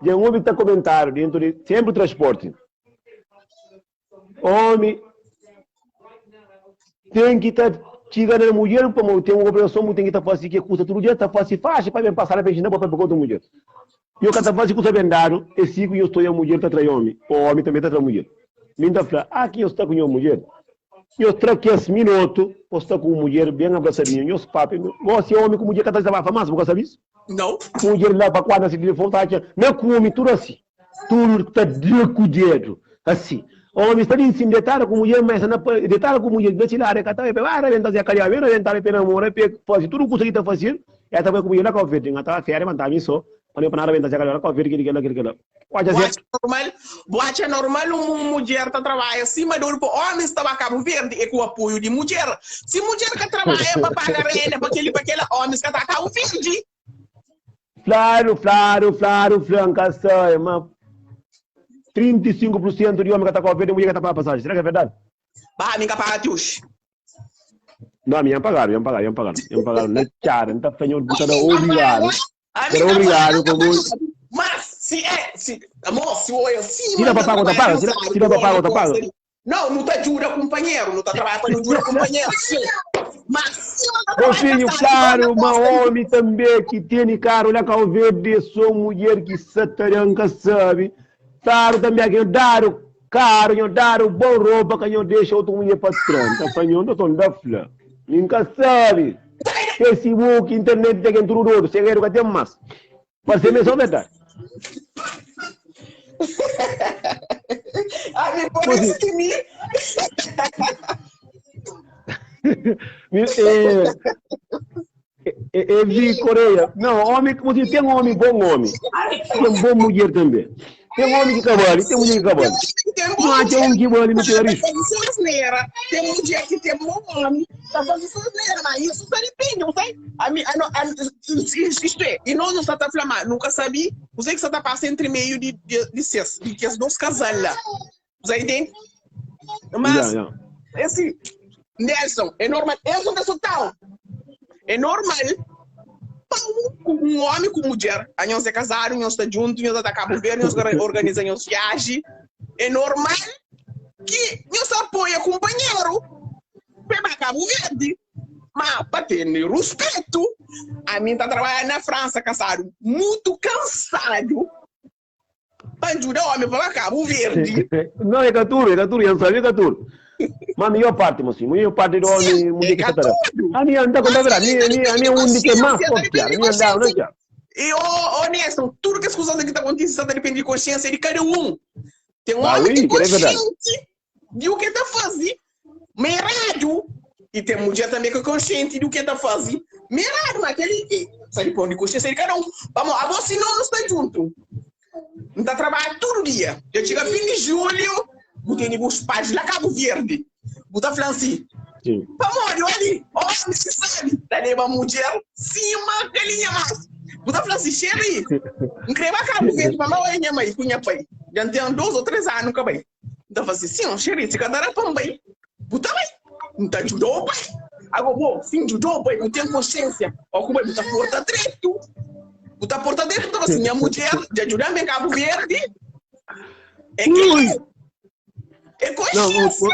Já um homem está comentário dentro de sempre transporte. Homem tem que estar chegando na mulher, como tem uma obrigação, tem que estar fazendo que custa todo dia, está fazendo faixa para passar a página para outra mulher. E eu cada vez que custa bem dado, eu sigo e eu estou a mulher está traindo homem, o homem também está traindo mulher. Me dá fala, ah, aqui eu estou com a mulher. Eu troquei esse minuto, eu estou com a mulher bem abraçadinha, meus papos, você é homem com mulher que está na farmácia, você sabe isso? Não. Mulher lá para quadra, se telefone, tá aqui, não come tudo assim. Tudo está de com o dedo, assim. Homem está em cima, deitado com mulher, mas deitado com mulher, deixa lá, recata, vai arrebentar, se acarinhar, vai arrebentar, vai namorar, fazer tudo o que está fazendo, ela está com mulher lá com a verde, ela está férias, mas tá só, para não arrebentar, se acarinhar, com a verde, que que que Pode Boate normal, boate é normal uma mulher tá trabalha acima do homem está a Cabo Verde é com o apoio de mulher. Se mulher que trabalha para pagar renda para aquele para aquele homem que tá a Cabo Verde. Claro, claro, claro, Franca, sai, mas 35% de homem que está com a verde, mulher que está para passagem. Será que é verdade? Bah, minha paga tios. Não, minha pagaram, minha pagaram, minha pagaram. Minha pagaram na cara, não está fazendo, está obrigado. Era obrigado, como... Mas, se é, se, amor, se olha assim... Se dá para pagar, tá paga. Se dá para pagar, tá paga. Não, não tá jura companheiro, não tá trabalhando para não jura companheiro, sim. Mas se Meu filho, claro, uma homem também que tem cara, olha cá o verde, sou mulher que sataranca sabe. Claro também que eu dar o caro, eu dar o bom roupa que eu deixo outra mulher patrão. Tá falando, tô da flor. Nunca sabe. Facebook, internet, tem tudo outro, segredo que tem mais. Mas é mesmo verdade. Ah, me parece que me. É, é, de Coreia. Não, homem, como se tem um homem, bom homem. Tem bom mulher também. Tem homem que cabale, tem mulher que cabale. Tem Não há mulher um que vale no que teu tá risco. fazendo asneira, tem mulher que tem bom homem, tá fazendo asneira, mas isso só depende, não sei? A mim, a, a, isto é, e nós não está a falar, nunca sabia, você que está passando entre meio de, de, de, ses, de que as dois casal lá. Você entende? Mas, Yeah, yeah. assim, Nelson, é normal, Nelson da Sotão, é normal pau com um homem com mulher, a nós é casado, nós está junto, nós está Cabo Verde, nós organiza nós viagem, é normal que nós apoia companheiro para Cabo Verde, mas para ter respeito, a mim está trabalhando na França, casado, muito cansado, para ajudar o homem para Cabo Verde. Não, é caturo, é caturo, eu sabia caturo. Mas a melhor parte, mocinho, a melhor parte do homem, Sim, mulher é que está caturo. A minha anda com a verdade, a minha, a minha um de que é mais forte, a minha anda, não é? E, ô, ô Nelson, tudo que as coisas que está acontecendo depende de consciência de cada um. Tem um Ah, homem que oui, que é verdade. consciente de o que está fazendo, merado. E tem mulher também que é consciente do que está fazendo, merado, mas aquele que sabe pôr de consciência de cada um. Vamos, a você não, não está junto. Não está trabalhando todo dia. Eu chego a fim de julho, botei os pais lá Cabo Verde. Bota falando assim, Sim. Vamos, olha ali, homem se sabe, tá nem uma mulher, cima, galinha mais. Bota falando assim, Sherry, não creio que Cabo Verde, para mãe, minha mãe, cunha pai. Já tem 2 ou 3 anos, nunca bem. Então, falando assim, sim, Sherry, se cadar para bem. Bota bem, não tá ajudou, pai. Agora, bom, sim, ajudou, pai, não tem consciência. Ó, como é, bota porta direito. Bota porta direito, então, assim, minha mulher, de ajudar em Cabo Verde. É que Ui. é Não, consciência.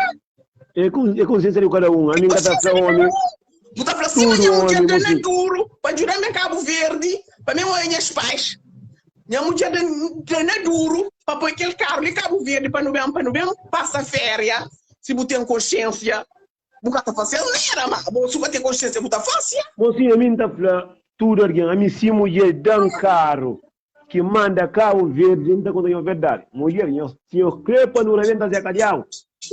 é consciência de cada um. A minha tá Consciência de homem. cada um. Tu tá falando assim, Tudo minha mulher homem, tá na mocinho. duro, para ajudar em Cabo Verde, para mim, minhas pais. Minha mulher tá na duro, para pôr aquele carro em Cabo Verde, para não bem, para não bem, passa férias, se você tem consciência, você tá fazendo nada, mas se você tem consciência, você tá fazendo. Mocinho, a mim tá falando tudo alguém. A mim sim, mulher dá um carro que manda Cabo Verde, não tá contando a verdade. Mulher, se eu crepa no reventa Zé Cadião,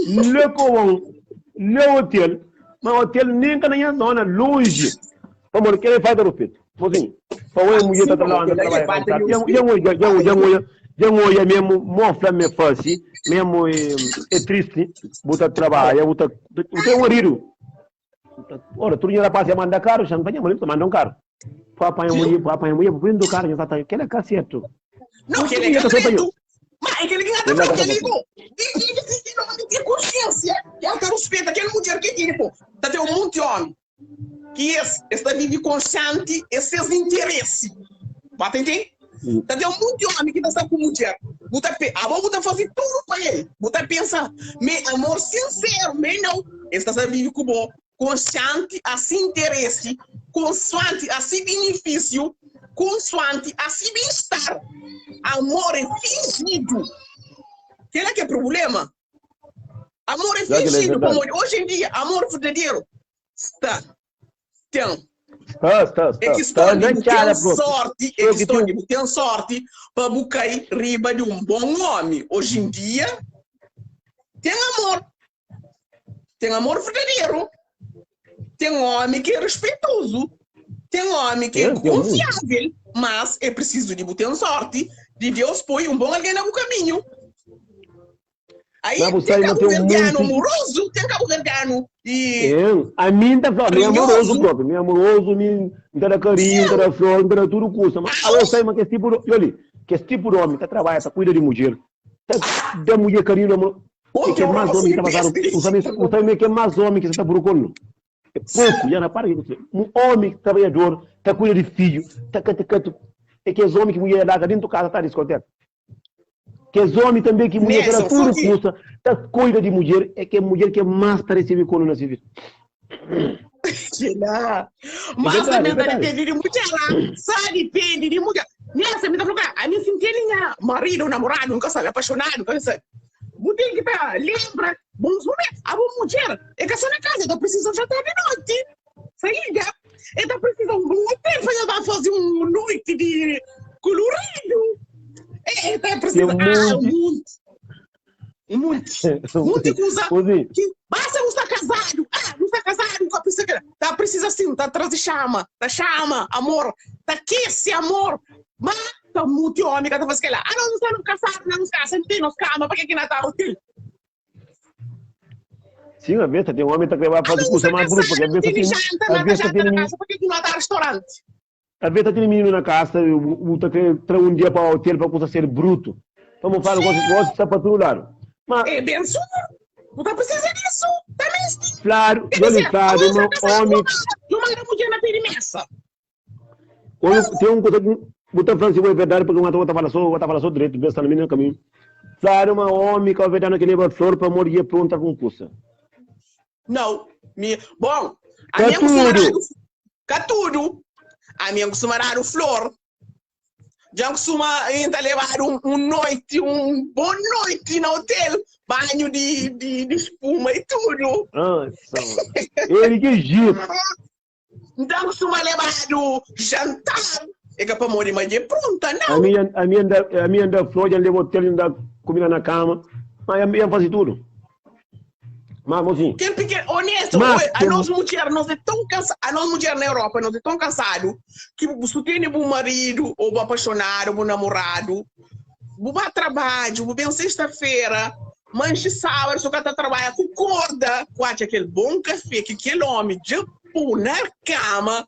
le com le hotel, mas hotel nem que na minha zona, longe. Vamos, que ele faz do respeito. Mocinho, para mulher tá trabalhando, trabalhando. Já olha mesmo, mostra me fácil, mesmo é, é triste, botar trabalho, botar, botar um rido. Ora, tu não rapaz, manda carro, já não tem mulher, manda um carro. Para apanhar mulher, para apanhar mulher, para do carro, já tá, que é certo. Não, que ele é certo. Mas é aquele que tá falando que ele que não tem consciência, que ela respeita aquele mulher que tem, pô. Tá tem um monte de homem que esse, esse vive consciente, esse é interesse. Mas entende? Tá tem um monte de homem que tá com mulher. Buta pe, a avó buta fazer tudo para ele. Buta pensa, me amor sincero, me não. Esse tá vive com bom, consciente assim interesse, consoante assim benefício, consoante assim bem-estar. Amor é fingido. Que é que é problema? Amor é Já que ele é fingido, verdade. como hoje em dia, amor verdadeiro está. Tem. Está, está, É está. que Está estou na de cara, tem próprio. sorte, é Eu que que estou tenho- de tem sorte para buscar riba de um bom homem. Hoje em dia tem amor. Tem amor verdadeiro. Tem homem que é respeitoso. Tem homem que é Tem, tem muito. confiável. Mas é preciso de ter sorte de Deus põe um bom alguém no caminho. Aí Mas você tem ainda tem um cabo-verdiano monte- amoroso, tem cabo-verdiano e É, a mim tá falando, me amoroso Carinhoso. próprio, me amoroso, me, me dá carinho, me dá flor, me dá tudo custa. Mas eu sei, mas que esse tipo de, olha, que esse tipo de homem tá trabalha, tá cuida de mulher, tá dá mulher carinho, amor. E que é mais homem que tá passando, o sabe, o sabe que é mais homem que você tá procurando. É pouco, já não para de você. Um homem trabalhador, tá cuida de filho, tá canta, canta. É que é homem que mulher larga dentro de casa, tá discoteca. Que é homem também que mulher Nelson, tá tudo só que- custa, tá cuida de mulher, é que é mulher que mais tá recebendo quando na vida. Sei lá. Mas verdade, também é verdade. depende de mulher lá. Só depende de mulher. Nessa, me tá falando, a mim senti minha marido, namorado, nunca sabe, apaixonado, nunca sabe. Mulher que tá, lembra, bons momentos. A boa mulher é que só na casa, eu preciso jantar de noite. Saída. Eu preciso um bom hotel para eu fazer uma noite de colorido. É, tá precisando. Tem um Ah, monte. muito. Muito. Muita coisa. Mozinho, Que basta não estar casado. Ah, não está casado, nunca precisa. Tá precisa assim, tá atrás de chama, tá chama, amor, tá aquece amor. Mas Ta muti omi ka ta fasi kela. Anos no sta no kasadu na nos kasa, no ten nos kama, pa ke ki na ta hotel? Sim, a vez tem homem que vai fazer Anos no curso sta mais bruto, porque kasadu, a no vez tene tem, janta, a na ta vez janta tem na menino, kasa, pa ke ki no ta restaurante? a vez tem menino na casa, o tá querendo trazer um dia para o hotel para custa ser bruto. Vamos falar, gosto, gosto está para todo lado. Mas, É bem só, não tá precisa disso. Também sim. claro, Quer eu dizer, lhe falo, anos mas tá casado, homem, uma mulher na pé de mesa. Quando tem um coisa que botar falando se é verdade, porque uma tá falando só, tá falando só direito, pensa no menino caminho. Claro, uma homem que é verdade que leva flor para morrer pronta com curso. Não. Mi, bom, a Tá minha costuma dar tudo. cá tudo. A minha costuma dar o flor. Já costuma ainda levar um noite, um bom noite no hotel, banho de espuma e tudo. Nossa, mano. Ele que jeito. Então costuma levar o jantar. É que para morrer, mas é pronta, A não. minha, a minha, anda, a minha anda flor, já levou hotel, anda comida na cama. Mas a minha faz tudo. Mas, mocinho, Aquele pequeno, honesto, Mas oi, a tem- nós mulher, nós é tão cansado, a nós mulher na Europa, nós é tão cansado que se tem um marido, ou um apaixonado, ou um namorado, vou trabalho, vou bem sexta-feira, mas de sábado, só que tá trabalha com corda, com aquele bom café que aquele homem de pôr na cama,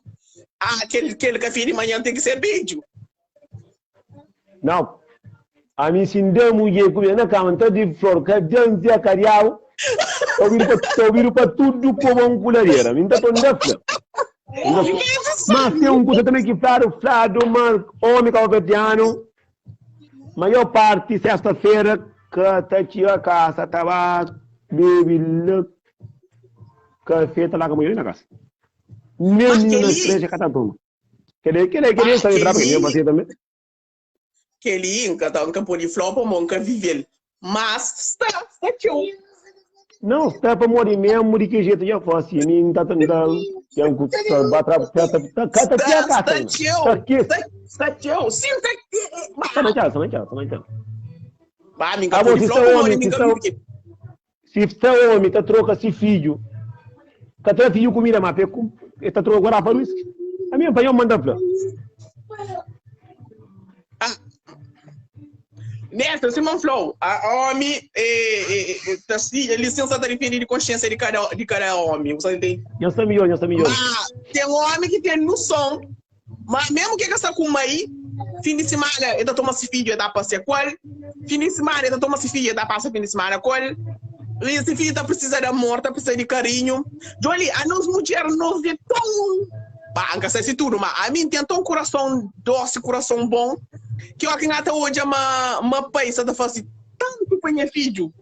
aquele café de manhã tem que ser beijo. não. A mim se deu mulher comida na cama, tá de flor, que adianta cariau. Tô ouvindo para tudo como um culareira. Mim tá tô na flor. Mas tem um coisa também que flado, flado, mas homem cabo-verdiano, maior parte, sexta-feira, que tá tira a casa, tava bebe, lê, café, tá lá com a mulher na casa. Nem Mas na aquele- igreja que tá toma. Querer, saber Mas porque nem aquele- fazia também. Aquele inca, tá, nunca pode flop, nunca viver. Mas está, está teu. Não, está para morrer mesmo, de que jeito já fosse. Mim tá tentando, tá tá tá tá tá Está, tá está teu. Tá aqui. Está, está teu. Sim, está. Tá na casa, na casa, na casa. Bah, minha Ah, bom, pode se flop, está homem, nunca se está viver. Se está homem, tá troca se filho. Tá troca filho comida, mas tá troca agora para isso. A minha pai manda para. Nesta, Simão Flow, a homem, é, é, tá, assim, a licença da de consciência de cada homem, você entende? Já está melhor, já está melhor. Mas tem homem que tem noção, mas mesmo que está com mãe, fim de semana, ele toma se filho, ele dá passear com ele. Fim de semana, ele toma se filho, ele dá passa fim de semana com ele. E esse filho tá precisando de amor, tá precisando de carinho. Jolie, a nós mulher, nós é tão... Banca, sei se tudo, mas a mim tem tão coração doce, coração bom, que eu aqui até hoje é uma paisa tá fazendo tanto para minha filho.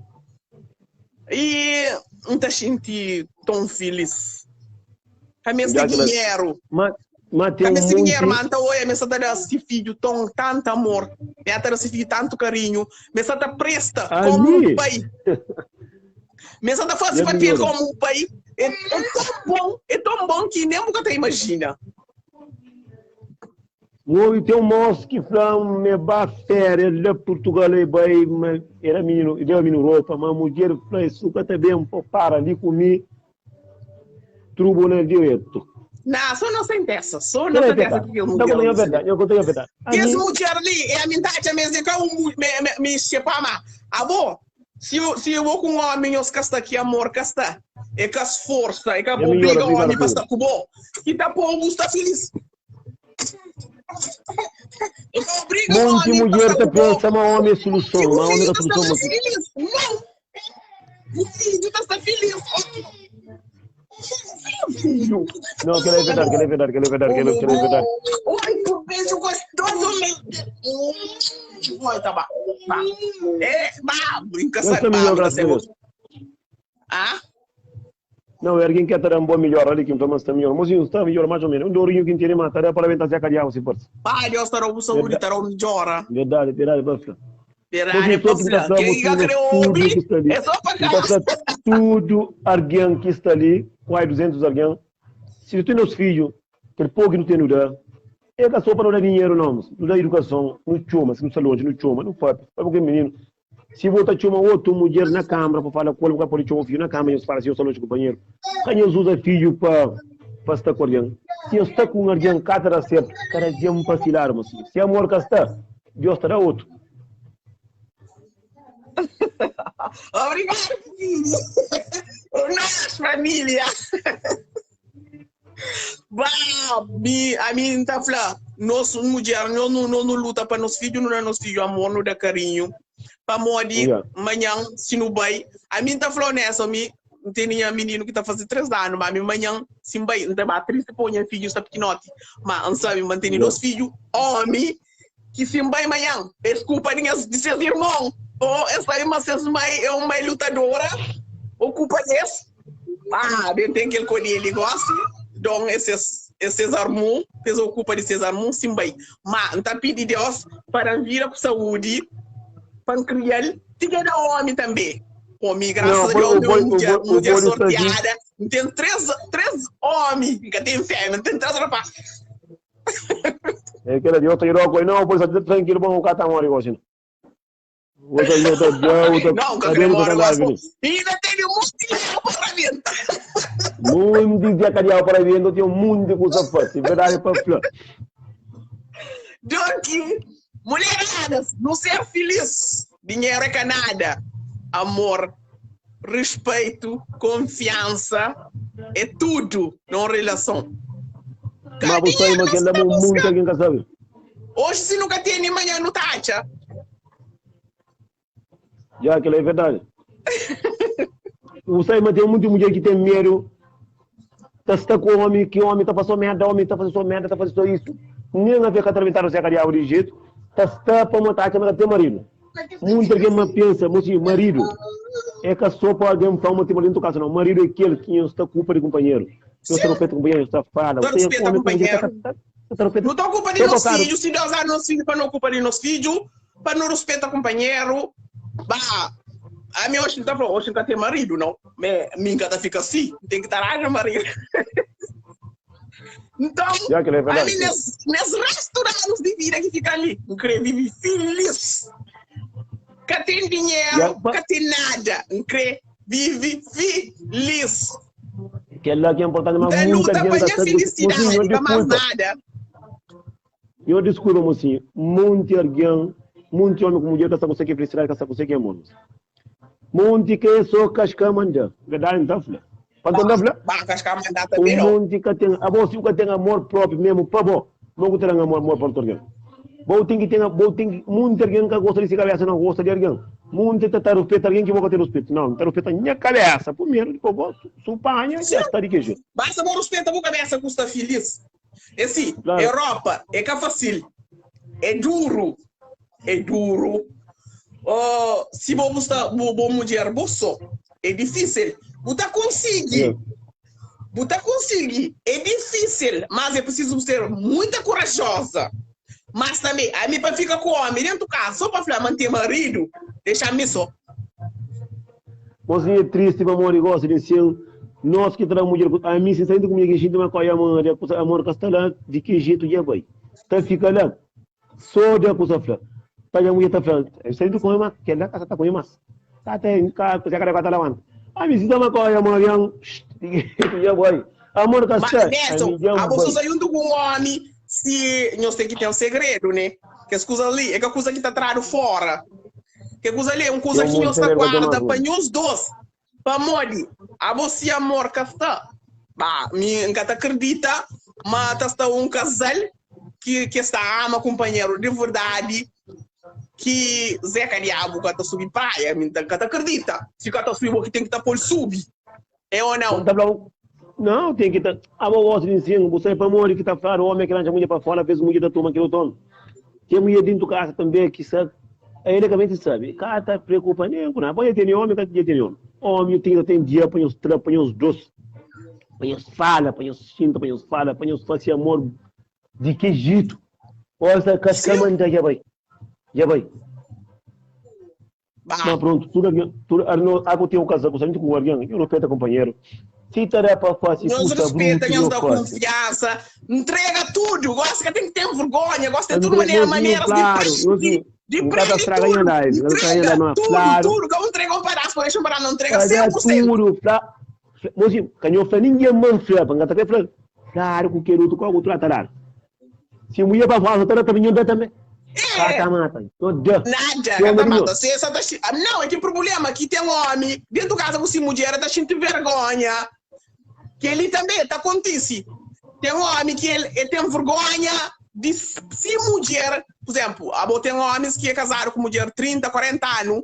E não tá sentindo tão feliz. A minha Já que nós- dinheiro. Mas tem A um minha dinheiro, monte. mas então hoje a minha tá dando esse filho tão, tanto amor. Minha tá dando esse filho tanto carinho. Minha tá presta como um Ali. pai. Minha tá fazendo Já papel melhorou. como um pai. É tão bom, é tão bom que nem nunca te imagina. Oi, tem um moço que fala, me ba férias lá Portugal e vai, mas era menino, deu menino roupa, mas a mulher fala, isso que tá bem, pô, para ali comigo, trubo na direto. Não, só não sem dessa, só não Não é sem dessa verdade, que eu não não é verdade, eu contei a verdade. A Esse mim, mulher ali, é a minha taxa mesmo, que eu me chama. Avô, se eu vou com um homem, eu casta aqui, amor, casta. É que as forças, é que É melhor, obriga o obrigado, homem para filho. estar com bom. E tá bom, está feliz. Eu obrigo o monte de homem para mulher estar tá com bom. pensa, mas homem é solução, Se o mas homem filho é está solução, mas feliz, não. O filho está feliz. Filho. não, que é verdade, que é verdade, que é verdade, que é verdade. Ai, que beijo gostoso, meu Deus. Oi, tá bom. Tá. É, bah, brinca, Eu sai, estou bah, melhor, brinca, graças a sai. Deus. Ah? Não, é alguém que está um bom melhor ali, que então está melhor. Mozinho, está melhor mais ou menos. Um dourinho que entende, mas está para aventar se acalhar, se força. Bah, Deus estará com saúde, estará melhor. Verdade, verdade, verdade. Verdade, Mozinho, todo que tá pastor. Quem falando, quer tudo ouvir, que está ali. é só para Então, cá. tá tudo alguém que está ali, quase 200 alguém. Se tu tem os filhos, que pouco não tem no dá, é que só para não dar dinheiro, não, não dá educação, não chama, se não está longe, não chama, não faz. Faz porque menino. Se botar chama outra mulher na câmara para falar com ele, pode chamar o filho na câmara, e fala assim, eu sou longe companheiro. Quem usa filho para para estar com alguém? Se eu estou com alguém, cada certo, cada dia um vacilar, mocinho. Se amor que está, Deus ta da otu. Obrigado, filho. É nós, família. Bah, mi, a mim tá fla, nós mulher, nós não, nós não luta para nos filhos, não dá nos filhos amor, não dá carinho. Pa modi, Yeah. manhã, se não vai, a mim tá falando nessa, mi, não tem nenhum menino que tá fazendo 3 anos, mas mi manhã, se vai, não tá ba triste pôr minha filho está pequenote, mas não sabe, mantém Yeah. nos filhos, homem, que se vai manhã, desculpa de, de seus irmãos, ou essa aí, mas seus mãe é uma mãe lutadora, ou culpa desse. Ah, bem tem aquele coisa ele gosta, então esses esses armão, eles ocupa de seus armão, sim bem. Mas não tá pedindo Deus para vir com saúde, para criar, tem que dar homem também. Homem, graças Não, a Deus, o meu boi- o mulher, boi- o mulher boi está aqui. sorteada, tem três homens, que tem fêmea, tem 3 rapazes. É que era de outro iró, não, pois está tranquilo, bom, o cara tá morto igual assim. Outro, outro, outro, Não, que tá eu vendo que moro tá lá. lá, vindo. Ainda tem um monte de para dentro. Muito dia cadeia para vendo, tem um mundo de coisa fácil, verdade para flor. Donkey, mulheradas, não ser feliz. Dinheiro é canada. Amor, respeito, confiança, é tudo numa relação. Mas você aí, mas que anda muito aqui em casa, sabe? Hoje, se nunca tem, nem amanhã não taxa. Já que é verdade. Você aí, mas tem muita mulher que tem medo. Tá está com homem, que homem tá fazendo merda, homem tá fazendo merda, tá fazendo isso. Nem a ver que atravessar o Zé Carial de jeito. Tá está para matar, que mas tem marido. Muita gente mas pensa, mocinho, marido. É que só para alguém falar uma tipo dentro do casa, não. Marido é aquele que está culpa de companheiro. Eu estou respeito companheiro, está fala. Não Você é respeita homem com mulher, companheiro. tá- tá- tá respeita- Não tem culpa de Só nosso botaram. filho, se Deus dá nosso filho para não culpa de nosso filho, para não respeitar companheiro. Bah, a minha hoje não tá falando, hoje nunca tem marido, não. Mas minha tá fica assim, tem que estar lá marido. Então, Já que é verdade. ali nesses restaurantes de vida que fica ali, não querer viver feliz. Que tem dinheiro, Já, ba- que tem nada, não querer vive feliz. Que é lá que é importante, mas Então, muita luta gente para tá minha sendo- felicidade, Mocinho, eu não mais desculpa. nada. Eu desculpa, mocinho. Muito alguém, muito homem com mulher que está conseguindo felicidade, que está conseguindo amor. Muito que é só casca manda. Verdade, não tá, filha? Quanto não, filha? Bah, cascar mandar O também não. mundo que tem, a bom, se o que tem amor próprio mesmo, pá, bom, não tem amor, amor para alguém. Bom, tem que ter, bom, tem que, muito alguém que gosta de si cabeça, não gosta de alguém. Muito que respeita alguém que vou ter respeito. Não, tá respeita minha cabeça. Primeiro, depois vou, supanha, já está de queijo. Basta bom respeito a cabeça que está feliz. Esse, Claro. Europa, é que é fácil. É duro. É duro. Oh, se você está bom mulher, você é difícil. Você consegue. Você consegue. É difícil, mas é preciso ser muito corajosa. Mas também, a mim para ficar com o homem dentro do carro, só para falar manter marido, deixar-me só. Mocinho é triste, meu amor, e gosta de ser. Nós que traz mulher, a mim, se saindo comigo, a gente vai com amor, amor castelã, de que jeito já vai? Tá fica lá, só de coisa flá. Tá a mulher tá falando, saindo com uma, que lá casa tá com uma. Tá tem, cá, já cara tá lá. A mim, se tá com amor, de que jeito já vai? Amor Mas, castelã, Nelson, a você saindo com um homem, se nós tem que ter um segredo, né? Que as coisas ali, é que a coisa que está atrás fora. Que a coisa ali é uma coisa Tem um que nós monte de guarda negócio. para nós dois. Para modi, a você amor que está. Bah, me nunca te acredita, mas está um casal que, que está ama companheiro de verdade, que Zeca Diabo que está subir praia, me nunca te acredita. Se que está subir, que tem que estar por subir. É ou não? Tá falando, Não, tem que estar. A boa gosta de ensino, você é para morrer que tá falando, homem que lança mulher para fora, fez mulher da turma que eu tomo. Tem mulher dentro de casa também que sabe. Aí ele também sabe. Cara, tá preocupa nem com nada. Pode ter homem, que tem homem. Homem tem dia, põe os trapos, põe os doces, põe os fala, põe os cinto, põe os fala, põe os fazer amor. De que jeito? Olha, essa casca manda já vai. Já vai. Bah. Mas pronto, tudo, tudo, arno, tem um casal, com com alguém, eu respeito companheiro. Se tarefa fácil, Nós custa respeita, bruto, nós eu dá faço. confiança, entrega tudo. Gosta que tem que ter vergonha, gosta de tudo Entrega, maneira, mocinho, maneiras claro, de mocinho, de um cara prende estraga tudo, ainda live, não estraga ainda entrega não, tudo, claro. tudo. Que eu entrego um pedaço, por deixa um não entrega Olha 100%. tudo, fla, mocinho, canhão fla, ninguém manda fla, para engatar fla, claro, com que outro, qual outro atará. Se mulher para falar, outra também não dá também. Ka ta mata. Só da. Nada, ka ta mata. Se sa ta Não, é que problema que tem homem dentro de casa com si mulher tá sentindo vergonha. Que ele também tá acontece. Tem homem que ele, ele tem vergonha de si mulher, por exemplo, abo tem homens que é casado com mulher 30, 40 anos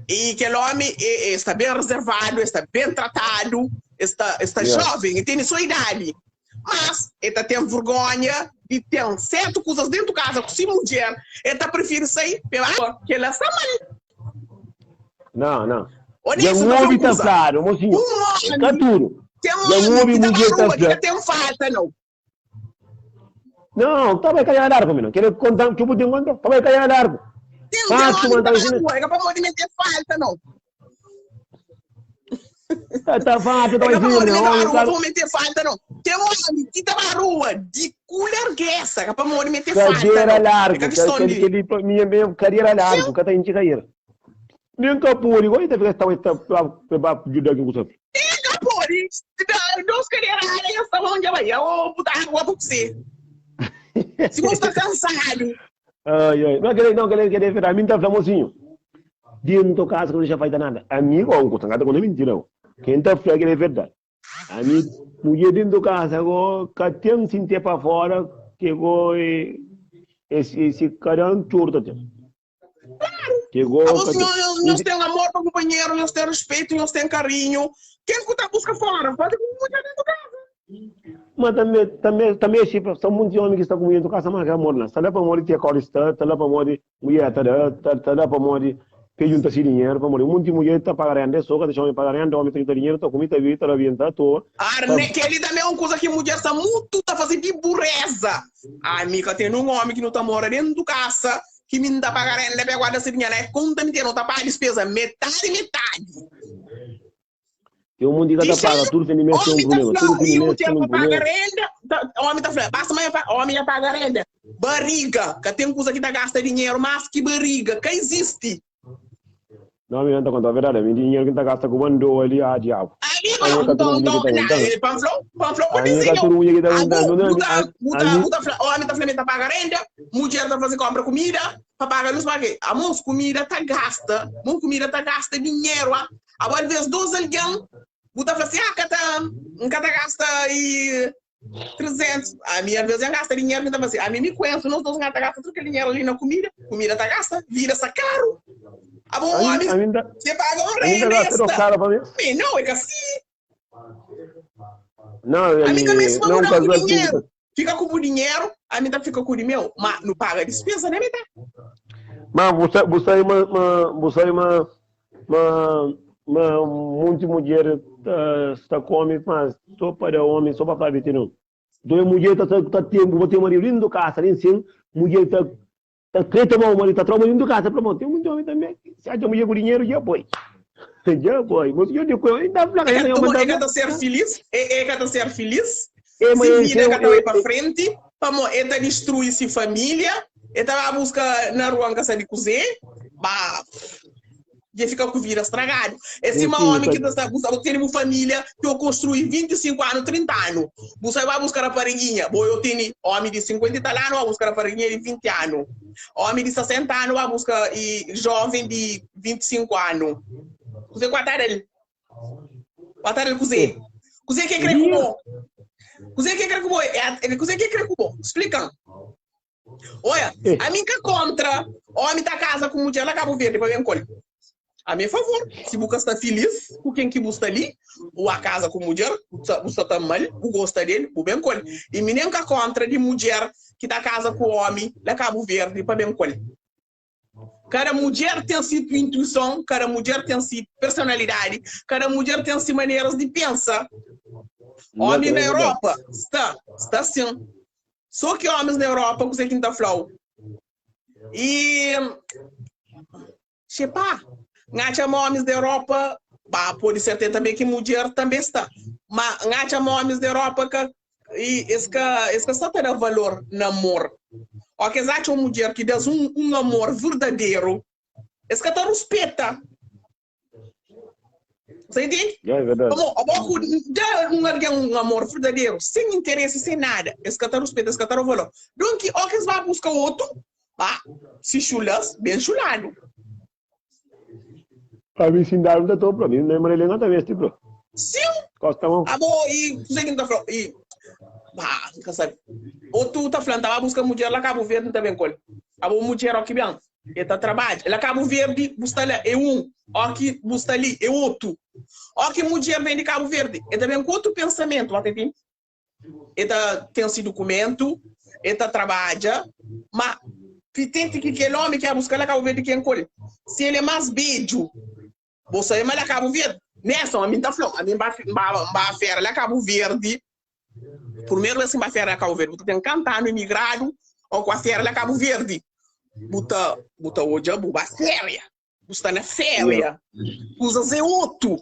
e aquele homem é, é, está bem reservado, está bem tratado, está, está yeah. jovem e tem sua idade. Mas ele tá tem vergonha de ter certas coisas dentro de casa com sua mulher, ele tá prefere sair pela que ela está mal. Não, não. Honesto, um homem tá claro, mocinho. Um homem. Caturo. Tem um homem que tá na rua, que tem falta, não. Não, tá vai cair largo, menino. Quer contar que eu tenho contar? Tá vai cair largo. Tem um homem que tá na rua, que para meter falta, não. Tá, tá falta, tá vai vir, não. Não meter falta, não. Tem um homem que tá na rua de culargueça, que para meter falta. Carreira largo, que ele minha mesmo, carreira largo, que tá em carreira. Nem capuri, igual tá fica tá tá ajudar aqui com você. Nem capuri, dois carreira larga, está onde vai, eu vou botar água para você. Se você está cansado. Ai, ai. Não, quer não, quer quer ver, a mim tá famosinho. Dentro de casa que não já faz nada. Amigo, um custa nada quando é mentira. Quem tá falando que é verdade. A mim, mulher dentro de casa, go, que tem sem ter para fora, que go, esse esse cara um turto tem. Claro. Que go, nós tem amor para o companheiro, nós tem respeito, nós tem carinho. Quem que tá busca fora? Pode com mulher dentro de casa. Mas também, também, também é tipo, são muitos homens que estão com mulher dentro de casa, mas é amor, não. Está lá para morrer, tem a está, está lá para morrer, mulher, está lá, está lá para morrer, que junta se dinheiro para morrer. Um monte de mulher está pagando, só que deixa homem pagar, homem tem dinheiro, está comida, vida, está bem, está à toa. Ah, né, que ele também é uma coisa que mulher está muito, está fazendo de burreza. Ah, amiga, tem um homem que não está morando dentro de casa, que me dá pagar, ele pega guarda esse dinheiro, é conta me não tá pagando despesa, metade, metade. Tem um mundo que tá paga, tudo fim de mês tem um problema. Tudo fim de mês tem um problema. Renda, homem tá falando, basta mais homem já paga renda. Barriga, que tem coisa que tá gasta dinheiro, mas que barriga, que existe. Não, me não tá contando a verdade, meu dinheiro que tá gasta com bando ali, ah, diabo. Amigo, então, então, panflou, panflou, pode dizer, homem tá falando, tá paga renda, mulher tá fazendo compra comida, para pagar luz, para quê? A mãos comida tá gasta, mão comida tá gasta dinheiro, ah. Agora, às vezes, dois alguém, Buta fala assim, ah, cata, cata gasta e 300. A minha às vezes gasta dinheiro, então assim, a mim me conheço, não estou gasta gasta tudo aquele dinheiro ali na comida, comida tá gasta, vira essa caro. A bom homem, você paga um rei nesta. Não, é que assim. Não, a mim também se não com dinheiro. Fica com o dinheiro, a mim fica com o meu, mas não paga despesa, né, metade? Mas você, você é uma, você é uma, uma uma muita mulher tá, está come, mas só para homem, só para falar não. Então mulher está tá tempo, vou ter marido lindo casa, nem sim, mulher está tá crente mal, marido está trabalhando lindo casa, para tem muito homem também. Se acha mulher com dinheiro, já foi. Já foi. Mas eu digo, ainda fala, é que ser feliz, é que ser feliz. É, mas se vida que vai para frente, para é destruir se família, é tá buscar na rua que sabe cozer, bah e fica com o vida estragado. Esse é homem que está buscando, tem uma família que eu construí 25 anos, 30 anos. Você vai buscar a farinha. Bom, eu tenho homem de 50 anos, vai buscar a farinha de 20 anos. Homem de 60 anos, vai buscar e jovem de 25 anos. Você guardar ele. Guardar ele, cozer. Cozer que crê como? Cozer que crê como? Cozer que crê como? Explica. Olha, a mim que contra, homem tá casa com mulher lá Cabo Verde para ver encolhe. A meu favor, se você está feliz com quem que você ali, ou a casa com mulher, você está mal, você gosta dele, o bem colhe. E me nem contra de mulher que está casa com homem lá Cabo Verde para bem colhe. Cada mulher tem sua intuição, cada mulher tem sua personalidade, cada mulher tem suas maneiras de pensar. Homem na Europa, está, está assim. Só que homens na Europa, você que está falando. E Xepá, ngacha homens da Europa, bah, pode ser também que mulher também está. Mas ngacha homens da Europa que e esse que esse que só tem valor no amor. Ou que acha uma mulher que dá um, um amor verdadeiro, esse que te respeita. Você entende? É verdade. Como, o dá um alguém um amor verdadeiro, sem interesse, sem nada. Esse que te respeita, esse que te valor. Donc, ou que vai buscar outro, Ba, si xulas, ben xuladu. Ami si ndadu nta topla, mi na Marilena nta mesti bro. Sim. Costa mão. Abo e kuzê ki nta fla e ba, nka sabe. Otu ta fla nta ba buska mudjer la Cabo Verde nta ben kol. Abo mudjer o ki ben, e ta trabadja. La Cabo Verde bu sta la é um, o ki bu sta li é otu. O ki mudjer ben di Cabo Verde, e ta ben ku otu pensamentu, ba ta intende? E ta ten si dukumentu, e ta trabadja, ma pitenti ki kel omi ki a buska la Kabu Verdi ken kol? Si el é mas bedju, bo sabe ma la Kabu Verdi, Nelson, ami N ta fla-u, ami N ba N ba fera la Kabu Verdi, purmeru bes ki N ba fera la Kabu Verdi, bu ta ten kanta anu imigradu o ku a fera la Kabu Verdi, bu ta bu ta odja bu ba feria. Bu sta na féria, kuzas é otu.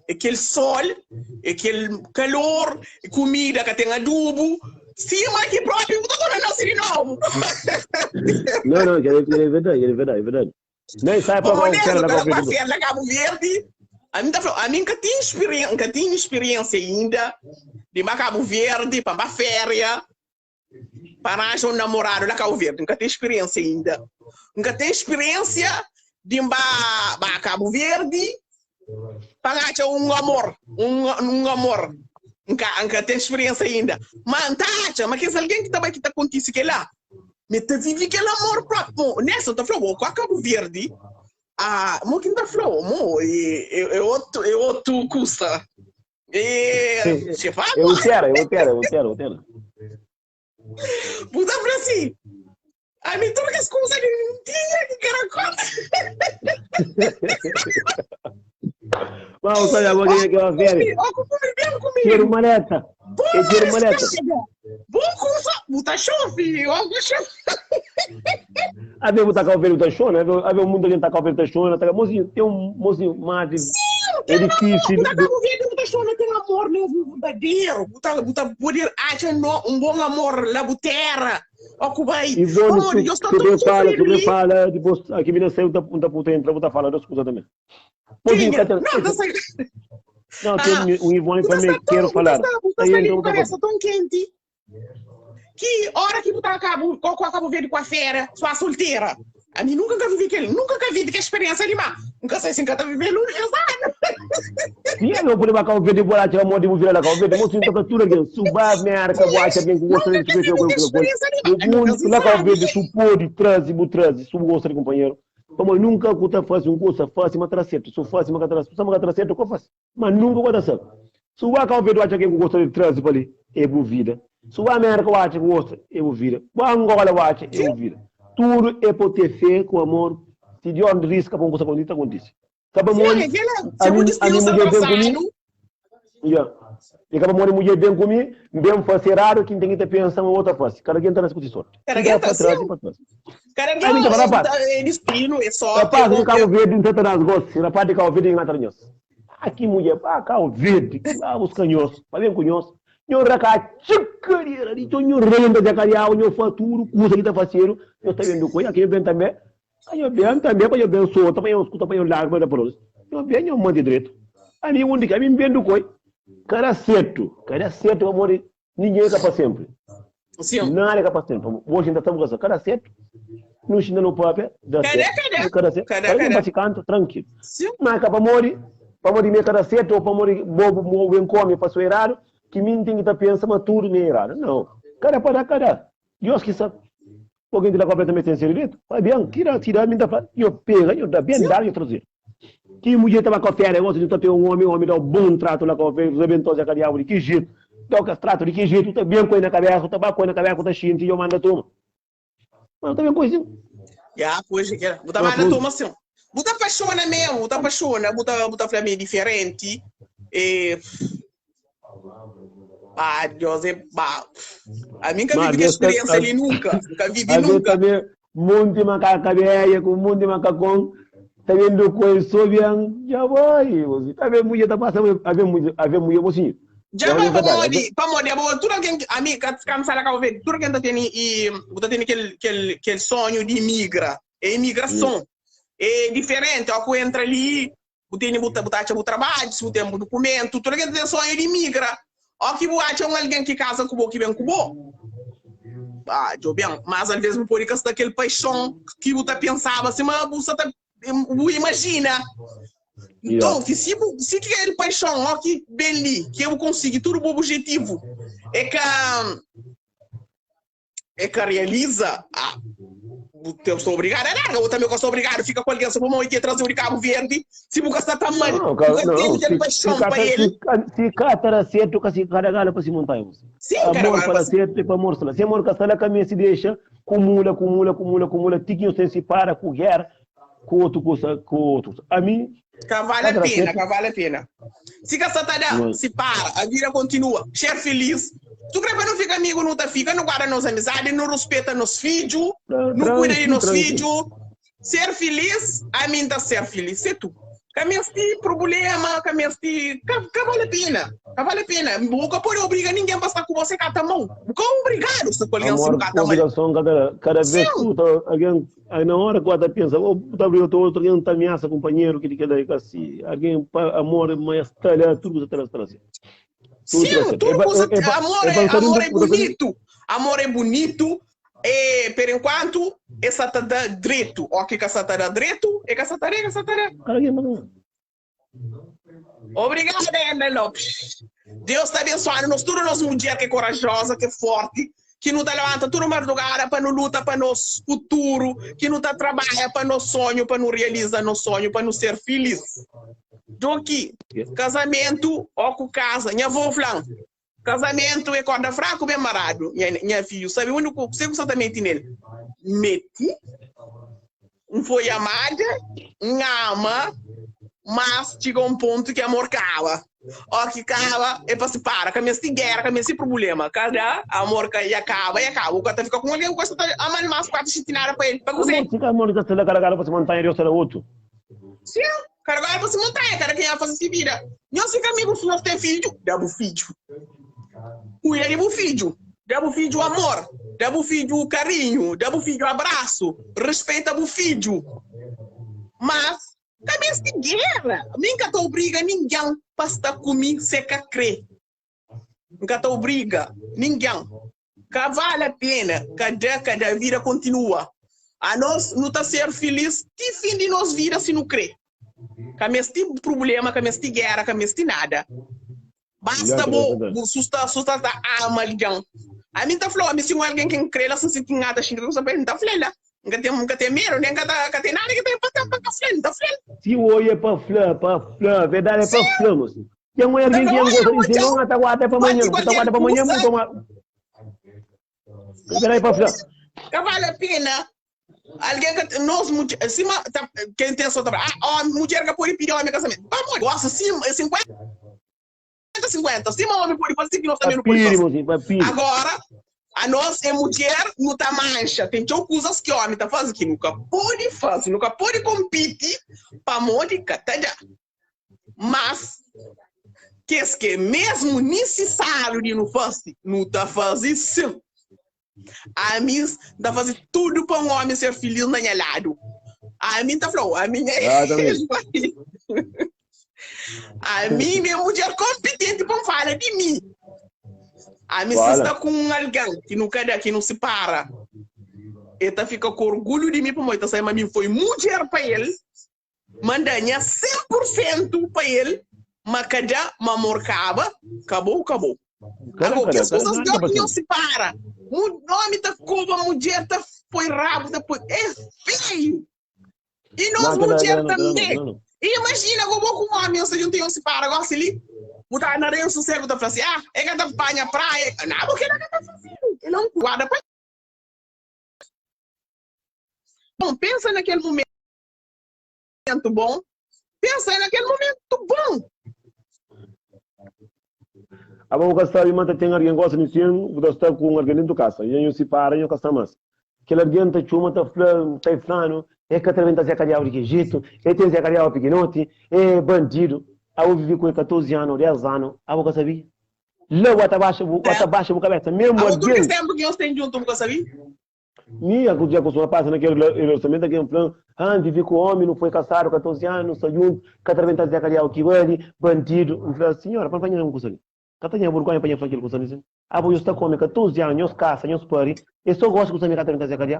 É kel sol, é kel kalor, kumida ka ten adubu. Sima ki propi bu ta torna nase di novu. Não, não, que é verdade, é verdade, é verdade. Nem sai para Bom, quero Nelson, lá ta para pa féria na Cabo Verde. Ami ta fla, ami nka ten experiência, nka ten experiência ainda di ba Cabo Verde pa ba féria. Pa ranja un namoradu la Cabo Verde, N ka ten spiriensia inda. N ka ten spiriensia di N ba ba Cabo Verde pa N atxa un amor, un un amor. N ka N ka ten spiriensia inda. Ma N ta atxa ma kes algen ki ta bai ki ta kontise kela, mi ta vivi kel amor propi. Mo, Nelson ta fla, bo ku a Cabo Verde, ah, mo ki N ta fla-u, mo, é é otu é otu kusa. E, se fala. Eu quero, eu quero, eu quero, eu quero. Bu ta fla assim, a mim tudo que as coisas que não tinha que era conta. Vamos olha, agora que eu ver. Quero maleta. Eu quero maleta. Bom curso, buta show, filho. A ver, botar calveiro da show, né? A ver o mundo gente tá calveiro da show, né? Mozinho, tem um mozinho mais é difícil. Buta Cabo Verde, buta show, tem amor mesmo verdadeiro. Buta, buta poder acha no, um bom amor lá bu terra. Ó, Kubai. E bom, tu, tu bem fala, tu bem fala, depois aqui me nasceu, um da puta entra, buta fala, das coisas também. Mozinho, Não, não sei. Não, tem um Ivone para mim, quero falar. Buta Aí está entra, ali, buta cabeça tão quente. Que hora que botar cabo, com a Cabo Verde com a fera, só a solteira. A mim nunca que vivi aquele, nunca que vivi que experiência de má. Nunca sei se nunca tá vivendo exato. Sim, eu vou levar Cabo Verde, vou lá tirar moda e vou virar lá Cabo Verde. Moço, então tudo aqui. Suba, merda, vou achar bem que gosta de coisa, coisa, coisa. O mundo lá Cabo Verde, su pode, traze, bu traze, su gosta de companheiro. Como nunca que tá faz um coisa fácil, mas traz certo. Su fácil, mas traz, su mas traz certo, que faz. Mas nunca vai dar certo. Suba Cabo Verde, acha que gosta de traze para ali, é boa vida. Suba América, acha que gosta, é boa vida. Boa Angola, acha, é boa vida. Tudo é por ter fé com amor. Se Deus risca para uma coisa acontece, acontece. Acaba Sim, morre, aquela, a se o mim, a destino mim está mulher bem comigo, traçado, yeah. E acaba morre mulher bem comigo, bem fazer raro, quem tem que ter pensão uma outra face. Cada quem está na sua sorte. Cada Quem quem tá tá para trás assim. e para trás. Cada Aí me quem rapaz, é destino, é sorte, é rapaz, de bom. Cabo Verde não está nas gostas, rapaz de Cabo Verde não está nas Aqui mulher, pá, Cabo Verde, lá os canhões, para bem conhece. Nho raca chicareira, então nho renda de carial, nho futuro, cusa que tá faceiro, nho tá vendo coisa, aqui bem também. Aí bem também, para eu bem solta, para eu escuta, para eu largo, para eu Nho bem, nho manda direito. A mim onde que a mim bem do coi. Cara certo, cara certo, amor, ninguém é capaz sempre. Sim. Nada é capaz sempre. Hoje ainda estamos com cara certo. No China no papel, dá Cadê, certo. cadê? Cara certo. Cadê, Cara, cadê? bate canto, tranquilo. Sim. Mas acaba morre, para morrer meio cada certo, ou para morrer bobo, bobo, bem come, passou errado, que mim tem que estar pensando, mas tudo meio errado. Não. Cada para cada. Deus que sabe. Alguém de lá completamente sem ser direito. Vai bem, tira, tira, me dá, eu pega, eu dá bem, dá, eu trazer. Que mulher estava com a fera, gosta de ter um homem, um homem dá um bom trato lá com a fera, rebentou a diabo de que jeito. Dá o trato de que jeito, tá bem com na cabeça, tá bem com na cabeça, tá xinte, eu mando a turma. Mas tá bem coisa. Ya, pois, é que era. Buta Ah, manda pois. toma assim. Buta apaixona mesmo, buta apaixona, buta, buta flame diferente. E... Ah, Deus é... Bah. A mim nunca Mas vivi que Deus experiência tá- ali nunca. Nunca vivi Às vezes nunca. também, monte macaca velha, com monte macacão, tá vendo coisa sobre já vai, você tá vendo mulher, tá passando, a ver mulher, a ver mulher, você. Já É vai para verdade, modi, para modi, abo, tudo alguém, a mim, cansada Cabo Verde, tudo alguém tá tendo e tá tendo aquele, aquele, aquele sonho de imigra, é imigração. É diferente, ó, que entra ali, tem botar botar o trabalho, se tem um documento, tudo alguém tem sonho de imigra. Ó que bu acha um alguém que casa com o que vem com o. Ah, djo ben, mas alvês bu pode ka sta kel paixon ki bu ta pensaba sima bu sa ta bu imajina. Nton, ki si bu si kel paixon ó ki ben li, ki bu konsigi tudu bu objetivu é ka é ka realiza, ah, bu te sta obrigadu a larga, bu tanbe ka sta obrigadu fika ku algen so pamodi ki e traze-u di Kabu Verdi, si bu ka sta ta ama-l, Não, bu ka não, tene kel se, se paixon pa cata, el. se, se cata dá certo, ka se cada gala pa se montanha, moça. Sim, cada Amor gala pa pa dá se. certo é pa amor sta lá. Se amor ka sta lá, ka meste deixa, cumula, cumula, cumula, cumula, ti ki nhos ten separa ku guerra, ku otu kusa, ku otu kusa. Ami, Ka vale ka a ta dá pena, certo. ka vale a pena. Si ka sta ta da, Não. si para, a vida continua. Ser feliz. Tu kre pa nu fika amigu, nu ta fika, nu guarda nos amizadi, nu ruspeta nos fidju, nu kuida di Tranquilo, nos tranquilo. fidju. Ser feliz, ami N ta ser feliz, se tu. Ka mesti prubulema, ka mesti, ka, ka vale pena, ka vale pena. Bu ka pode obriga ningen pa sta ku bo se ka ta amau. Bu ka obrigadu sta ku algen si bu Amor, ka ta amal. obrigason ka ta da. Kada vez Sim, ku ta algen, aí na hora ku ta pensa, oh, bu ta obriga outro, algen ta ameaça kumpanheru, kili kila, ka si, algen pa amor, mas sta lá, tudu kusa ta da, sta lá si. Tudo ta da sim, certo. tudu É pa, kusa, é, é pa, amor é pa é, nsa amor é bu ta sabi. bonitu, amor é bonitu, e per enquantu e sa ta da dretu, o ki ka sa ta da dretu, e ka sa ta da, e ka sa ta da. Kada algen pa Obrigada, Edna Lopes. Deus ta abensuanu nos tudu, nos mudjer ki é korajoza, ki é forti, ki nu ta levanta tudu mardugada pa nu luta pa nos futuru, ki nu ta trabadja pa nos sonhu, pa nu realiza nos sonhu, pa nu ser filis. Do ki kazamentu ó ku kaza, nha avó fla-m, kazamentu é korda fraku ben maradu, nha, nha fidju sabe undi ku kuse ku sa ta meti nel. Meti, N foi amada, N ama, mas txiga un pontu ki amor kaba. Ó ki kaba é pa sipara, ka meste géra, ka meste prubléma. Kada amor ka ya kaba, ya kaba. Bu ka ta fika ku un algen ku ka sta ta ama-l más, ku ka ta xinti nada pa el. Pa kuzê? Amor, si ka amor ka sta la, kada kada pa si montanha, Deus ta da otu. Sin, kada kada pa si montanha, kada kenha faze si vida. Nhos fika amigu si nhos ten fidju, da bu fidju. Kuida di bu fidju, da bu fidju amor, da bu fidju karinhu, da bu fidju abrasu, respeita bu fidju. Mas ka meste gera. Mi N ka ta obriga ningen pa sta ku mi se ka kre. N ka ta obriga ningen. Ka vale a pena, ka da, ka da, vida kontinua. Anos nu ta ser filis ti fin di nos vida si nu kre. Ka meste prubléma, ka meste géra, ka meste nada. Basta bo bu su sta ta ama algen. Ami N ta fla, ami si un algen ki N kre la, si N sinti N ata xinti kusa pa el, N ta fla-l la. N ka ten, N ka ten medu, nen N ka ta, ka ten nada ki ta inpata-m pa N ka fla-l, N ta fla-l. Si oi é pa fla, pa fla, verdadi é pa Sim, fla, mosi. Ten un N ta algen fla, ki N oia, gosta di bo si, dja non, N ta guarda pa bati manhan, bu ta kualker guarda pa manhan, bu kusa, toma. Verdadi é pa fla. ka vale a pena. Algen ka, nos mudjer, sima ta, ken ten so ta fla, ah, omi, mudjer ka pode pidi omi kasamento. Pamodi? Gosta sim, é 50 50, sima omi pode faze, si ki nos Pa tanbe nu pode pidi, faze. mosi, pa pidi. Agora, anos é mudjer, nu ta manxa. Ten txeu kuzas ki omi ta faze ki nu ka pode faze, nu ka pode konpiti pamodi ka ta da. Mas, kes ki é mesmu nisisáriu di nu faze, nu ta faze sin. Ami N ta faze tudu pa un ómi ser filís na nha ladu. Ami N ta fla-u, ami nha Exatamente. Ami mi é mudjer konpitenti pa N fala di mi. Ami si Fala. sta ku un algen ki nu ka da, ki nu sipara, el ta fika ku orgulhu di mi pamodi el ta sabe ma mi foi mudjer pa el. Manda nha 100 por sentu pa el ma ka da ma amor kaba kabou kabou Kada ago kada kes kada kuzas nada dja pa ki nhos sempri. sipara mu omi ta koba mudjer ta poi rabu ta poi é feiu e nos Não, kela mudjer kela não, kela não, tambe kela não. e imajina go bo ku un omi nhos ta djunta nhos sipara gosi li bu ta na rede sosial bu ta fla si ah e ka ta panha praia na bo kela ka ta fazedu kela un guarda pa bom pensa na kel mumentu bom, pensa na kel momentu bom. Aba bu ka sabe ma ta ten argen gosta di ten, bu ta sta ku un argen dentu kasa, i nho sipara nho ka sta mas. Kel argen ta txoma ta fla, ta flanu, e ka ta rebenta Zé Kadiau di ki jetu, e ten Zé Kadiau pikinoti, e bandidu. Abo vive ku el 14 anu o 10 anu, abo ka sabia? La bu ata baxa bu ata baxa bu kabesa, mesmu Abo tudu kes argen. tempu ki nhos ten djuntu bu ka sabi? Mi, a dja kustuma pasa na kel relasionamentu, algen fla-m, Ah, N vive ku ómi, nu foi kasadu 14 anu, nu sta djuntu, ka ta rebenta Zé Kadiau ki bali, bandidu. N fla, Sinhora, pa N panha un kusa li. Ka ta nha burgonha pa nha fla kel kusa li sin. Abo nhos ta kome 14 anu, nhos kasa, nhos pari, e so gosi ku sa mi ka ta ben ta kadiâ.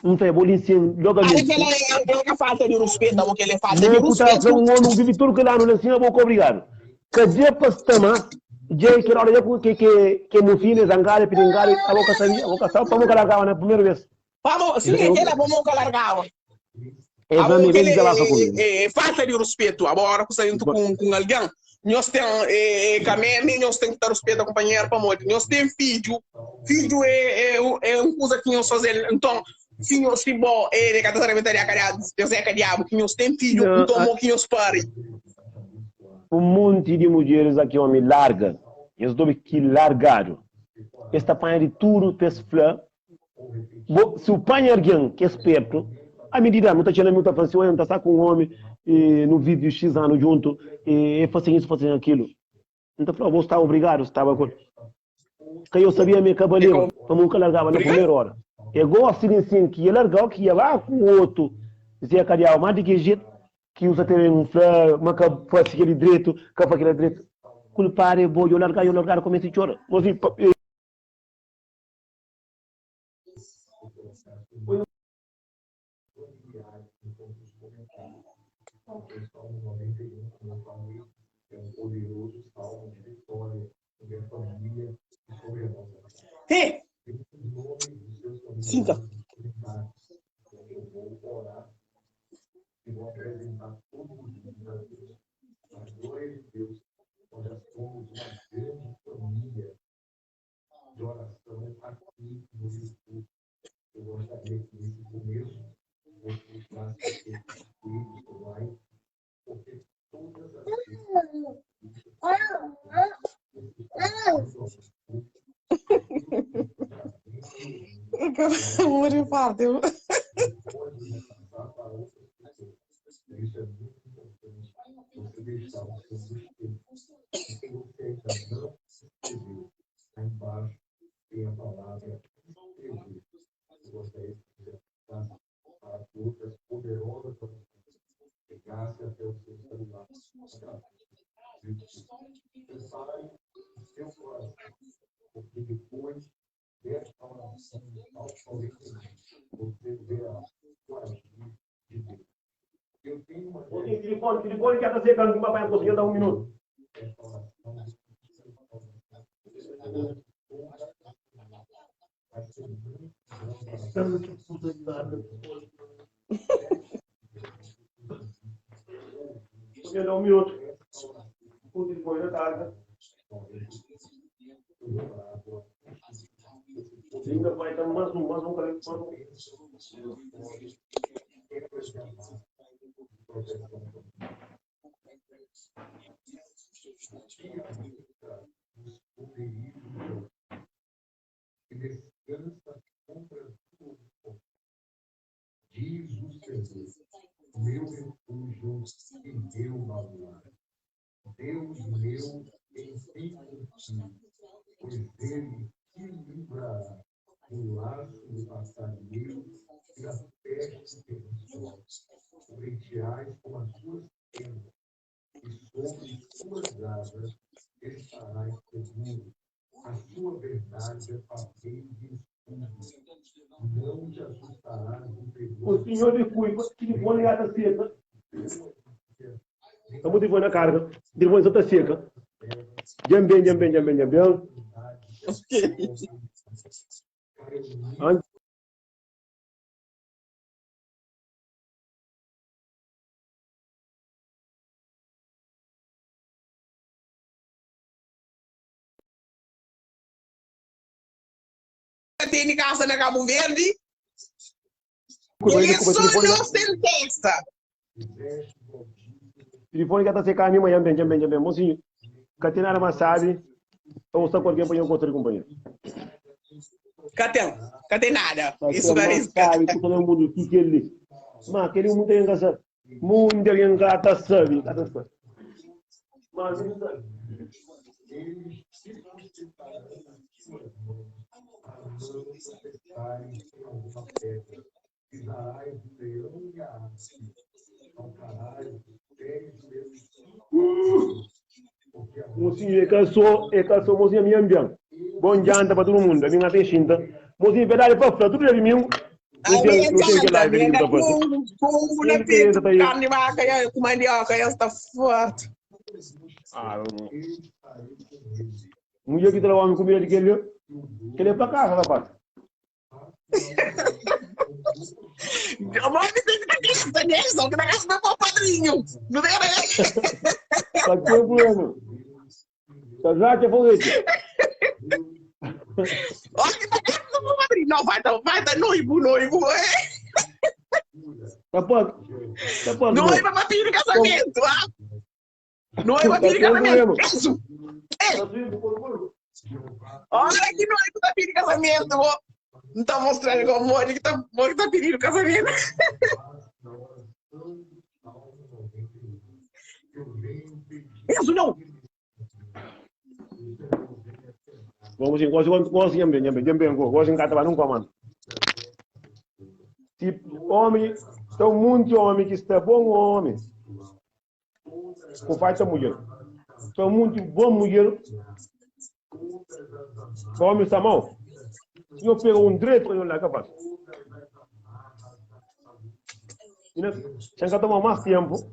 N fla, bo li sin Are logamenti. kel é é ka falta di ruspetu, abo kel é falta di Mo ku ta fla ruspetu. un omi ku vivi tudu kel anu la sin, abo ka obrigadu. Kadiâ pa sta ma dja e kel ora dja ku ke ke ke mufina, e zangadu, e pidingadu, abo ka sabi, abo ka sabi, pamo ka largaba na primeru bes. Pamo, sin é kel abo mo ka largaba. E fla Abo mi, ben kel dizabafa ku mi. é é falta di ruspetu. Abo ora ku sta dentru ku ku un algen, nhos ten é é ka meme, nhos ten ki ta ruspeta kunpanheru pamodi nhos ten fidju. Fidju é é é un kuza ki nhos faze-l. Nton, si nhos si bo el ka ta rebenta di kadiabu, nhos é kadiabu ki nhos ten fidju, Nha, nton mo ki nhos pari. Un monti di mudjeris a ki omi larga, nhos djobe ki largadu. Es ta panha di tudu pa es fla Bo, si u panha argen ki é spertu, a midida, nu ta txena mi, u ta fla si, oia, N ta sta ku un omi, i nu vivi xis anu djuntu, i e fasen isu, fasen akilu. N ta fla, bo sta obrigadu staba ku el. Ka yo sabia mi e ka baleba, pamodi N ka largaba na primeru ora. E gosi di nsin ki e largau, ki e ba ku otu Zé Kadiau, ma di ki jetu ki u sa ta ben fla ma ka fasi keli dretu, ka fasi kila dretu. Kulpadu e bo, yo largau, yo largadu, kumesa txora. Mosi, He! Sinta. de oração aqui no YouTube. Eu gostaria que nesse começo você deixasse o seu inscrito, o seu like, porque todas as vezes que você Muri parte. pode repassar para outras pessoas. Isso é muito importante, você deixar o seu gostei. E se você ainda não se inscreveu, aí embaixo tem a palavra inscrever. Eu gostaria que você apertasse para que outras poderosas orações chegassem até o seu celular através do YouTube. Prepare o seu coração, porque depois desta oração do Salmo 91, você verá o agir de Deus. Eu tenho uma Ok, telefone, telefone que tá secando, que papai conseguiu dar um minuto. esta oração vai ser muito bom para Conseguiu dar um minuto. O telefone já tarda. Ainda vai dar mais um, mais um, mais um. Que descansa contra tudo. Diz o Senhor, meu refúgio e meu baluarte. Deus meu, em ti confio, pois ele te livrará do laço do passarinheiro e da peste perniciosa. Cobrir-te-ás com as suas penas, e sobre suas asas estarás seguro. A sua verdade é papel de escudo. Não te assustarás do O terror. senhor de cuipa, telefone já tá seca. Tá muito telefone na carga. Telefone só tá seca. Jambem, jambem, jambem, jambem. Antes Tene kasa na Cabo Verde. Cuipa, Ele é cuipa, só telefone já- não sentença. Telefone já tá seca a mim, mas jambem, jambem, jambem. Mocinho, que tem nada mais sabe. Então, está com alguém para eu encontrar companheiro. Cá tem, cá tem nada. Vai Isso ser cá mais sabe, que todo mundo que que ele. Mas aquele mundo tem engraçado. Mundo tem engata sabe, engata sabe. Mas não sabe. Eles te sustentarão nas suas mãos, para não tropeçares em alguma pedra. Pisarás o leão e a águia, calcarás os pés do leão, porque a Um Mocinho, é ka só, é ka só, mocinho, ami ambian. Bom janta pa tudo mundo, ami ngata xinta. Mocinho, verdade pa fla, tudo dia domingo, não Ami tem, é não tem que janta, live ami ali é que tá fazer. com na Quem que peito, tá aí? carne de vaca, e com mandioca, e está forte. Ah, mulher que trabalha com comida de aquele, que ele é pra casa, rapaz. O homem tem que ter cabeça nisso, que na casa do meu padrinho. Não tem Tá que problema. Tá já que foguete. Olha que tá casa do meu padrinho. Não, vai tá, vai tá noivo, noivo. É. Tá pode. Tá pode. Noiva para pedir casamento, ah? Noiva Tá pedir sem casamento. problema. Isso. É. Olha que noivo tá pedindo casamento, ó. Não tá mostrando como o que tá, que tá pedindo casamento. Isso não. Vamos sim, gosto, gosto, nhambe, nhambe, nhambe, gosto em casa, não comando. Tipo, homem, tem muito homem que está bom homem. Com falta mulher. Tem muito bom mulher. O homem está mal. Se eu pego um direito, eu não é capaz. E não, sem que tomar mais tempo,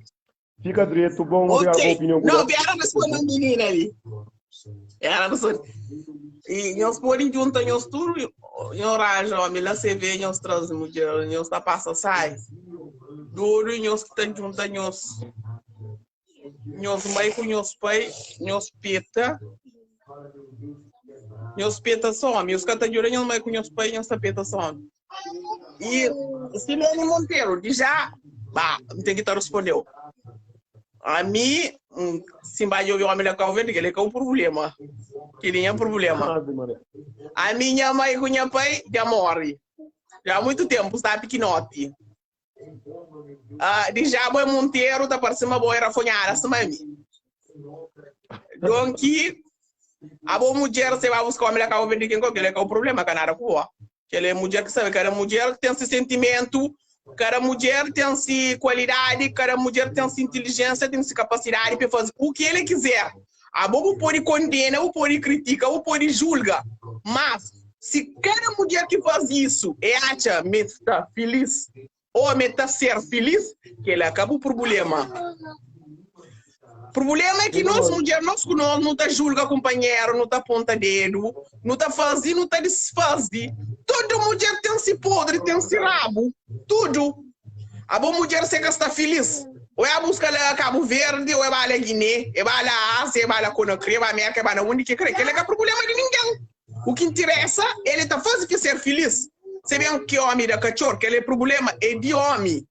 fica direito, bom, obrigado Ok. com opinião. Não, ela responde a menina ali. Ela responde. E nós podemos juntar nós tudo, nós raja, homem, lá se vê, nós traz mulher, nós tá passa, sai. Duro, nós que tá junta, nós. Nós mãe com nós pai, nós peta. Nós peta só, homem. Os que tá junta, nós mãe com nós pai, nós tá peta só, homem. E Silene Monteiro, de já, bah, não tem que estar respondeu. A mim, se vai ouvir o homem da Cabo Verde, que ele é um problema. Que nem é um problema. Ave Maria. A minha mãe com minha pai já morre. Já há muito tempo, está pequenote. Ah, de já boi Monteiro, tá parecendo uma boa rafonhada, assim, mami. Donc, a boa mulher, você vai buscar o homem da Cabo Verde, quem que ele é o problema, canara com Que ele é mulher que sabe, cada mulher que tem esse sentimento, cada mulher tem essa qualidade, cada mulher tem essa inteligência, tem essa capacidade para fazer o que ele quiser. A boa pode condena, ou pode critica, ou pode julga. Mas, se cada mulher que faz isso é acha me está feliz, ou me está ser feliz, que ele acaba o problema. O problema é que nós, mulher, nós com nós, não tá julga companheiro, não tá aponta dedo, não tá fazendo, não tá desfazendo. Toda mulher tem se podre, tem se rabo, tudo. A boa mulher se está feliz. Ou é a busca lá Cabo Verde, ou é vai lá Guiné, é vai lá Ásia, é vai lá Conakry, é vai América, é vai lá onde que crê. Que ele é problema de ninguém. O que interessa, ele tá fazendo que ser feliz. Você vê que homem da cachorro, que ele é problema, é de homem.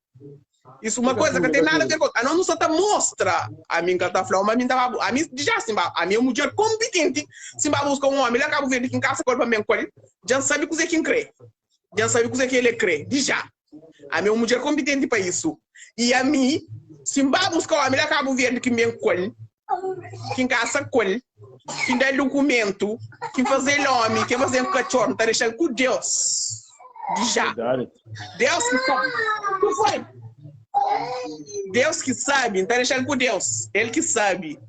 Isso é uma coisa que tem nada a ver com. A não só tá mostra. A mim que tá falando, mas a mim tá a mim já assim, a minha mulher competente, se vai buscar um homem lá Cabo Verde que em casa com bem com ele, já sabe o que é quem crê. Já sabe o que é que ele crê, de já. A minha mulher competente para isso. E a mim, se vai buscar um homem lá Cabo Verde que me colhe, que em casa colhe, que dá documento, que fazer nome, que fazer um cachorro, tá deixando com Deus. De já. Verdade. Deus que sabe. O que foi? Deus que sabe, tá deixando com Deus. Ele que sabe.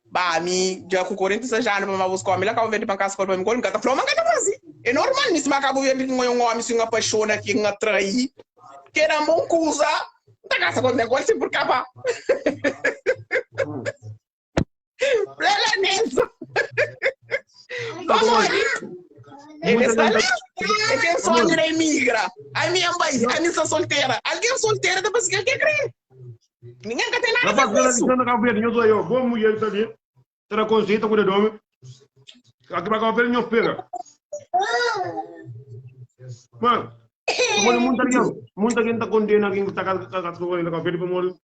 Bah, a mim, já com 46 anos, mas buscar homem lá, Cabo Verde para casa, para mim, nunca tá falando, mas tá fazendo. É normal, nisso, mas Cabo Verde que um homem se apaixona, que atrai, que era bom coisa, tá casa com negócio sempre acabar. Plena nisso. Vamos ali. Ele está lá. É quem sonha na imigra. A minha mãe, a minha solteira. Alguém solteira, depois que alguém crê. Ninguém quer ter nada a ver Rapaz, com ela isso. dizendo Cabo Verde, eu sou eu, boa mulher, sabe? Terá consciência com o nome. Aqui para Cabo Verde, não pega. Mano, olha, muita gente, muita gente tá condena quem está com Cabo Verde para morrer.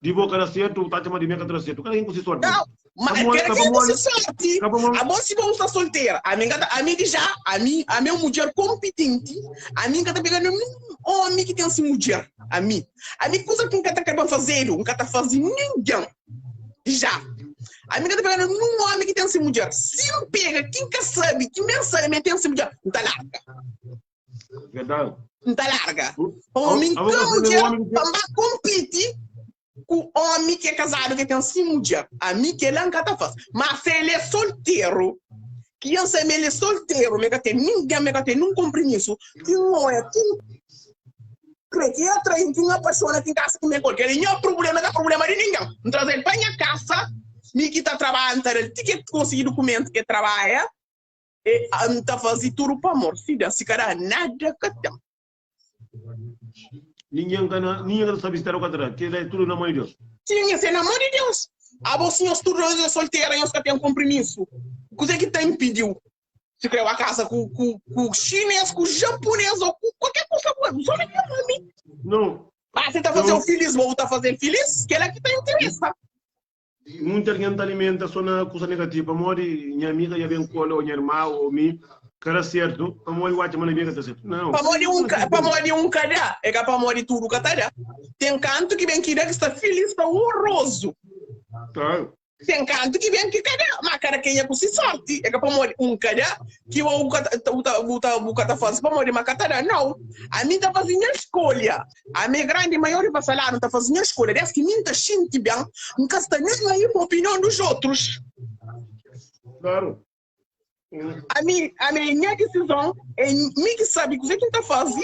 De boca era certo, tá chamando de minha cara certo. Cada quem com sorte. Não, mas Tá bom, quer tá que bom, você sorte. Tá bom. A moça vamos estar solteira. A minha, a minha já, a minha, a minha mulher competente. A minha tá pegando um homem que tem essa mulher. A mim. A minha coisa que nunca tá querendo fazer, nunca tá fazendo ninguém. Já. A minha tá pegando um homem que tem essa mulher. Se não pega, quem que sabe, que nem sabe, tem essa mulher, não tá larga. Verdade. Não tá larga. Homem A com boca mulher, homem que- para compete. ku omi ki é kazadu ki ten si mudjer. Ami kela N ka ta fase. Ma se el é solteru, ki N sabe ma el é solteru, ma el ka ten ningen, ma el ka ten nun konprimisu, ki N oia, ki N kre, ki N atrai-m, ki N apaxona, ki N kasa ku mi ku el, kel-li nha prubléma, ka prubléma di ningen. N traze-l pa nha kasa, mi ki ta trabadja, N ta da-l ti ki el konsigi dukumentu ki el trabadja, e N ta faze tudu pa amor. Si da, si ka da, nada ka ten. Ningen ka na, ningen ka ta sabe si ta da o ka ta da. Kel-la é tudu na mon di Deus. Sin, es é na mon di Deus. Abo, si nhos tudu nhos é soltera, nhos ka ten konprimisu, kuzê ki ta inpidi-u si krê ba kasa ku, ku, ku xinês, ku japunês ô ku kualker kusa ku el? Sô mi ki ami. Não. Ba, si ta faze-u filis, bo bu ta faze-l filis, kel-la ki ta interesa. Munti algen ta alimenta so na kusa negativu pamodi nha amiga dja ben ku el, o nha irma, o mi, ka da sertu, pamodi bu atxa ma na mi ka ta sertu. Nau. Pamodi un ka, pamodi un ka da, e ka pamodi tudu ka ta da. Ten kantu ki ben ki da ki sta filis, sta orozu. Ta. Ten kantu ki ben ki ka da, ma kada kenha ku si sorti. E ka pamodi un ka da ki bo bu ka ta, bu ta, bu ta, bu ka ta fazi pamodi ma ka ta da. Nau. Ami ta fazi nha skolha. Ami é grandi maior i vasaladu, N ta faze nha skolha des ki mi N ta xinti ben, N ka sta nen aí pa opinion dos otrus. Klaru. Ami, ami é nha disizon, é mi ki sabe kuzê ki N ta faze,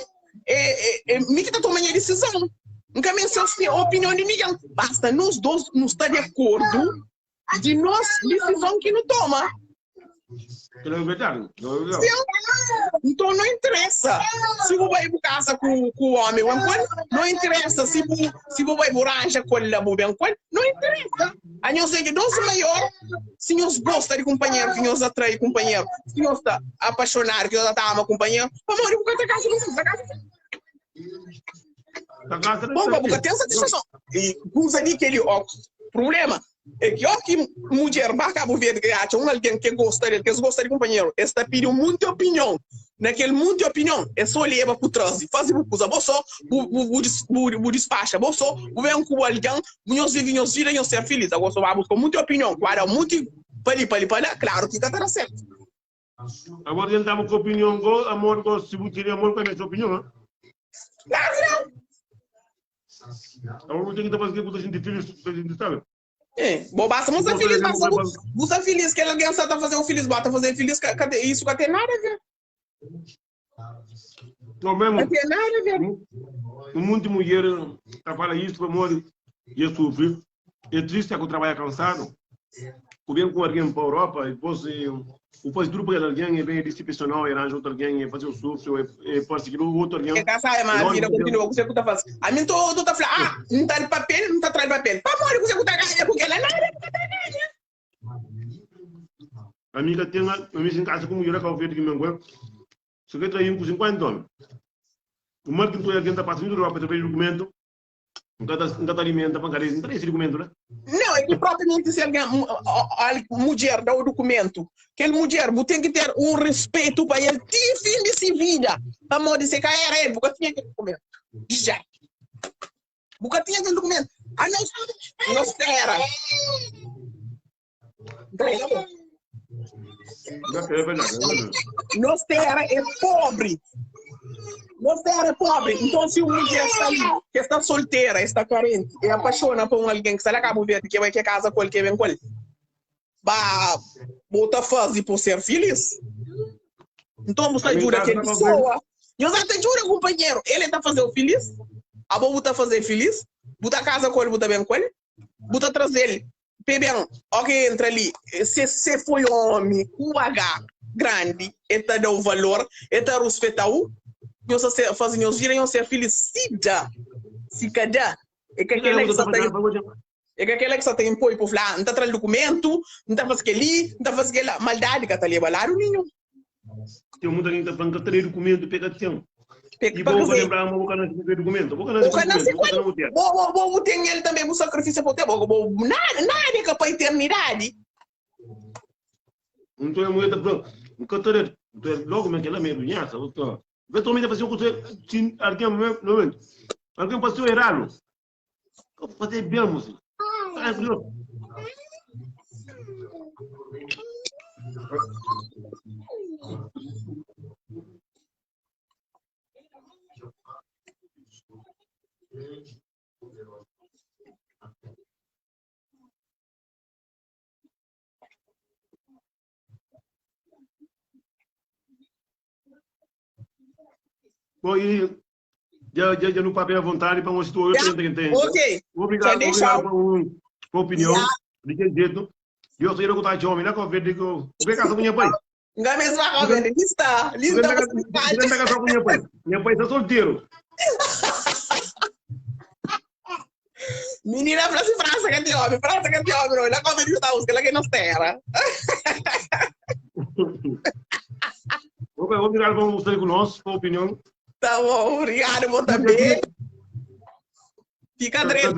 é, é, é mi ki ta toma nha disizon. N ka meste opinion di ningen, basta nos dos nu sta di akordu di nos disizon ki nu toma. Sim, nton no interesa si bu bai bu kasa ku ku omi ben ku el, no interesa si bu si bu bai bu ranja ku el la bu ben ku el, no interesa. Anhos é dos maior, si nhos gosta di kunpanheru, ki nhos atrai kunpanheru, si nhos sta apaxonadu, ki nhos ta ama kunpanheru, pamodi bu ka ta kasa ku el? Ta kasa sin. Bon, pa bu ka ten satisfason. I kuza di keli ó problema. É ki óki mudjer ba Kabu Verdi ka atxa un algen ke gosta del, kes gosta di kunpanheru, es ta pidi un munti opinion. Na kel munti opinion, es so leba ku traze, faze bu kuza bo so, bu bu bu bu dispaxa bo so, bu ben ku bu algen, bu nhos vive nhos vida, nhos ser filis. Ago so ba buska un munti opinion, ku ba da un munti pa li, pa li, pa la, klaru ki ka ta da sertu. Agora el tava ku opinion go, amor go, si bu tene amor ka meste opinion, ha? Klaru ki nau! Agora bu ten ki ta fasi ke ku ta sinti filis, ku ta sinti sabe. É, bo basta mo sta filis, basta bu, bu sta filis, kel algen sta ta fazeu filis, bo ta fazel filis, ka, ka, isso ka ten nada a ver. Não mesmo. Ka ten nada a ver. Um monte de mulher ta fala isso pamodi e sufri. É triste é que trabalha cansado. Ku bem com alguém para Europa e depois o faz tudo para aquele alguém e vem decepcionar, e arranja outro alguém e fazer o sufre, e perseguir o outro alguém. É ka sabe, mas a vida continua, kuzê ku ta faz? Ami nto to ta fla, ah, N ta di papel, N ta trai papel. Pamodi kuzê ku ta ganha ku kela? Nada ku ka ta ganha. Ami ka ten, ami sin kasa ku mulher a Cabo Verde ki men ku el, se ka traí-m ku 50 omi. O mal ki N ta oja algen ta pasa dentro di Europa através di dukumentu, N ka ta, N ka ta alimenta pa N ka da es, N ta da ese dukumentu la. Não, é que propriamente se alguém, mulher dá o documento, aquele mulher, bu tem que ter um respeito para ele até fim de sua vida. Pamodi se ka era ele, bu ka tinha aquele documento. Já. Bu ka tinha aquele documento. A nós, nós terra. Nos terra é pobre. Nos terra é pobre. Então, se uma mulher está ali, que está solteira, está carente, e apaixona por um alguém que está lá Cabo Verde, que vai que casa com ele, que vem com ele, ba, bota fazer por ser feliz. Então, você ajuda aquela pessoa. Nós até ajuda companheiro. Ele está fazendo feliz. A boa está fazer feliz. Bota casa com ele, bota bem com ele. Bota trazer ele. Pé ben, ó ke entra li, se se foi omi ku H grandi, e ta dau valor, e ta ruspetau, nhos ta ser, faze nhos vida, nhos ser filis. Si da, si ka da, e ka kela ki sa ta, e ka kela ki sa ta inpoi pa fla, ah, N ta tra-l dukumentu, N ta faze kel-li, N ta faze kel-la. Maldadi ka ta leba ladu ninhun. Ten muita gente ta fla, N ka ta lê dukumentu, pé ka ten. Pe, E pa bo ka kuzê? lembra ma bo ka nase ku kel dukumentu. Bo ka nase Bo ku ka nase dukumentu, ku bo ka el. ta na bu téra. Bo, bo, bo, bu ten el tanbê, bu sakrifisa pa bu ten. Bo, bo, nada, nada é ka pa eternidadi. Nton el mulher ta fla, N ka ta da. Nton el logu ma kel-la medu nhansa. Bo ta. Vê ta omi ta fase un kuza, si algen, normalmenti, algen fase-u eradu, ka fase ben, mosi. Sai ku Deus. Bom, e já, já, já não papel à vontade para mostrar o Já? que tem tem. Ok. Obrigado, Já deixa. obrigado por, por opinião. Já. De que jeito? Eu sou eu que tá homem, lá com verde que o que casa com minha pai. Nga mesmo a verde. Lista, lista. Você tá casa com minha pai. Minha pai está solteiro. Menina, frase França que te homem, França que te homem, não, lá com verde está buscando lá que nos terra. Ok, obrigado por estar conosco, por opinião. Tá bom, obrigado, bom também. Fica direito.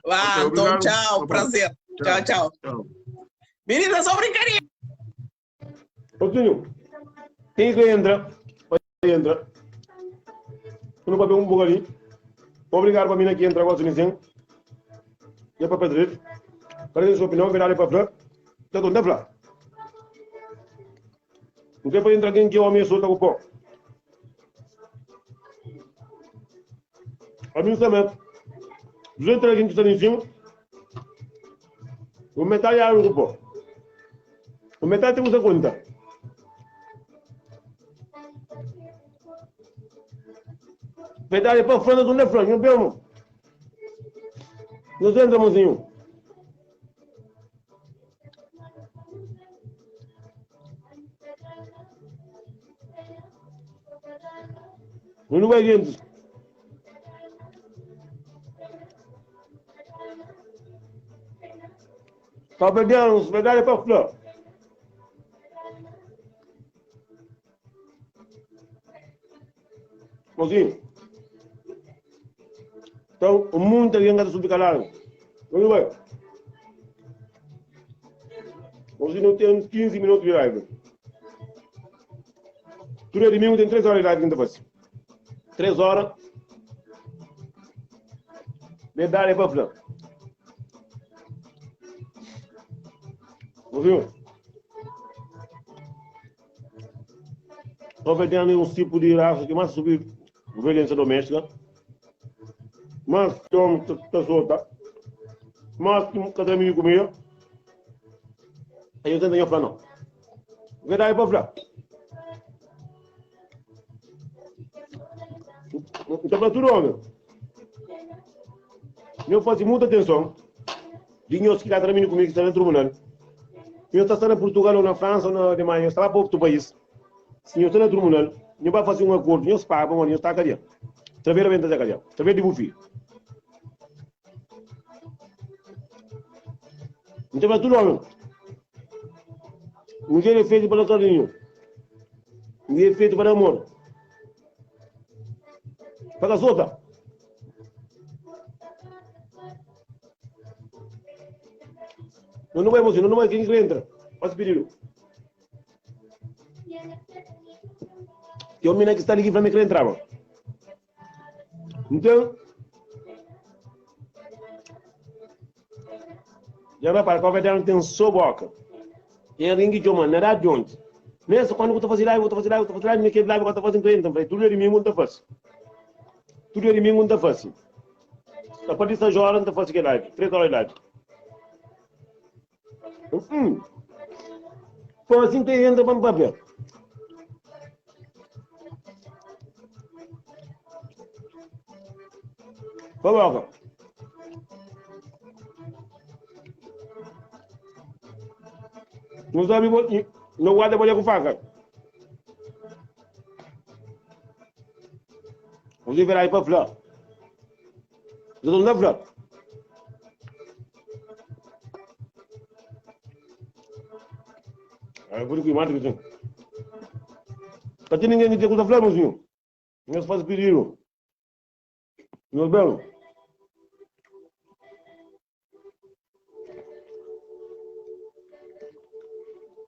Vá, Ok, então obrigado. tchau, Tá bom. prazer. Tchau, tchau. Tchau. Menina, só brincadeira. Coutinho, quem que entra, entra. Eu não papel um pouco ali. Obrigado para mim aqui entra agora, Tunisiano. E é para Pedro. Para a sua opinião, verdade para Flor. Tá tudo, Flor. Não tem para entrar quem que é homem solta com o pó. A mim também. 200 gente está em cima. O metade é algo pó. O metade temos a conta. Verdade, para fora do Nefran, não vemos. Nós entramos em um. Não vai dentro. Tá perdendo, verdade para flor. Mozinho. Então, o mundo tem que subir calado. Não vai. Você não tem 15 minutos de live. Tudo é domingo tem 3 horas de live que faz. 3 horas. Verdade é para falar. Ouviu? Estou vendendo um tipo de raça que mais subir violência doméstica. Mas que homem está solta. Mas que cada menino comia. Aí eu tento falar não. Verdade é para falar. Então, para tudo, homem. Eu faço muita atenção. Dinheiro que cada menino comigo que está no tribunal. Eu estou na Portugal ou na França ou na Alemanha, eu estava para outro país. Se eu estou no tribunal, eu vou fazer um acordo, eu pago, eu está cadeia. Traver a venda da cadeia, traver de bufi. Então, para tudo, homem. Mulher é feito para carinho. Mulher é feito para amor. Para a solta. Não, não vai, mocinho, não vai, quem que entra? Faz pedido. Tem um menino que está ali para mim que entrava. Então, já vai para qualquer não tem só boca. E alguém que chama, não era de onde. Nessa, quando eu estou fazendo live, eu estou fazendo live, eu estou fazendo live, naquele live eu estou fazendo cliente, falei, tudo é de mim, não está fácil. Tudo é de mim, não está fácil. A partir dessa hora, não está fácil que live. 3 horas de live. Foi assim que entra para o papel. Coloca. Não sabe, não guarda bolha com faca. Vamos ver aí para flor. Eu estou na flor. Aí por que mata que Tá tem ninguém que tem conta flor, mozinho. Nós faz pedido. Meus belos.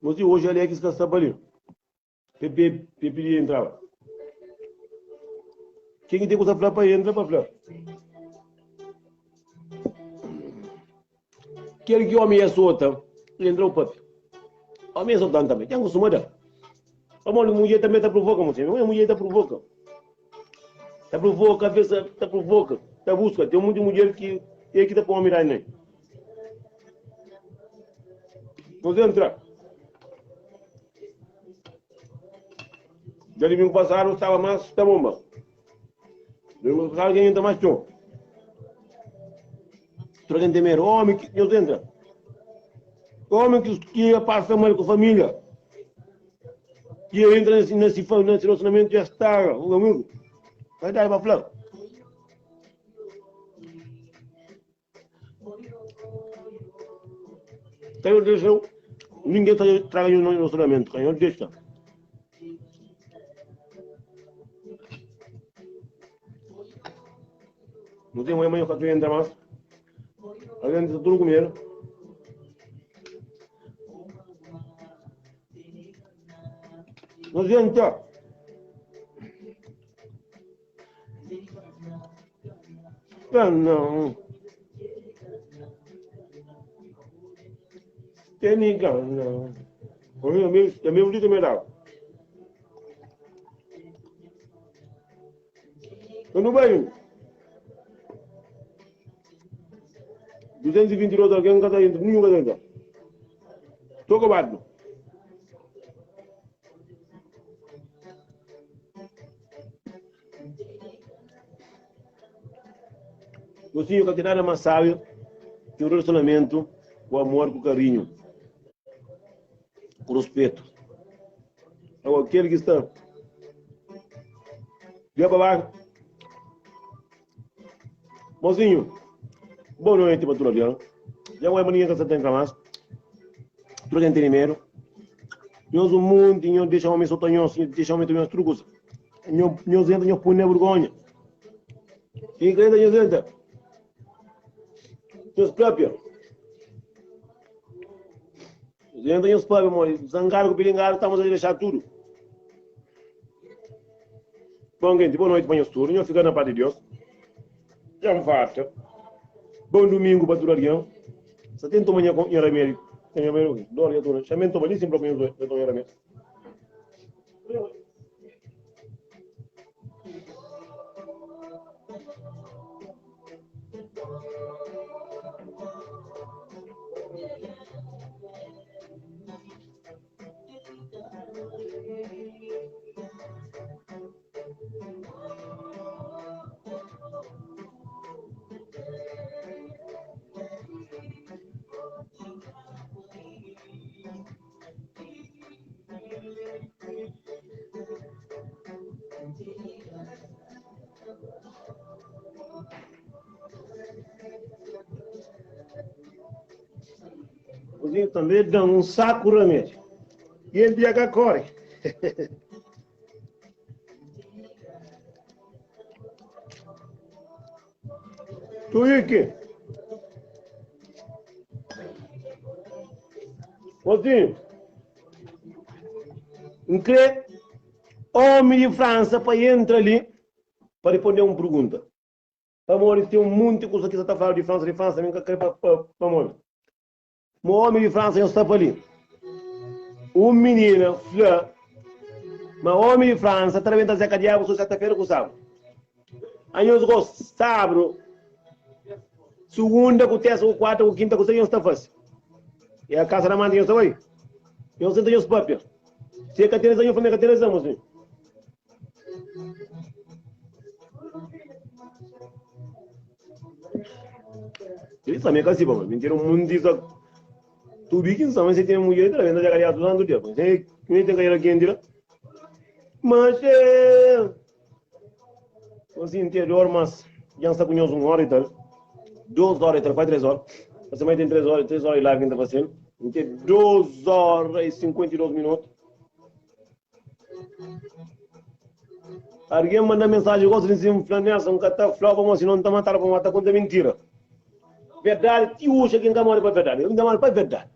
Mozinho, hoje ali é que está ali. Pepe, Pepe entrava. Quem tem coisa flor para entra para flor. Quer que homem é solta, entra o papi. Homem é solta também, tem acostumada. A mulher também tá provoca, mocinho. A mulher tá provoca. Tá provoca, a vezes tá provoca, tá busca. Tem muita mulher que é que tá para homem né? Vamos entrar. Já domingo passado estava mais tá bomba. Domingo passado quem entra mais tchau. Tudo quem tem medo. Homem que Deus entra. Homem que, que passa mal com a família. Que entra nesse, nesse, nesse relacionamento já está, o amigo. Vai dar para falar. Então eu deixo, ninguém traga no relacionamento, eu deixo. Não tem mãe, mãe, eu entra mais. Alguém está tudo comer. Não adianta. Ah, não. Tem ninguém, não. O meu, meu, meu livro me dá. Tudo bem. 222 alguém que está dentro, nenhum que está dentro. Estou acabado. Mocinho, que nada mais sábio que o relacionamento com amor, com carinho, com respeito. Agora, aquele que está de para baixo. Mocinho, boa noite para tudo ali. Já não é maninha que você tem mais. Tudo tem dinheiro. Nós um monte, nós deixa homem soltar nós, deixa homem também os truques. Nós nós entra, nós põe na vergonha. Quem entra, nós entra. Nós próprio. Nós entra, nós próprio, amor. Zangado com pilingado, estamos a deixar tudo. Bom, gente, boa noite para nós tudo. Nós fica na paz de Deus. Já me falta. Bom domingo para tudo alguém. Só tem tomar com remédio. Tem remédio. Dor, eu tô. Chamei tomar ali sempre para mim, eu tomo remédio. Cozinho também dá um saco remédio. E ele dia corre. Tu e aqui? Mocinho, não crê homem de França para entrar ali para responder uma pergunta. Para morrer, tem um monte de coisa que você está falando de França, de França, nunca quer para morrer. Um homem de França, eu estava ali. Um menino, flor, mas homem de França, também está Zeca Diabo, só sexta-feira com sábado. Aí eu gosto, sábado, segunda, com terça, com quarta, com quinta, com sexta, eu está fazendo. E a casa da mãe, eu estou aí. Eu sento os papéis. Se é que tem eu falei que tem mocinho. Ele também é assim, mentira, um mundo diz tu bikin sama você tem mulher tá vendo já ganhar tudo dia você nem tem ganhar quem dirá mas é assim interior mas já está com uma hora e tal duas horas e tal quase 3 horas você vai ter 3 horas 3 horas e live ainda fazendo tem 2 horas e 52 minutos. Alguém manda mensagem, gosta de dizer, Flanessa, um cata flop, mas se não está matando, para matar conta mentira. Verdade, te usa quem está morrendo para verdade. Eu não morre para verdade.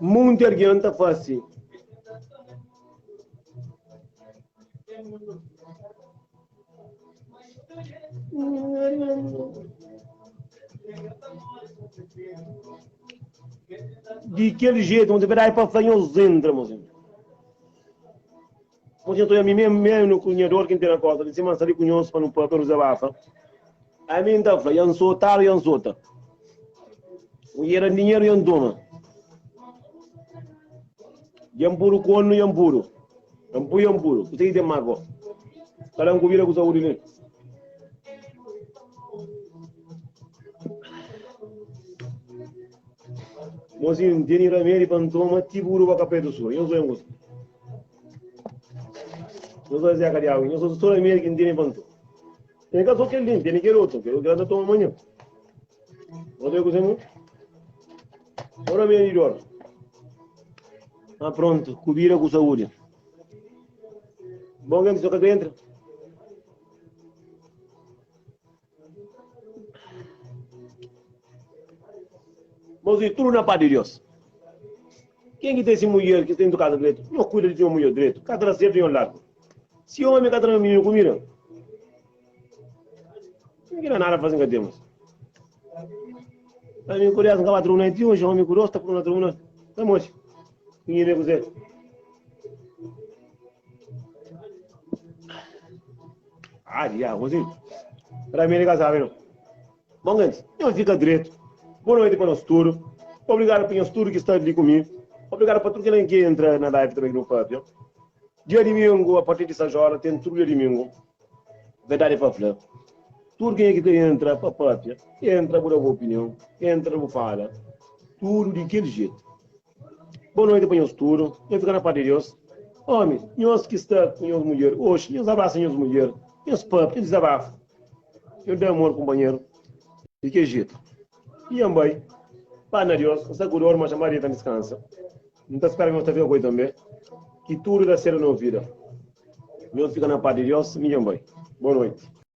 Muito alguém está fácil. De aquele jeito, onde verdade para falar, eu entra, mozinho. Mozinho, estou a mim mesmo, mesmo no cunhador que tem na costa, de cima, ali cunhos para não pôr para abafa. A mim tá falando, eu sou tal, eu sou tal. O era dinheiro eu toma. Yampuro kono yampuro. Yampu yampuro. Você tem marco. Kada un ku vida ku saúdi li. Mozinho, N tene ramedi pa N toma ti buru pa ka pretu sura. Nhos oi un kusa. Nhos oi zeka di agu. Nhos oi so ramedi ki N tene pa N toma. N ka so kel li, N tene kel otu. Kel otu ki N ta toma manhan. Nhos oi kusa mo? So ramedi di dor. Ah, prontu. Ku vida ku saúdi. Bom, gente, só ka entra. Mozinho, tudo na paz de Deus. Quem que tem esse mulher que tem em casa direito? Não cuida de uma mulher direito. Cada certo em um lado. Se homem cada menino comida. Não quer nada fazer que temos. A minha curiosa, não vai truna de hoje, homem curioso, está por uma truna. Vamos. Ninguém vê você. Ah, dia, mozinho. Para mim, ele sabe, não. Bom, gente, eu fica direito. Boa noite para nós tudo. Obrigado para nós tudo que está ali comigo. Obrigado para tudo que que entra na live também no Fábio. Dia domingo, a partir de 6 horas, tem tudo dia domingo. Verdade para falar. Tudo quem é que entra para Fábio, entra por a opinião, entra por fala. Tudo de aquele jeito. Boa noite para nós tudo. Eu fico na paz de Deus. Homem, nós que está com nós mulher, hoje, nós abraça nós mulher, nós papo, nós desabafo. Eu dou amor, companheiro. De que jeito? E ambai, pá na Deus, essa gordura, mas a Maria tá descansa. Não está esperando que nós coisa também. Que tudo dá certo na vida. Nós fica na paz de Deus, minha mãe. Boa noite.